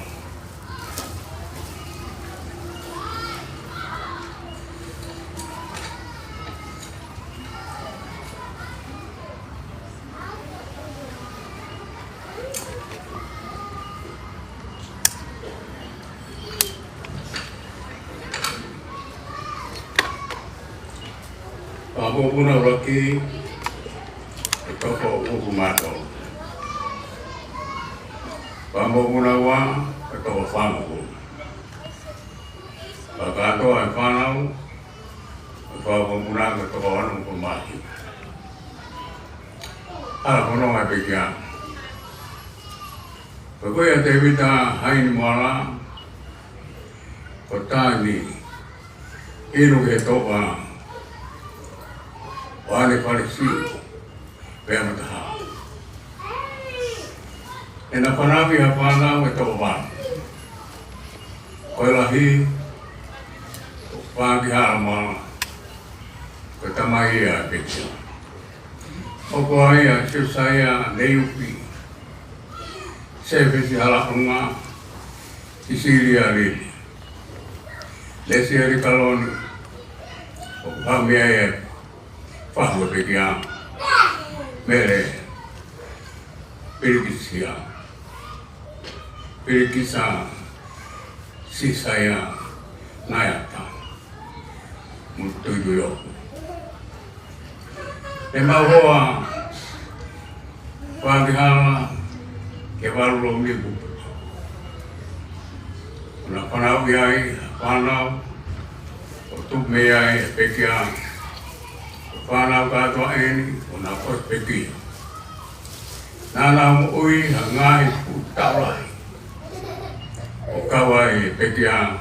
Fanga mokopuna ʻuluaki, ʻe toko uofulu mā tolu. Fanga mokopuna ua, ʻe toko fāngofulu. Fakakātoa e fānau, ʻe fanga mokopuna ʻe toko onongofulu mā hiva. ʻAla fononga e pekia. Ko ia ʻa Tēvita Haini Moala, ko Tani inu ke toka ʻo ʻAne Palesi pea mo Taha. ʻEna fānau ʻi ha fānau ʻe toko fā. Ko e lahi ko Fākihala Moala, ko e tamai ia ʻa e pekia. Hoko ai ʻa Siosaia Neiupi, Sēfesi Halaʻunga, Sisilia Lili, Lesieli Kaloni, ʻo fāmili ʻa e fahu ʻa e pekia, Mele, Pilikisia, Pilikisa, Sisaia, Naiata, mo Tuituioku. ʻE maʻu hoa Fākihala ke valu lomi pupu. ʻO na fānau ʻi ai, fānau, ʻo tupu mei ai e pekia, ʻo fānau kātoa eni, ʻo na ʻosi pekia. Naʻa na moʻui ha ngaahi fuʻu taʻu lahi ʻo kau ai e pekia,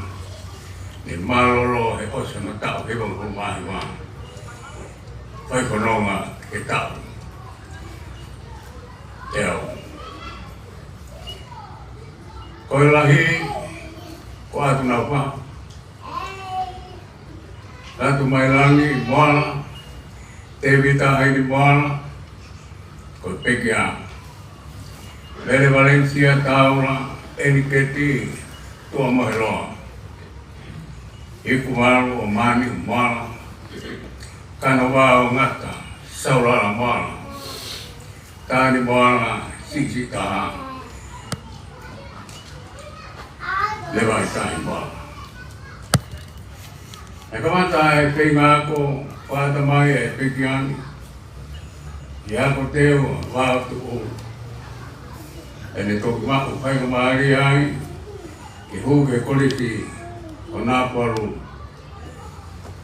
ne mālōlō he ʻosi hono taʻu hivangofulu mā hiva. Fai fononga he taʻu ʻe au. Ko e lahi ko ʻAtunaufa, Latumailangi Moala, Tēvita Haini Moala, ko e pekia. Mele Valensia Taula, Eniketi Tuʻamoheloa, Hikumalu ʻo Mani Moala, Kanovao Ngata, Saulala Moala, Tani Moala, siʻisiʻi taha, Levaʻitai Moala. ʻE kamata e feinga ako fakatamai e pekia ni ʻi he ako teu ʻa Vaotuʻu. ʻEne toki maʻu faingamālie ai ke hū ki he Kolisi ʻo Napalu.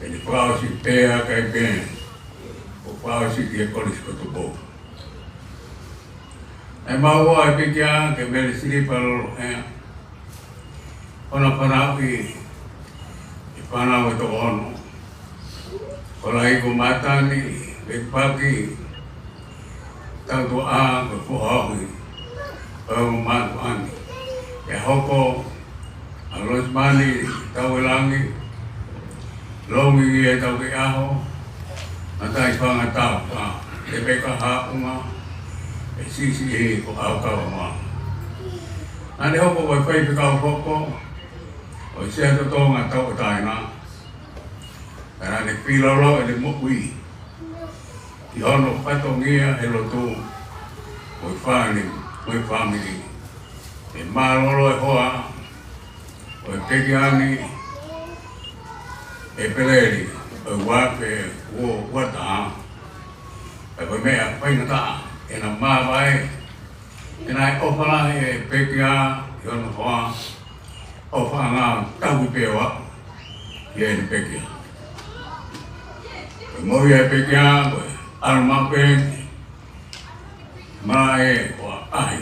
ʻEne fakaʻosi pē ʻa e kai pē, ʻo fakaʻosi ki he Kolisi ko Tupou. ʻE maʻu hoa e pekia kia Mele Silipa Lolohea, ʻo na fānau ʻi, ʻi fānau ʻe toko ono. Ko e lahi ko Mātani Pekipaki Tautuʻa, ko e foha ohi ʻo e ongo mātuʻa ni. ʻE hoko ʻa Losimani Tauelangi, Longi ʻi he tau ke ʻaho, Matai Fanga Tau, ʻa, ʻe peka haʻunga, ʻe sisi ʻi ko au kau ma. Naʻa ne hoko ko e faifekau hoko ʻo e Sea Totongi Tauʻatāina, ka naʻa ne fīlaulau ʻene moʻui ki hono fatongia he lotu, mo e fānau, mo e fāmili. ʻE mālōlō e hoa ʻo e pekia ni ʻi ʻEpeleli ʻo e ua afe ua taha. Pea ko e meʻa faingataʻa ʻena māvae, ʻena ʻofa lahi e pekia ki hono hoa, ʻofaʻanga tauhi pē ʻo aʻu ki heʻene pekia. Ko e moʻui ʻa e pekia ko e ʻalu maʻu pē, maʻu ʻo ʻaʻahi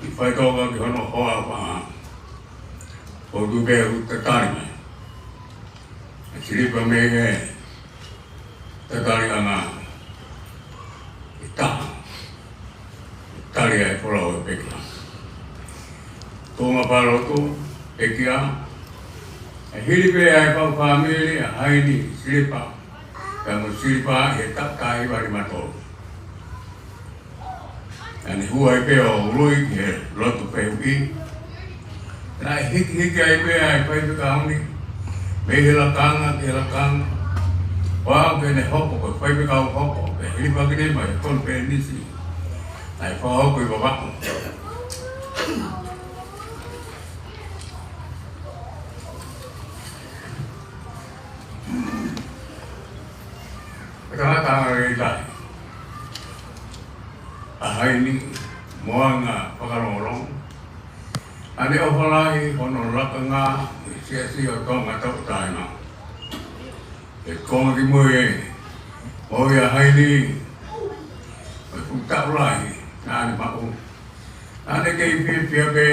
ʻi faitoka ki hono hoa ʻofaʻanga. ʻO tuʻu pē ʻo tatali mai ʻa e silipa mei he tataliʻanga ʻe taha, ʻo tali ai e folau ʻo e pekia. Tuʻunga palotu pekia, ʻe hili pē ʻa e kau fāmili ʻa Haini Silipa, pea mo Silipa ʻi he taʻu taha hiva nima tolu. Naʻa ne hū ai pē ʻo ului ki he lotu fehuʻi. Naʻe hikihiki ai pē ʻa e faifekau ni mei he lakanga ki he lakanga, ʻo aʻu ki heʻene hoko ko e faifekau hoko, pea hilifaki mai ʻi he konifelenisi naʻe fakahoko ʻi Vavaʻu. Ko e tangata angalelei lahi ʻa Haini mo e anga fakalongolongo. Naʻa ne ʻofa lahi hono lakanga ʻi he Siasi ʻo Tonga Tauʻatāina. ʻE konga ki mui ʻe moʻui ʻa Haini, ʻi he fuʻu taʻu lahi naʻa ne maʻu. Naʻa ne kei fiefia pē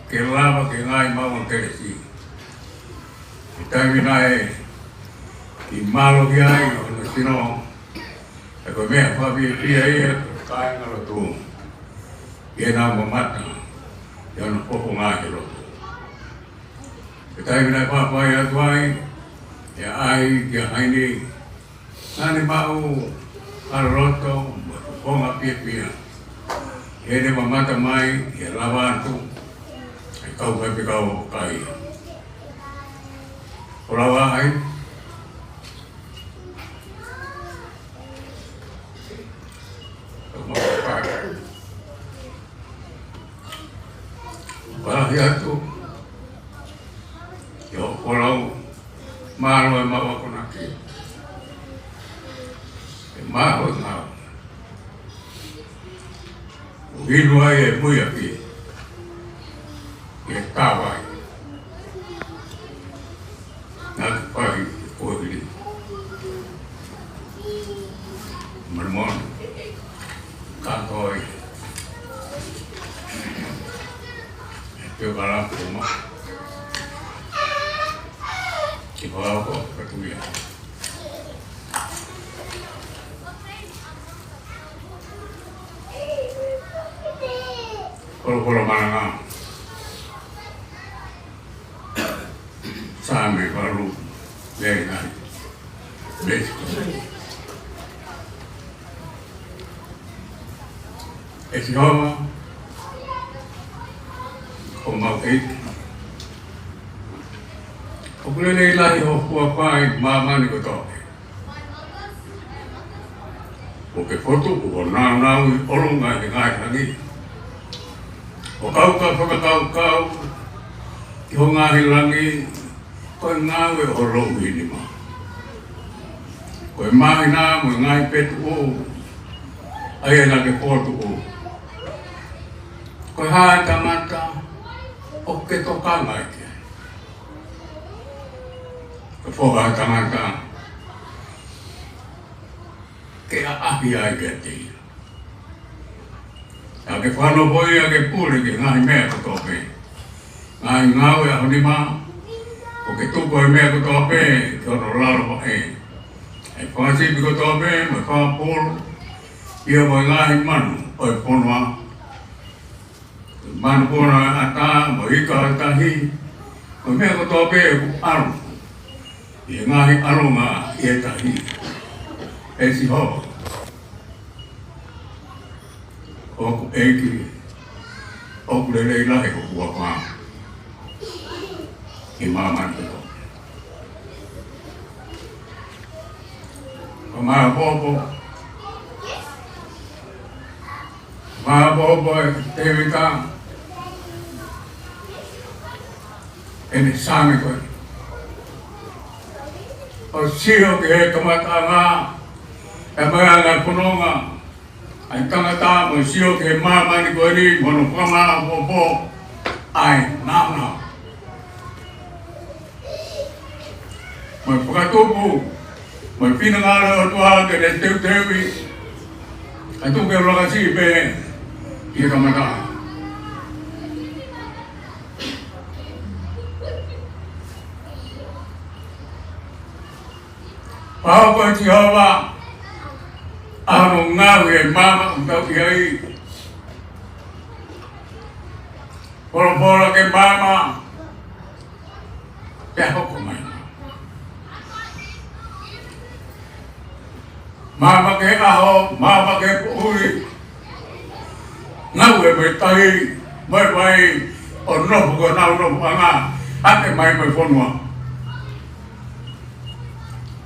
ke lava ke ngaahi maʻu ʻa kelesi. ʻI he taimi naʻe kei mālohi ai hono sino, ʻa ia ko e meʻa fakafiefia ia ki he kāingalotu, ʻi heʻenau mamata ʻi hono fofonga ʻi he lotu. ʻI he taimi naʻe fāifai atu ai ʻa e ʻaʻahi kia Haini, naʻa ne maʻu ʻa e loto mo e fofonga fiefia heʻene mamata mai ki he lava atu ʻa e kau faifekau ʻo kai. Ko lava ai, ko mau kai. Palahi atu ʻi hoʻo folau, mālō e maʻu akonaki. ʻE mālō e ngāue. ʻO inu ai e mui ʻa e pie, ʻi he tavai. Naʻa ke pahi ko hili. Malimoni. Ka ko e. Te kala kuma. Ki pala ko ka tuia. Kolokolo malanga. Saame valu, lea nai. Lesi ko. ʻE Sihova, ko homau ʻEiki, ʻoku lelei lahi hoʻo huafa ʻi māmani kotoa pē. ʻOku ke fokotuʻu hoʻo nāunau ʻi ʻolunga ʻi he ngaahi langi. ʻO kau ka fakakaukau ki ho ngaahi langi, ko e ngāue ʻo ho louʻi nima. Ko e māhina mo e ngaahi fetuʻu, ʻa ia naʻa ke fokotuʻu. Ko e hā e tangata ʻoku ke tokanga ai ki ai? Ko e foha ʻo e tangata ke ʻaʻahi ai kiate ia. Naʻa ke fakanofo ia ke pule ki he ngaahi meʻa kotoa pē. Ngaahi ngāue ʻa ho nima, ʻo ke tuku e meʻa kotoa pē ki hono lalo vaʻe. ʻA e fanga sipi kotoa pē, mo e fanga pulu, pea mo e ngaahi manu ʻo e fonua. Manupuna ʻa e ʻatā, mo e ika ʻo e tahi, Ko e meʻa kotoa pē ʻoku ʻalu ʻi he ngaahi ʻalunga ʻi he tahi, ʻe Sihova, ʻoku ʻEiki, ʻoku lelei lahi hoʻo huafa ʻi māmani kotoa. Ko e māʻopoʻopo, māʻopoʻopo ʻe Tēvita, ʻene Saame ko ē. ʻO sio ki he kamataʻanga ʻa e meʻa, ngaahi fononga ʻa e tangata, mo sio ki he māmani ko eni, mo hono fakamāʻopoʻopo ʻa e nāunau mo e fakatupu, mo e finangalo ʻo e ʻOtua ke ne teuteuʻi ʻa e tuʻu ke lakasi pē ʻi he kamataʻanga. Pau ko e Sihova ʻa hono ngāue ʻi he māmani ʻoku tau ʻi ai. Folofola ki he maama, pea hoko mai. Maama ki he ʻaho, maama ki he poʻuli. Ngāue mo e tahi, mo e vai, ʻo nofo ko ʻenau nofoʻanga ʻaki mai mo e fonua.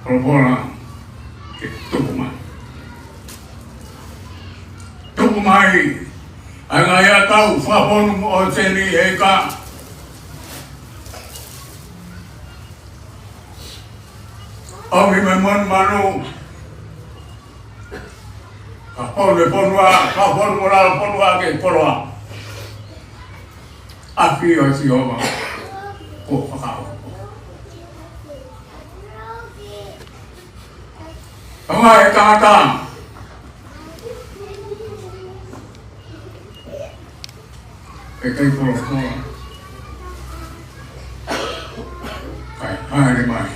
Folofola ke tupu mai. Tupu mai ʻa e ngaahi ʻakau fakafonu mo ʻōseni ʻi he ika. ʻOmi mo e monumanu, fakafonu e fonua, fakafonu mo lalo fonua ke koloa. ʻAfio ʻa Sihova ko e fakaʻofoʻofa. Tama e tangata, ʻe ʻikai folofola, kae hāʻele mai.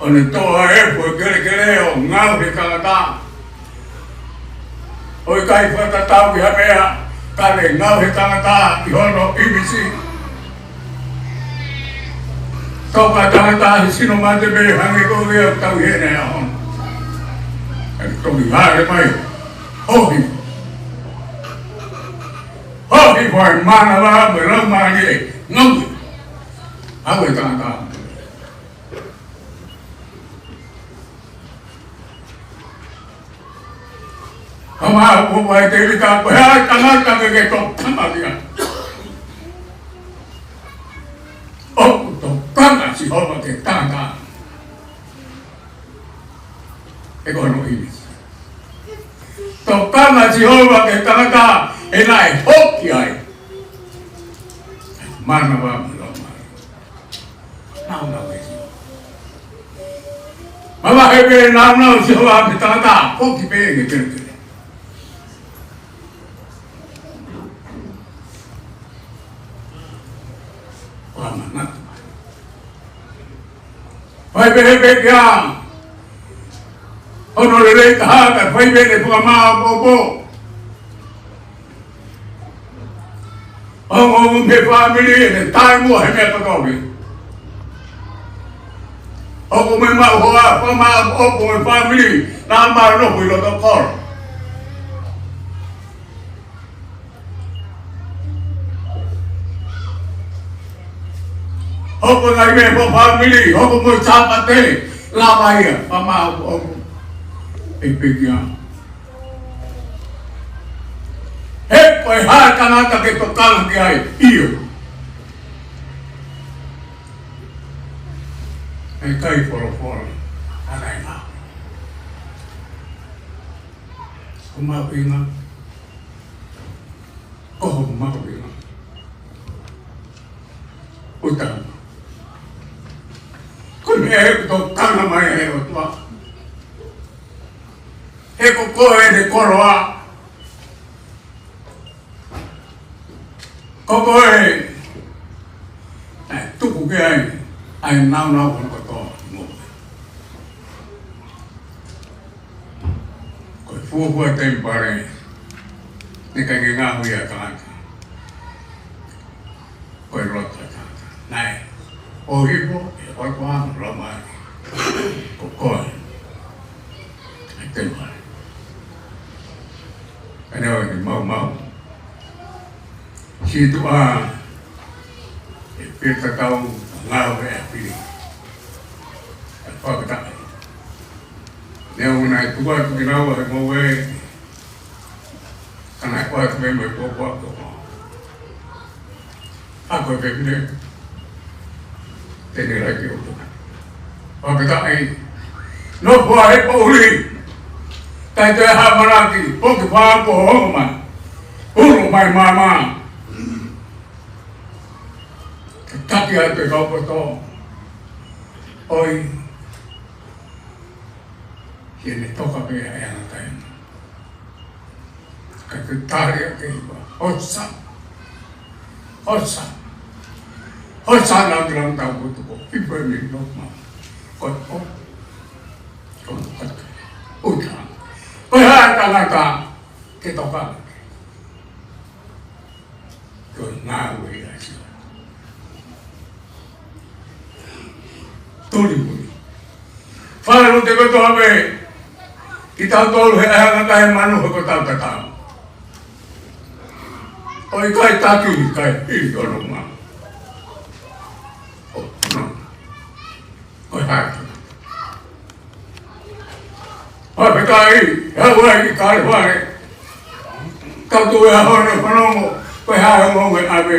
ʻO ne toʻo ʻa e efu ʻo e kelekele ʻo ngaohi e tangata. ʻO ʻikai fakatatau ki ha meʻa, ka ne ngaohi e tangata ʻi hono ʻīmisi. Toka tangata he sino mate pē hangē ko ia ʻoku tau ʻi heʻene ʻaho ni. ʻE toki hāʻele mai. Hohi. Hohi ko e mānava mo e laumālie. Ngaohi. Au e tangata. Ka maʻu ko e vai Tēvita, ko e hā e tangata ke ke tokanga ki ai? ʻOku tokanga Sihova ki he tangata. ʻE ko hono ʻīmisi. Tokanga Sihova ki he tangata, ʻe naʻe hoki ai. Mānava mo e laumālie. Nāunau ʻe Sihova. Mavahe pē nāunau Sihova mei he tangata, foki pē ki he kelekele. Fakamanatu mai. Fai pē he pē kia. Hono lelei taha, kae fai pē ʻene fakamāʻopoʻopo. Ongoongo mei he fāmili ʻene taimi ʻo e meʻa kotoa pē. ʻOku mei maʻu hoa, fakamāʻopoʻopo e fāmili, naʻa mau nofo ʻi loto kolo. Hoko e ngaahi meʻa fakafāmili, hoko mo e Sāpate, lava ia, fakamāʻopoʻopo. ʻE pekia. He ko e hā e tangata ke tokanga ki ai, ʻio. ʻE ʻikai folofola ʻa e ngaahi meʻa. Ko maʻu ʻi he ngaahi, ko hoʻo maʻu ʻi he ngaahi. ʻUtama. Ko e meʻa ʻoku tokanga mai ai ʻOtua. He ko koe ʻene koloa. Ko koe ʻe tuku ki ai ʻa e nāunau kotoa. Ko e fuofua temipale, naʻe ʻikai ke ngaohi ʻe ha tangata. ko e loto ʻa e tangata. Naʻe ʻohifo ʻe he ʻOtua mo e Laumālie ko koe. ʻAi te mare. ʻAi ʻo ne maumau. Sītuʻa ʻe pē tatau ngāue ʻa e fili. ʻAi fakataha. Neongo naʻe tuku atu kinaua he moue, ka naʻe ʻoatu mei mo e puapua ko. ʻA ko e fefine. Te ne ʻai ke ʻoku. Fakataha. Nofo ʻa e poʻuli. Taʻe toe hamalaki, poki fā ko homa. Ulu mai māmā. Ke taki atu e kau poto. ʻOi. Ke ne toka pē ʻa e anga taina. Ka te tali ʻa ke iwa. Hosa. Hosa. Hosa na ki lang tau kutu ko. Ipo e mi no ma. Ko e o. Ko e o. Uta. Ko e hā e tangata ke toka. Ko e ngāue ʻa Sihova. Tuli muli. Fale lo te kotoa pē, kitautolu he ʻaho ni ʻoku ʻikai manu he ko tau tatau. ʻOku ʻikai taki, ʻikai hili ʻo nonga. ʻO, no. Ko e hā e tangata. Fakafetaʻi, ʻe au ai ki Kalevale. Ka tuʻu e ʻaho ni fanongo, ko e hā e ongoongo ʻave.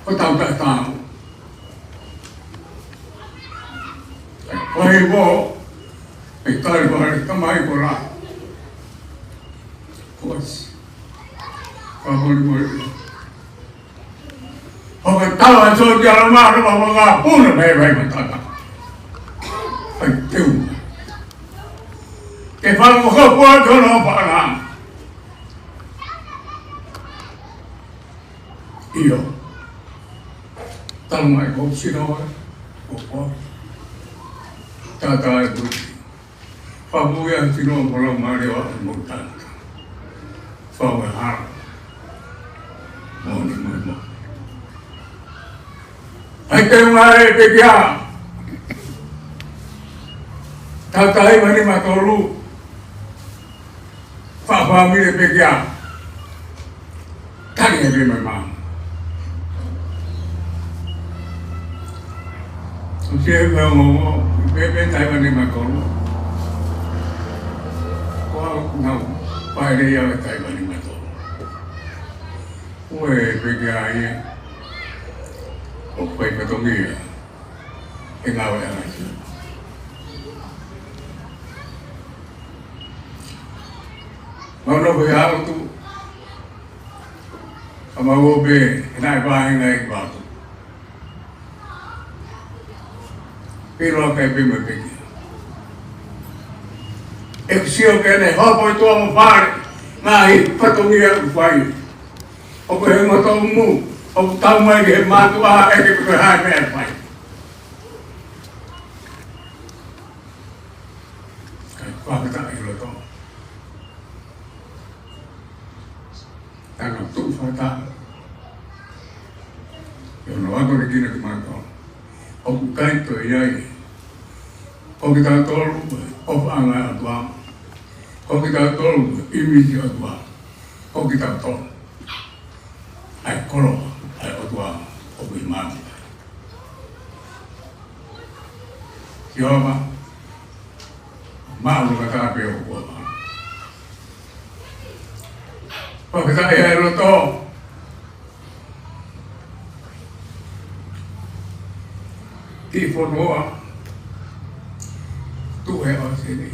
Ko tau tatau. Ko e hā e ongoongo, ʻe Kalevale, tamai ko la. Kuo ʻosi. Fakamolemole. ʻO ka tau a so ki ala maro ma ma puna mai mai matata. ʻAi te u. Ke fakamolemole atu hono faʻahinga. ʻIo. Tau mai ko sino e. Ko ko. Tata e buti. Fakamoʻui ʻa e tino mo e laumālie ʻo e moutanga. Fakamoʻui hala. Moʻoni, moʻoni, moʻoni. ʻAi te u ngāue pē kia. Tau taha hiva nima tolu. Fakafāmili pē kia. Tali e pē mai mā. ʻO se pē ongoongo, pē pē taha hiva nima tolu. Ko au nau, paele ia e taha hiva nima tolu. ʻOku pē kia ia. ʻOku fai fatongia. ʻE ngāue ʻa e ngaahi. Mau nofo ʻi he ʻaho tu. ʻA mau ō pē, ʻe naʻe pāhinga ʻi he vatu. Pē loa kai pē mai pē kia. ʻE sio ke ne hopo ʻi tuʻa mo fale, ngaahi fatongia ʻoku fai. ʻOku he ngoto mu, ʻoku tau mai ki he mātuʻa ʻeke pe ko e hā e meʻa ʻe fai. Kae fakataha ʻi loto. Tana tuʻu fakataha. ʻI hono ako le kina ki mātuʻa. ʻOku ʻikai toe ʻi ai. Ko kitautolu, ʻofaʻanga ʻa e ʻOtua. Ko kitautolu, ʻīmisi ʻa e ʻOtua. Ko kitautolu. ʻA e koloa, ʻa e ʻOtua, ʻoku ʻi māmani. Sihova, mālō ka tā pē ʻo kuo mā. Fakataha e loto. Ki fonua. Tuʻu he ʻaho ni.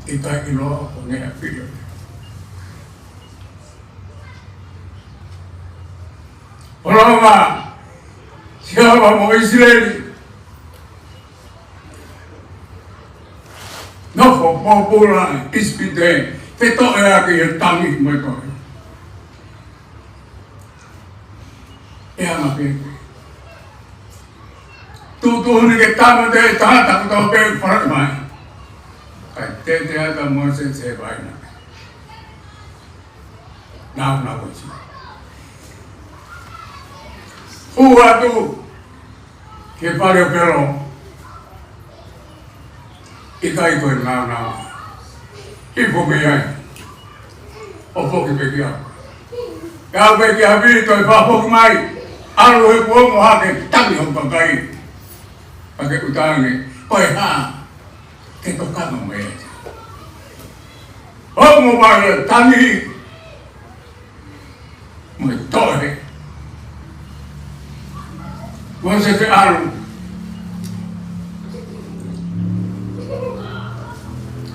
ʻIkai ʻiloa ko e meʻa pilo. Holonga, Sihova mo ʻIsileli. Nofo pōpula ʻIsipite, te toʻe ake ʻi he tangi mo e toʻe. ʻE anga pē. Tuʻutuʻuni ke tama te tangata ko tau pē fara mai. Kae te te ata Mōsese he vaina. Nau, nau ko si. Hū atu ki he fale ʻo Pelo, ʻikai ko e naunau. Hifo mei ai, ʻo foki pē ki ʻapi. Ka ʻalu pē ki ʻapi, toe fakafoki mai, ʻalu he kuonga hake, tangi hoku kakai. Pea ke ʻuta ange, ko e hā ke tokanga mai ai? Ongo mai e tangi mo e toʻe. Kuo se te ʻalu.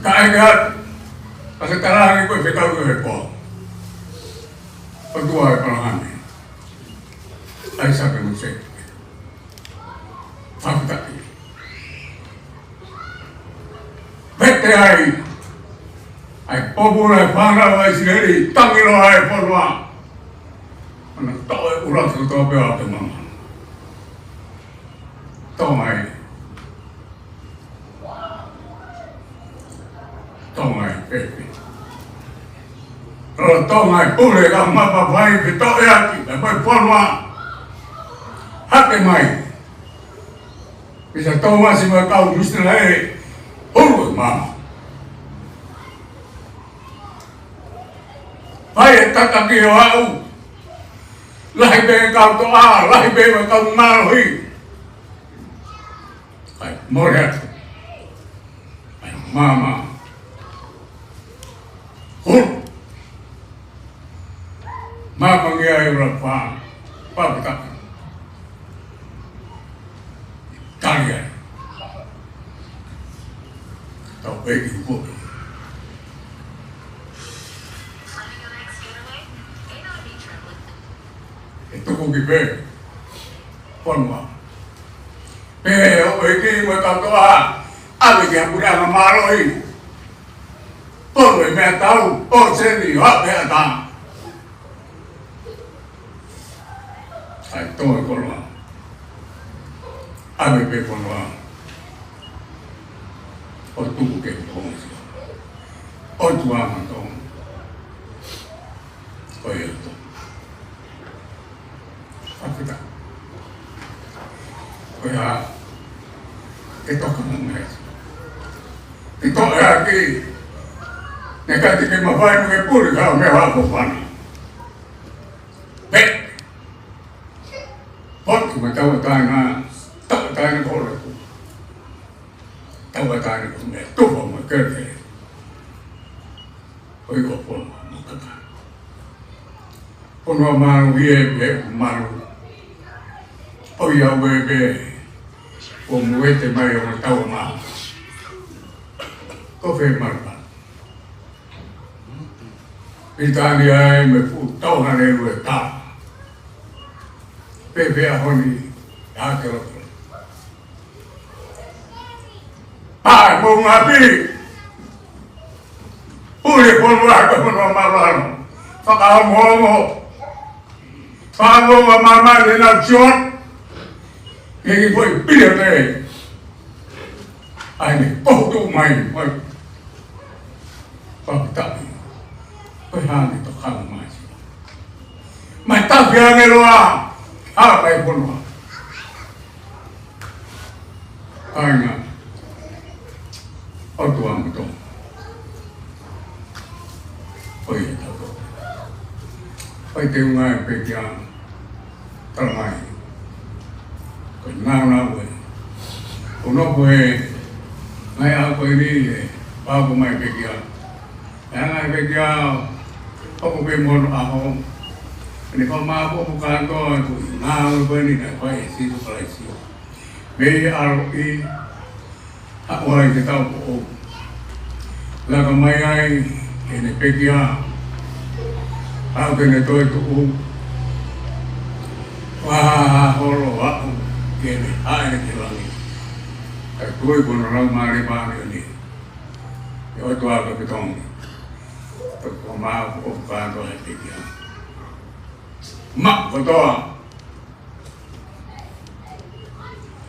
Ka ʻai ke ʻalu, pea ke talaange ko e fekau ʻi he pō. ʻOtua ʻe Apalahame, ʻAisake mo Sēkope. Fakatapi. Vete ai ʻa e pōpula ʻo e fānau ʻa ʻIsileli, tangi loa ʻa e fonua. ʻO na toʻo e ʻuluaki kotoa pē ʻo ʻapi mama. Tonga ai. Tonga ai, pepe. Lolotonga e pule ka mapa vai pe toʻe ʻaki, ka pai fonua. Hake mai. Pea Tōmasi mo e kau misinale, hulu e mama. Fai e tataki ʻo aʻu. Lahi pē kau toʻa, lahi pē kau mālohi. ʻAi, mole atu. ʻAi, mama. Hulu. Mama ngia e ula pa. Papitaka. Tali ai. Tau pē ki kuko. E tuku ki pē. Fonua. Pea ʻoku ʻi ai mo e kau toʻa, ʻave ki ha puleʻanga mālohi. Polo e meʻatau, ʻo seni, ʻo ʻave ʻatā. ʻAi, tō e koloa. ʻAve pē koloa. ʻO tuku ke koloa. ʻO tuama tō. Ko ia tō. Fakafetaʻi. Ko ia, ke toka mo me. Ke toka ki. Ne ka te ke mafai mo ke puli ka me wa ko fana. Pe. Potu me tau taina, tau taina ko le. Tau taina ko me tufa mo ke te. ʻOi ko pono mo kaka. Pono malu ie pe malu. ʻOi au e pe. Ko muete mai o tau ma. Ko fe malu. Pitani ai me fu tau hale ue ta. Pe pe a honi. A ke lo. Pae mo ngapi. Pule pono aka pono malalo. Fakaongoongo. Fakaongoongo mama le na chon. Ke ki foi pile pe. ʻAi ne kohu tu mai mai. Fakatapi. Ko e hane to kama mai. Mai tafi ange loa. Hala kai pono. ʻAinga. ʻOtua mo tō. ʻOi e tau tō. ʻOi te unga e pekia. Tala mai. Ko e nāunau e. Ko nofo e. Ngai au ko e ni e. Pau ko mai pekia. E anga e pekia. ʻOku pe mono aho. Ne ko mā ko ko kanto e ko i ngā ko e ni kai pai e Sīsū Kalaisi. Mei ʻaloʻi, haʻu ai ke tau poʻou. Laka mai ai, ke ne pekia, au ke ne toe tuʻu. Wahaha holo aʻu, ke ne haʻele ki langi. Kai koi kono lau mare mare ni. E ʻOtua ka petongi. Toko mā ko ka toa e pekia. Ma, kotoa.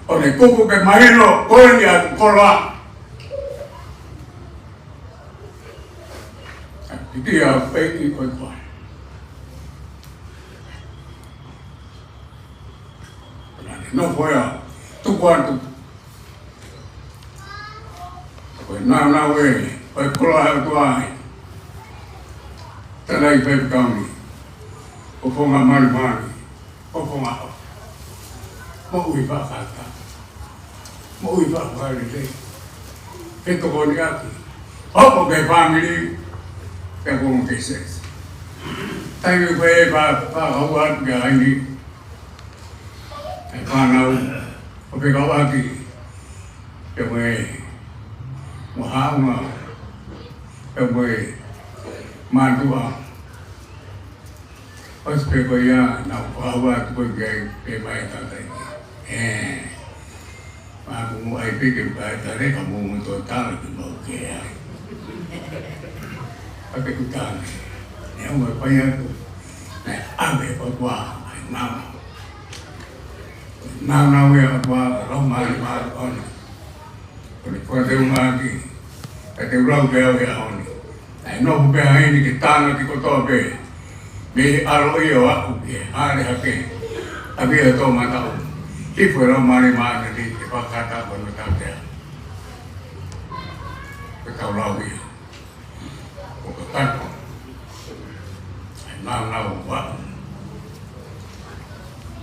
ʻO ne kuku ke mahino, ko eni ʻa e koloa. Tiki a peiki ko e koe. Nofo ia, tuku atu. Ko e naunau ē, ko e koloa ʻa e ʻOtua ē. Tala ʻi Faifekau ni. ʻOfonga malimali, ʻofonga ʻofa. Moʻui fakatātā. Moʻui fakalelei. Ke tokoni ʻaki. Hopo ki he fāmili, pea mo e siasi. Taimi pē ʻe fa-, fakahua atu ki ai ni. ʻE fānau, ʻo fekauʻaki, pea mo e, mo haunga, pea mo e mātuʻa. ʻOsi pē ko ia, naʻa ku fakahua atu ko e pē mai e tangata ia. ʻE, ma ku mo ai pē ke u kai tale ka mo mo to tala ke mau ke ai. Ka ke ku tale. Ne au mai pai atu. Ne ʻave ʻOtua, ai mama. Naunau ia ʻOtua, lau mai ma ʻOtua. Ko e fuʻu teunga ʻaki, ka te u lau pē au he ʻaho ni. Naʻe nofo pē ʻa eni ke tānaki kotoa pē. Mei he ʻaloʻi ʻo aʻu ki he hale hake. ʻApi ʻa e toʻomataʻu. Hifo e lau mai ma ʻOtua ni ke fakakata ko no tātea. Ko e tau lau ia. Ko ka kato. ʻE naunau ʻa.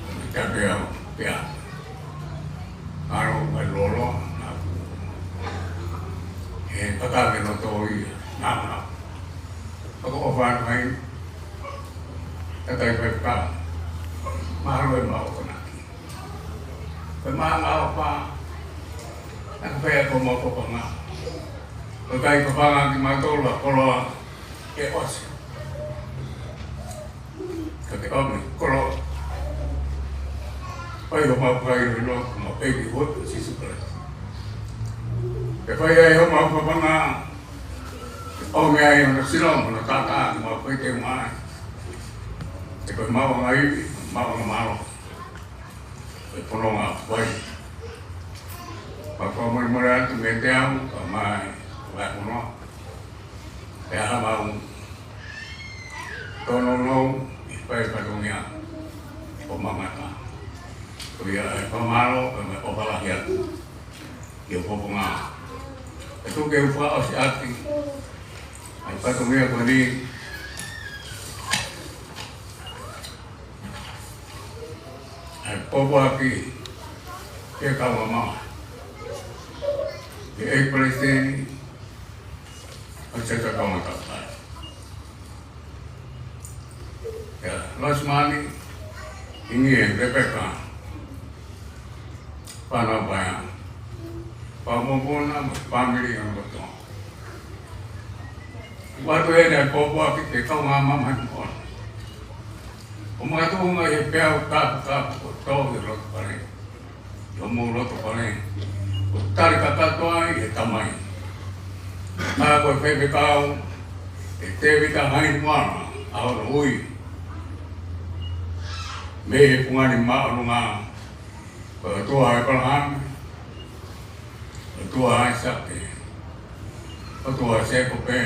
Ko e tape au, pea. Aro mai lolo, naʻa ku. ʻE kaka ke no tō ia, naunau. Ako o fānau mai. Takai pē ka. Mahalo e mau konaki. Ko e maʻanga ʻofa, naʻa ku pehē ko mau papanga. Ko e kai papanga ki mātou la koloa ke ʻosi. Ka ke ʻomi koloa. Pai ko mau kai ʻo hino, ko mau peki hot, Sīsū Kalaisi. Ke fai ai ho mau papanga, ke ʻomi ai hono sino, hono tātā, ke mau peki mai. Ke ko mau ngai, mau ngamalo. Ko e fononga ʻa e ʻOtua. Pea ko e molemole atu mei he teau, ka mai, ko e fononga. Pea ha mau. Tono no, ʻi he fai fatongia. Ko mangata. Ko ia e fakamālō, ka mai ʻofa lahi atu. Ke u poponga. E tuku ke u fakaʻosi ʻaki. ʻA e fatongia ko eni. ʻA e popo ʻaki ke kau mama. Ke ʻEiki Palesiteni ʻo e Siasi ʻo e Tonga Tauʻatāina. Kia Losimani, Ingie Lepeka, Fānau Paea, Pāmopuna, mo e fāmili ʻo e Tonga. Vatu ʻeni ʻa e popo ʻaki ke kau mama mai mo ʻOmatunga ʻi he peau kapakapu ko tō ʻi loto pale. ʻI homou loto pale. Ko tali kakato ai ʻe he Tamai. Ka ko e faifekau ʻe Tēvita Hainimuala ʻa hono ui. Mei he Fungani Māʻolunga. Ko e ʻOtua ʻo ʻĒpalahame, ʻOtua ʻo ʻAisake, ʻOtua ʻo Sēkope,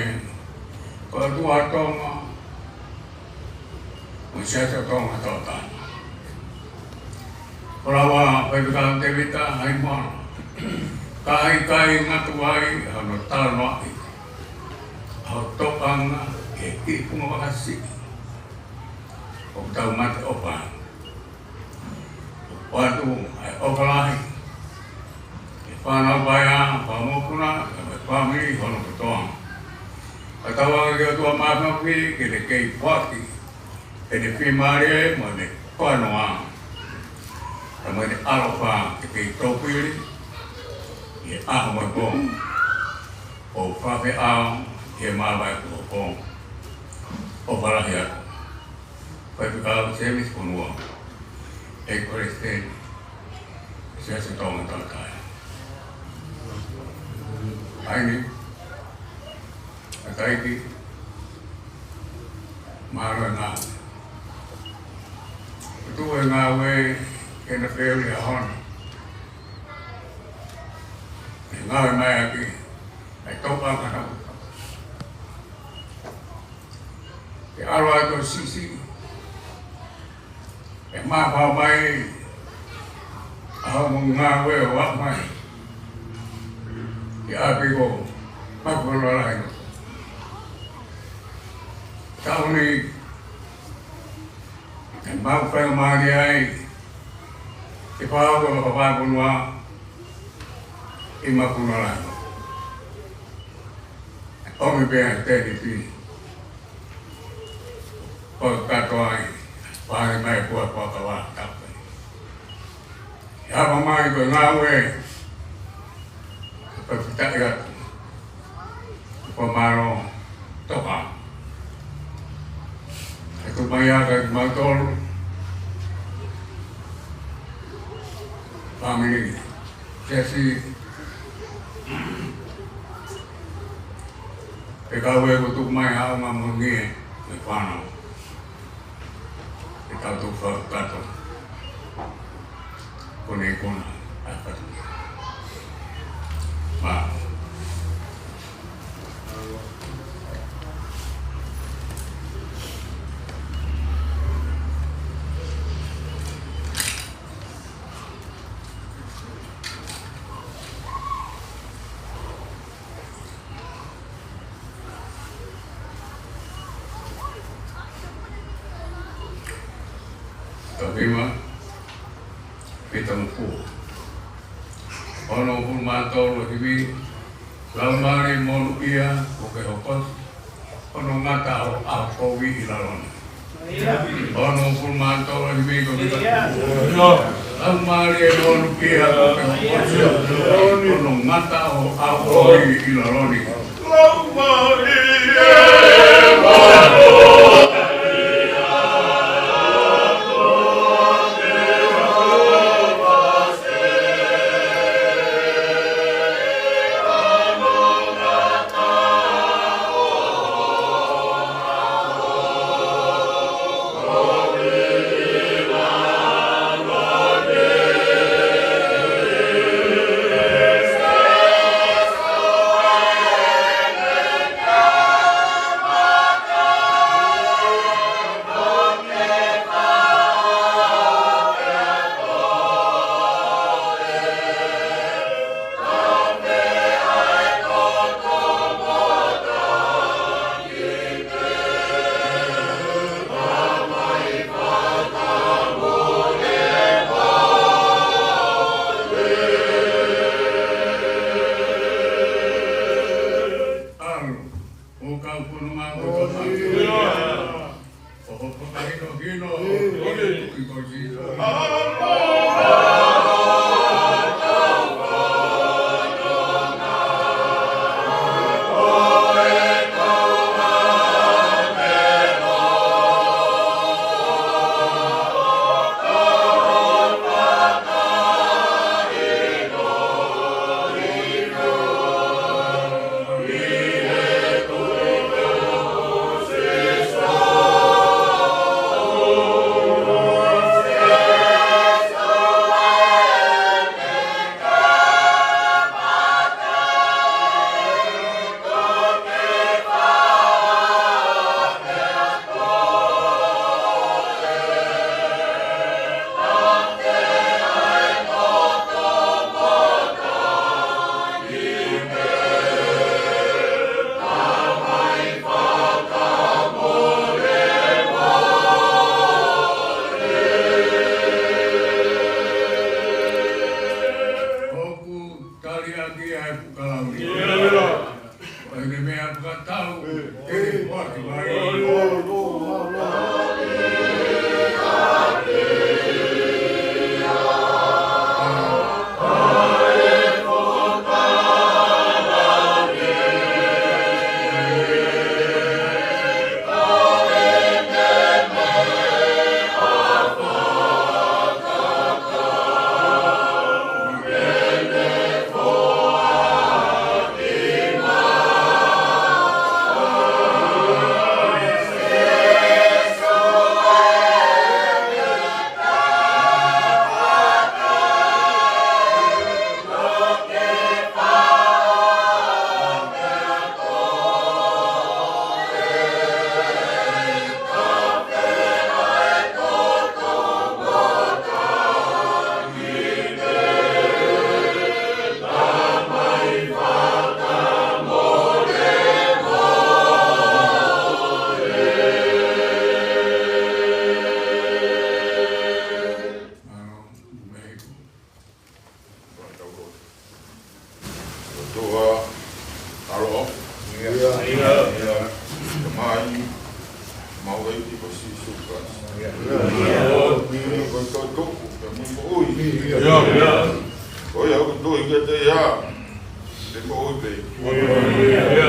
ko e ʻOtua ʻo Tonga, mo e Siasi ʻo Tonga Tauʻatāina. Ko lava Faifekau Tēvita Hainimuala, ka ʻikai ngata ai hono talanoaʻi, ʻa hoʻo tokanga ki he kiʻi funga vakasiʻi ʻoku tau mate ʻofa ai. Vatu ʻa e ʻofa lahi. ʻE Fānau Paea, Pāmopuna, mo e fāmili hono kotoa. Ka tau anga ki he ʻOtua Māfimafi, ke ne kei foaki ʻene fiemālie mo ʻene koanoa. Ka mo ʻene ʻaloʻofa ke kei tōpili, ʻi he ʻaho mo e pō. ʻO fafeʻao, ʻi he māvae kuo hoko. ʻOfa lahi atu. Faifekau Sēmisi Fonua, ʻEiki Palesiteni, Siasi ʻo Tonga Tauʻatāina. ʻAini, ʻa e ʻEiki, mālō e ngāue. Tuʻu e ngāue, ke na feuli a hona. ʻE ngāue mai ʻaki, ʻe tau pākana. Ke ʻalu atu ʻo sisi. ʻE mafao mai. ʻa hoʻomou ngāue ʻo aʻu mai ki ʻapi ko Makuhonolahi. Taʻu ni ʻe mau faingamālie ai ke fakahoko e vakafonua ʻi Makuhonolahi. ʻOmi pē ʻa e tenipi. Fakakakato ai, pale mai kua fakava tape. ʻIa, ʻomai ko e ngāue, fakafetaʻi atu. Fakamālō, toka. ʻE tuku mai ʻa kimautolu. Fāmili. Siasi. Pea ko e kau ē kuo tuku mai ʻa e ʻaonga mo e ngaahi fānau. Ke tau toki fakakakato. Ko eni ko ena ʻa e fatongia. Mā. Tau hima, Pita Mukua. Ono pulu mā tolu hivi, Laumālie Monūʻia, ʻoku ke hokosi hono ngata ʻo e ʻaho kovi ʻi lalo ni. Ono pulu mā tolu hivi ko Pita Mukua. Laumālie Monūʻia, ʻoku ke hokosi hono ngata ʻo e ʻaho kovi ʻi lalo ni. ʻAlu, ʻo kau pono mā ko tō mā. ʻO hopo ka hino hino, ʻo hino ki ko Sīsū. ʻOku tali ʻaki ʻa e fuʻu kalauni. ʻOku ʻi ai e meʻa fakatau, ʻe ʻoatu mai. ʻOtua ʻaloʻofa. ʻIo. ʻIo. Tamai, mau ʻEiki ko Sīsū Kalaisi. ʻIo. Ko e toʻutupu, ko e moʻui. ʻIo. Ko ia ʻoku tui kiate ia, te moʻui pē. ʻIo.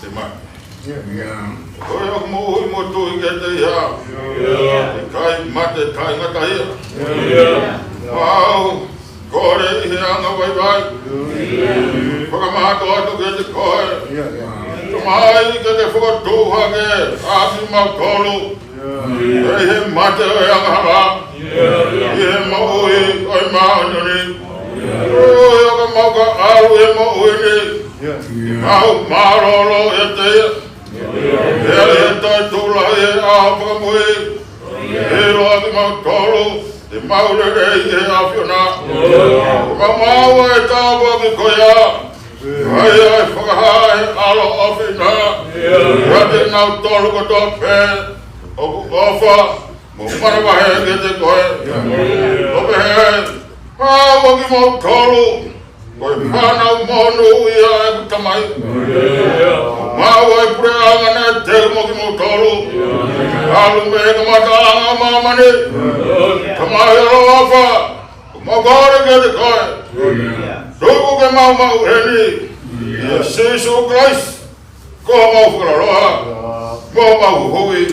Te mate. ʻIo. Ko ia ʻoku moʻui mo tui kiate ia, ʻikai mate taʻengata ia. ʻIo. Mau kole ʻi he anga vaivai, fakamātoato kiate koe. Tamai, ke ke fokotuʻu hake ʻa kimautolu ʻi he mate ʻo e angahala, ʻi he moʻui ʻo e māʻoniʻoni. ʻIo, ka mau ka ʻalu he moʻui ni, mau mālōlō ʻiate ia. Pea ʻi he taʻetulaʻi ʻi he ʻaho fakamui, ʻilo ʻa kimautolu te mau lelei ʻi he ʻAfiona. Mau maʻu ʻa e tāpuaki ko ia, ʻa ia ʻe fakahā ʻe he ʻaloʻofa ʻiate kinautolu kotoa pē ʻoku ʻofa mo manavahē kiate koe. ʻO pehē, maʻu ʻa kimautolu ko e fānau monūʻia ʻa ʻeku Tamai. Maʻu ʻa e puleʻanga naʻe teu mo kimautolu, ʻalu mei he kamataʻanga ʻo māmani. Tamai ʻaloʻofa, mau kole kiate koe, tuku ke mau maʻu eni, ʻia Sīsū Kalaisi ko homau Fakaloloa mo homau Huhuʻi.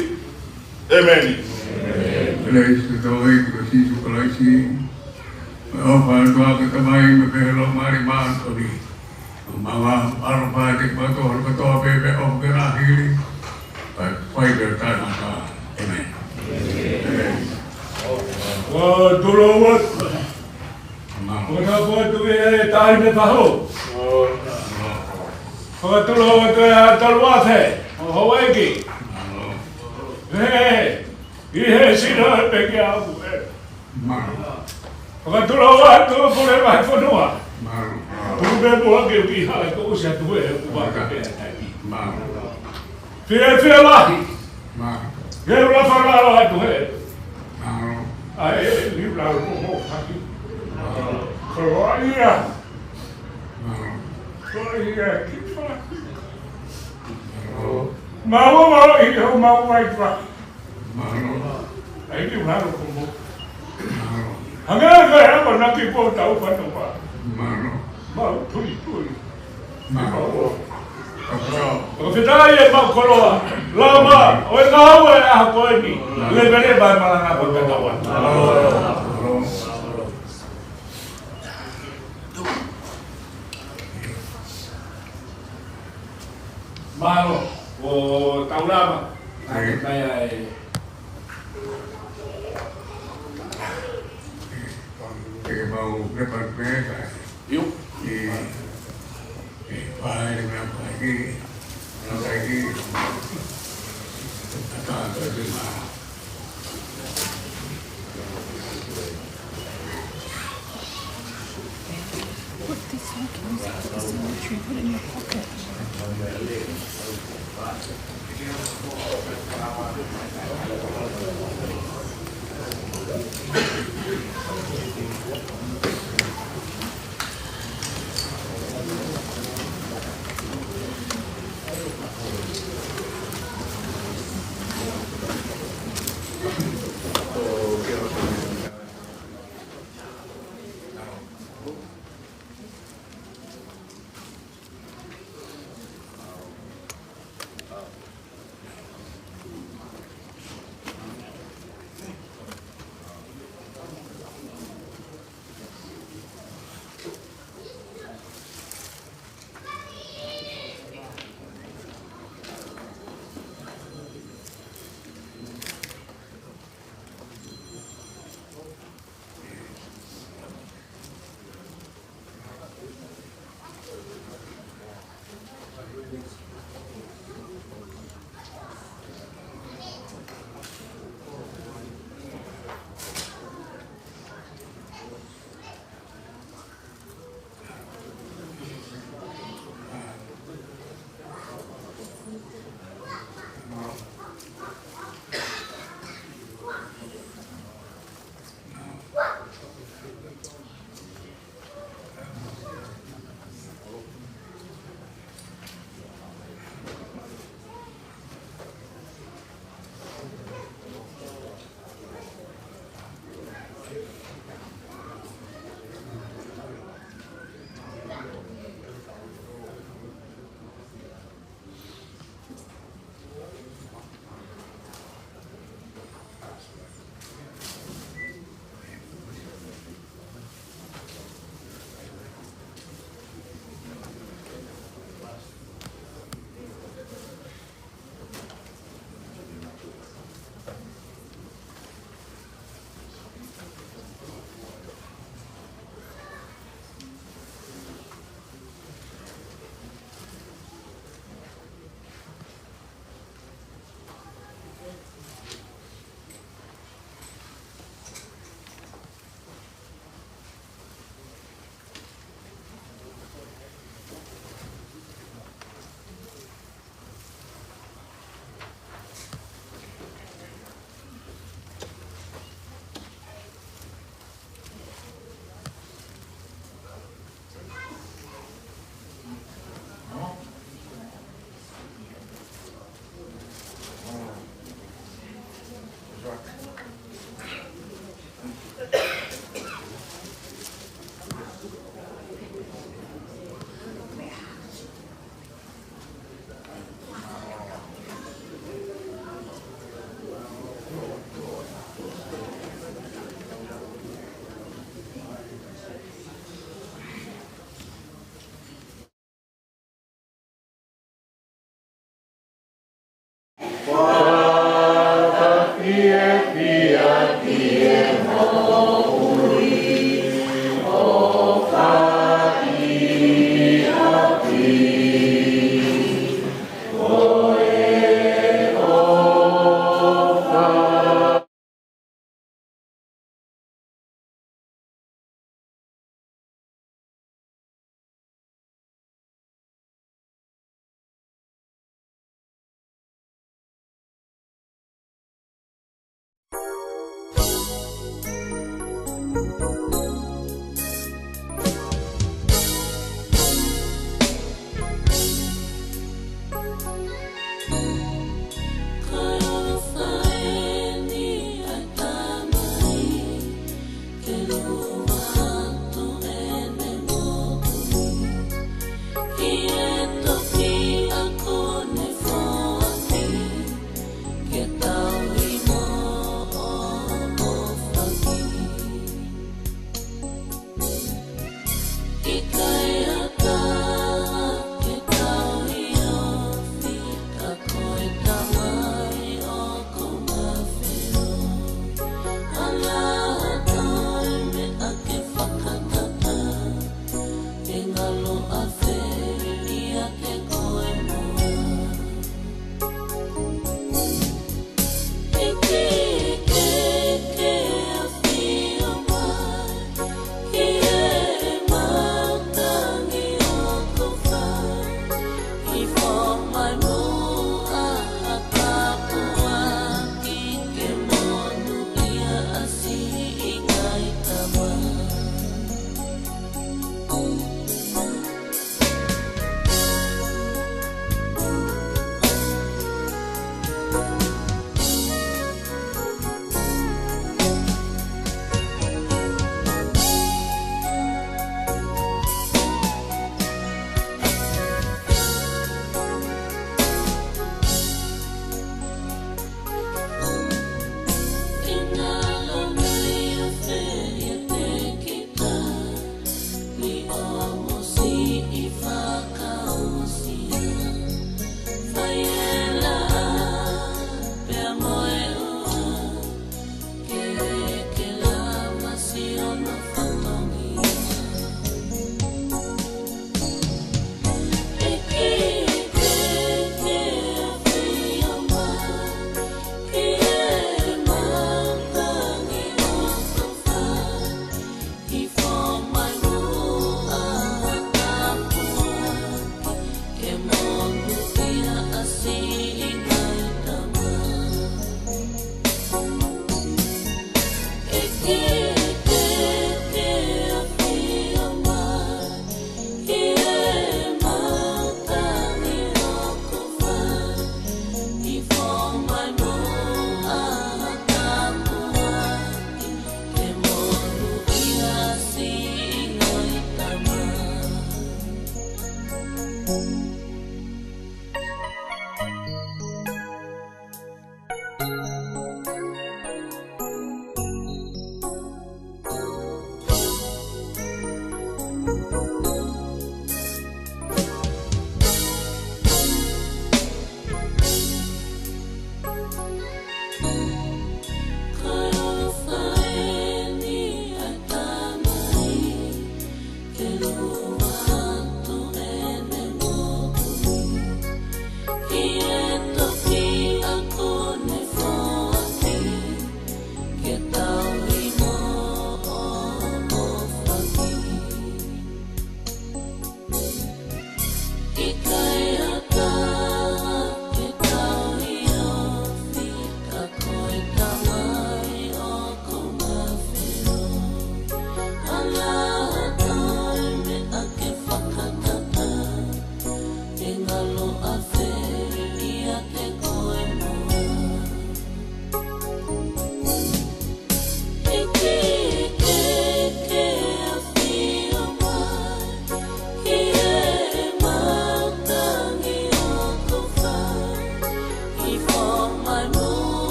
ʻĒmeni. Kalaisi, tau ʻEiki ko Sīsū Kalaisi, mo e ʻofa ʻa e ʻOtua ko e Tamai, mo e feohi ʻa e Laumālie Māʻoniʻoni, ʻo maua ʻa e ʻaloʻofa kiate kimoutolu kotoa pē, pea ʻofa ke ngaahi hili, kae fai pē ʻo taʻengata. ʻĒmeni. ʻĒmeni. Ua tolo ua. Ko na ko tu e tai me taho. Fakatulou atu ʻa e talu afe ʻo houʻeiki. He, ʻi he sino e peki a ku e. Fakatulou atu pule mai fonua. Pule mua ke uki hala ko usi atu e ku wa ke pea tai. Fiefia lahi. Ke ula fala atu he. ʻA e, ni ula ko mo faki. Koloa ia. Koloa ia ki fa. Mau, mau, i, mau, mai fa. ʻAi ki ula ko mo. Hanga e fai ako na ki po tau fa no fa. Mau tui tui. ʻOku fetaʻi e mau koloa, lava, ʻo e ngāue ʻa ko eni, leveleva e malanga ko e katawa. Mālō, ʻo tau lava, ʻai mai ai. Ke mau lepa pē, ʻio. ʻE, ʻe, fai, meʻa fai ki, meʻa fai ki, ata, ata, ata, ata. Put this one, can you put this in the tree, put it in your pocket.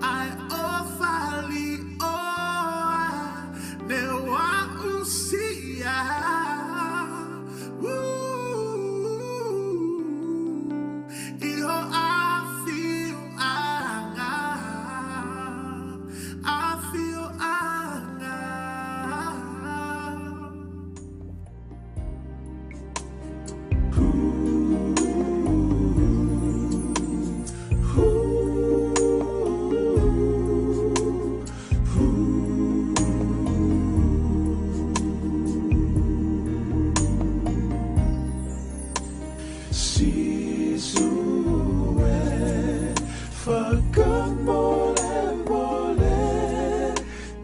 ʻA e ʻofa lī ʻoa ne u aʻusia. Ū, ʻi ho ʻafioʻanga, ʻafioʻanga. Sīsū ē, fakamolemole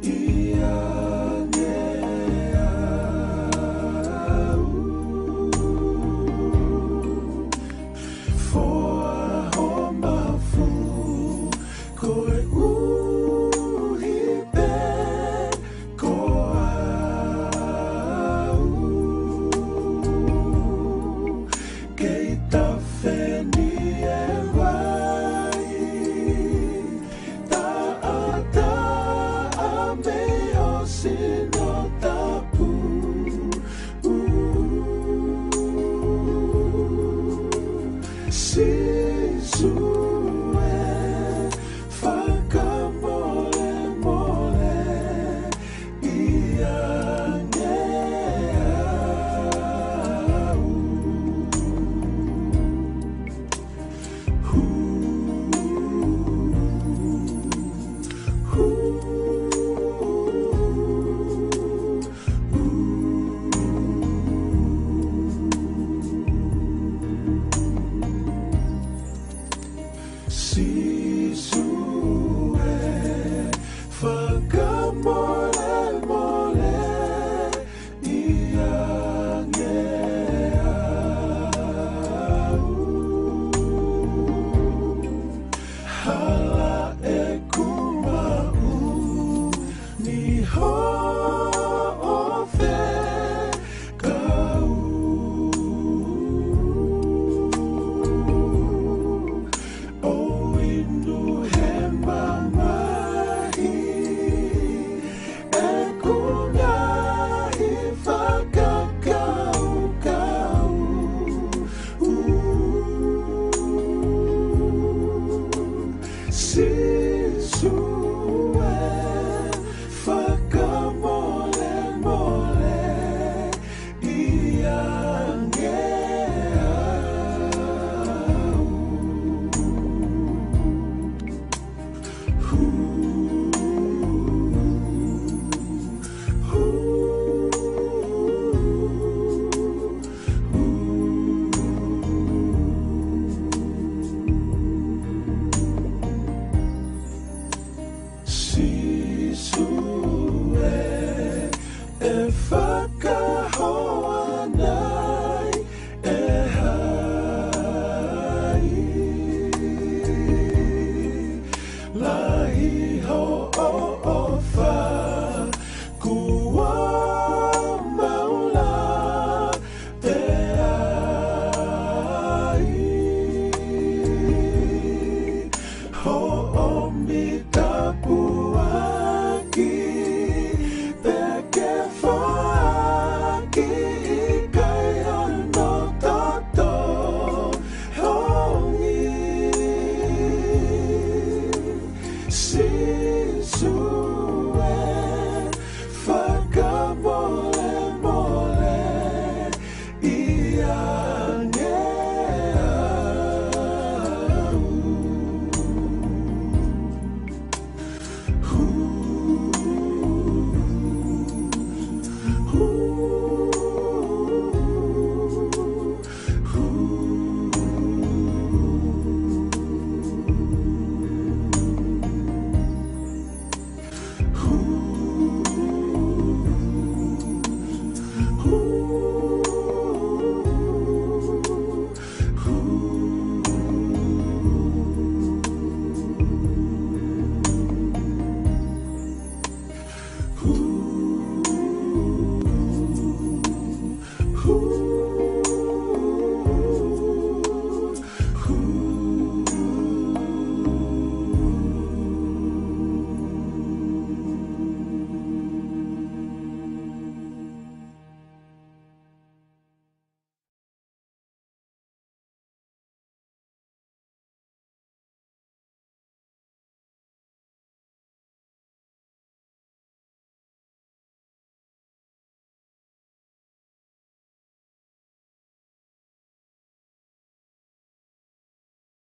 ʻiate au. Foaki ho mafu koeʻuhi pē ko au. Kei tafe ni e vai, taʻataʻa mei ho sino tapu. Ū, Sīsū ē, fakamolemole ʻiate au. Ū, ū, ū. Sīsū ē, fakamolemole ʻiate au. Hala ʻeku maʻu ni hoʻo fekau. ʻO inu he mamahi ʻeku ngaahi fakakaukau. Ū, Sīsū ē, fakamolemole ʻiate au. Ū, ū, ū. Sīsū ē, ʻe fakahoa nai ʻe hai? Lahi hoʻo ʻofa, kuo maʻu lahi pē ai. Hoʻo mita puaki pē ke foaki, ʻikai hano toto hongi. Si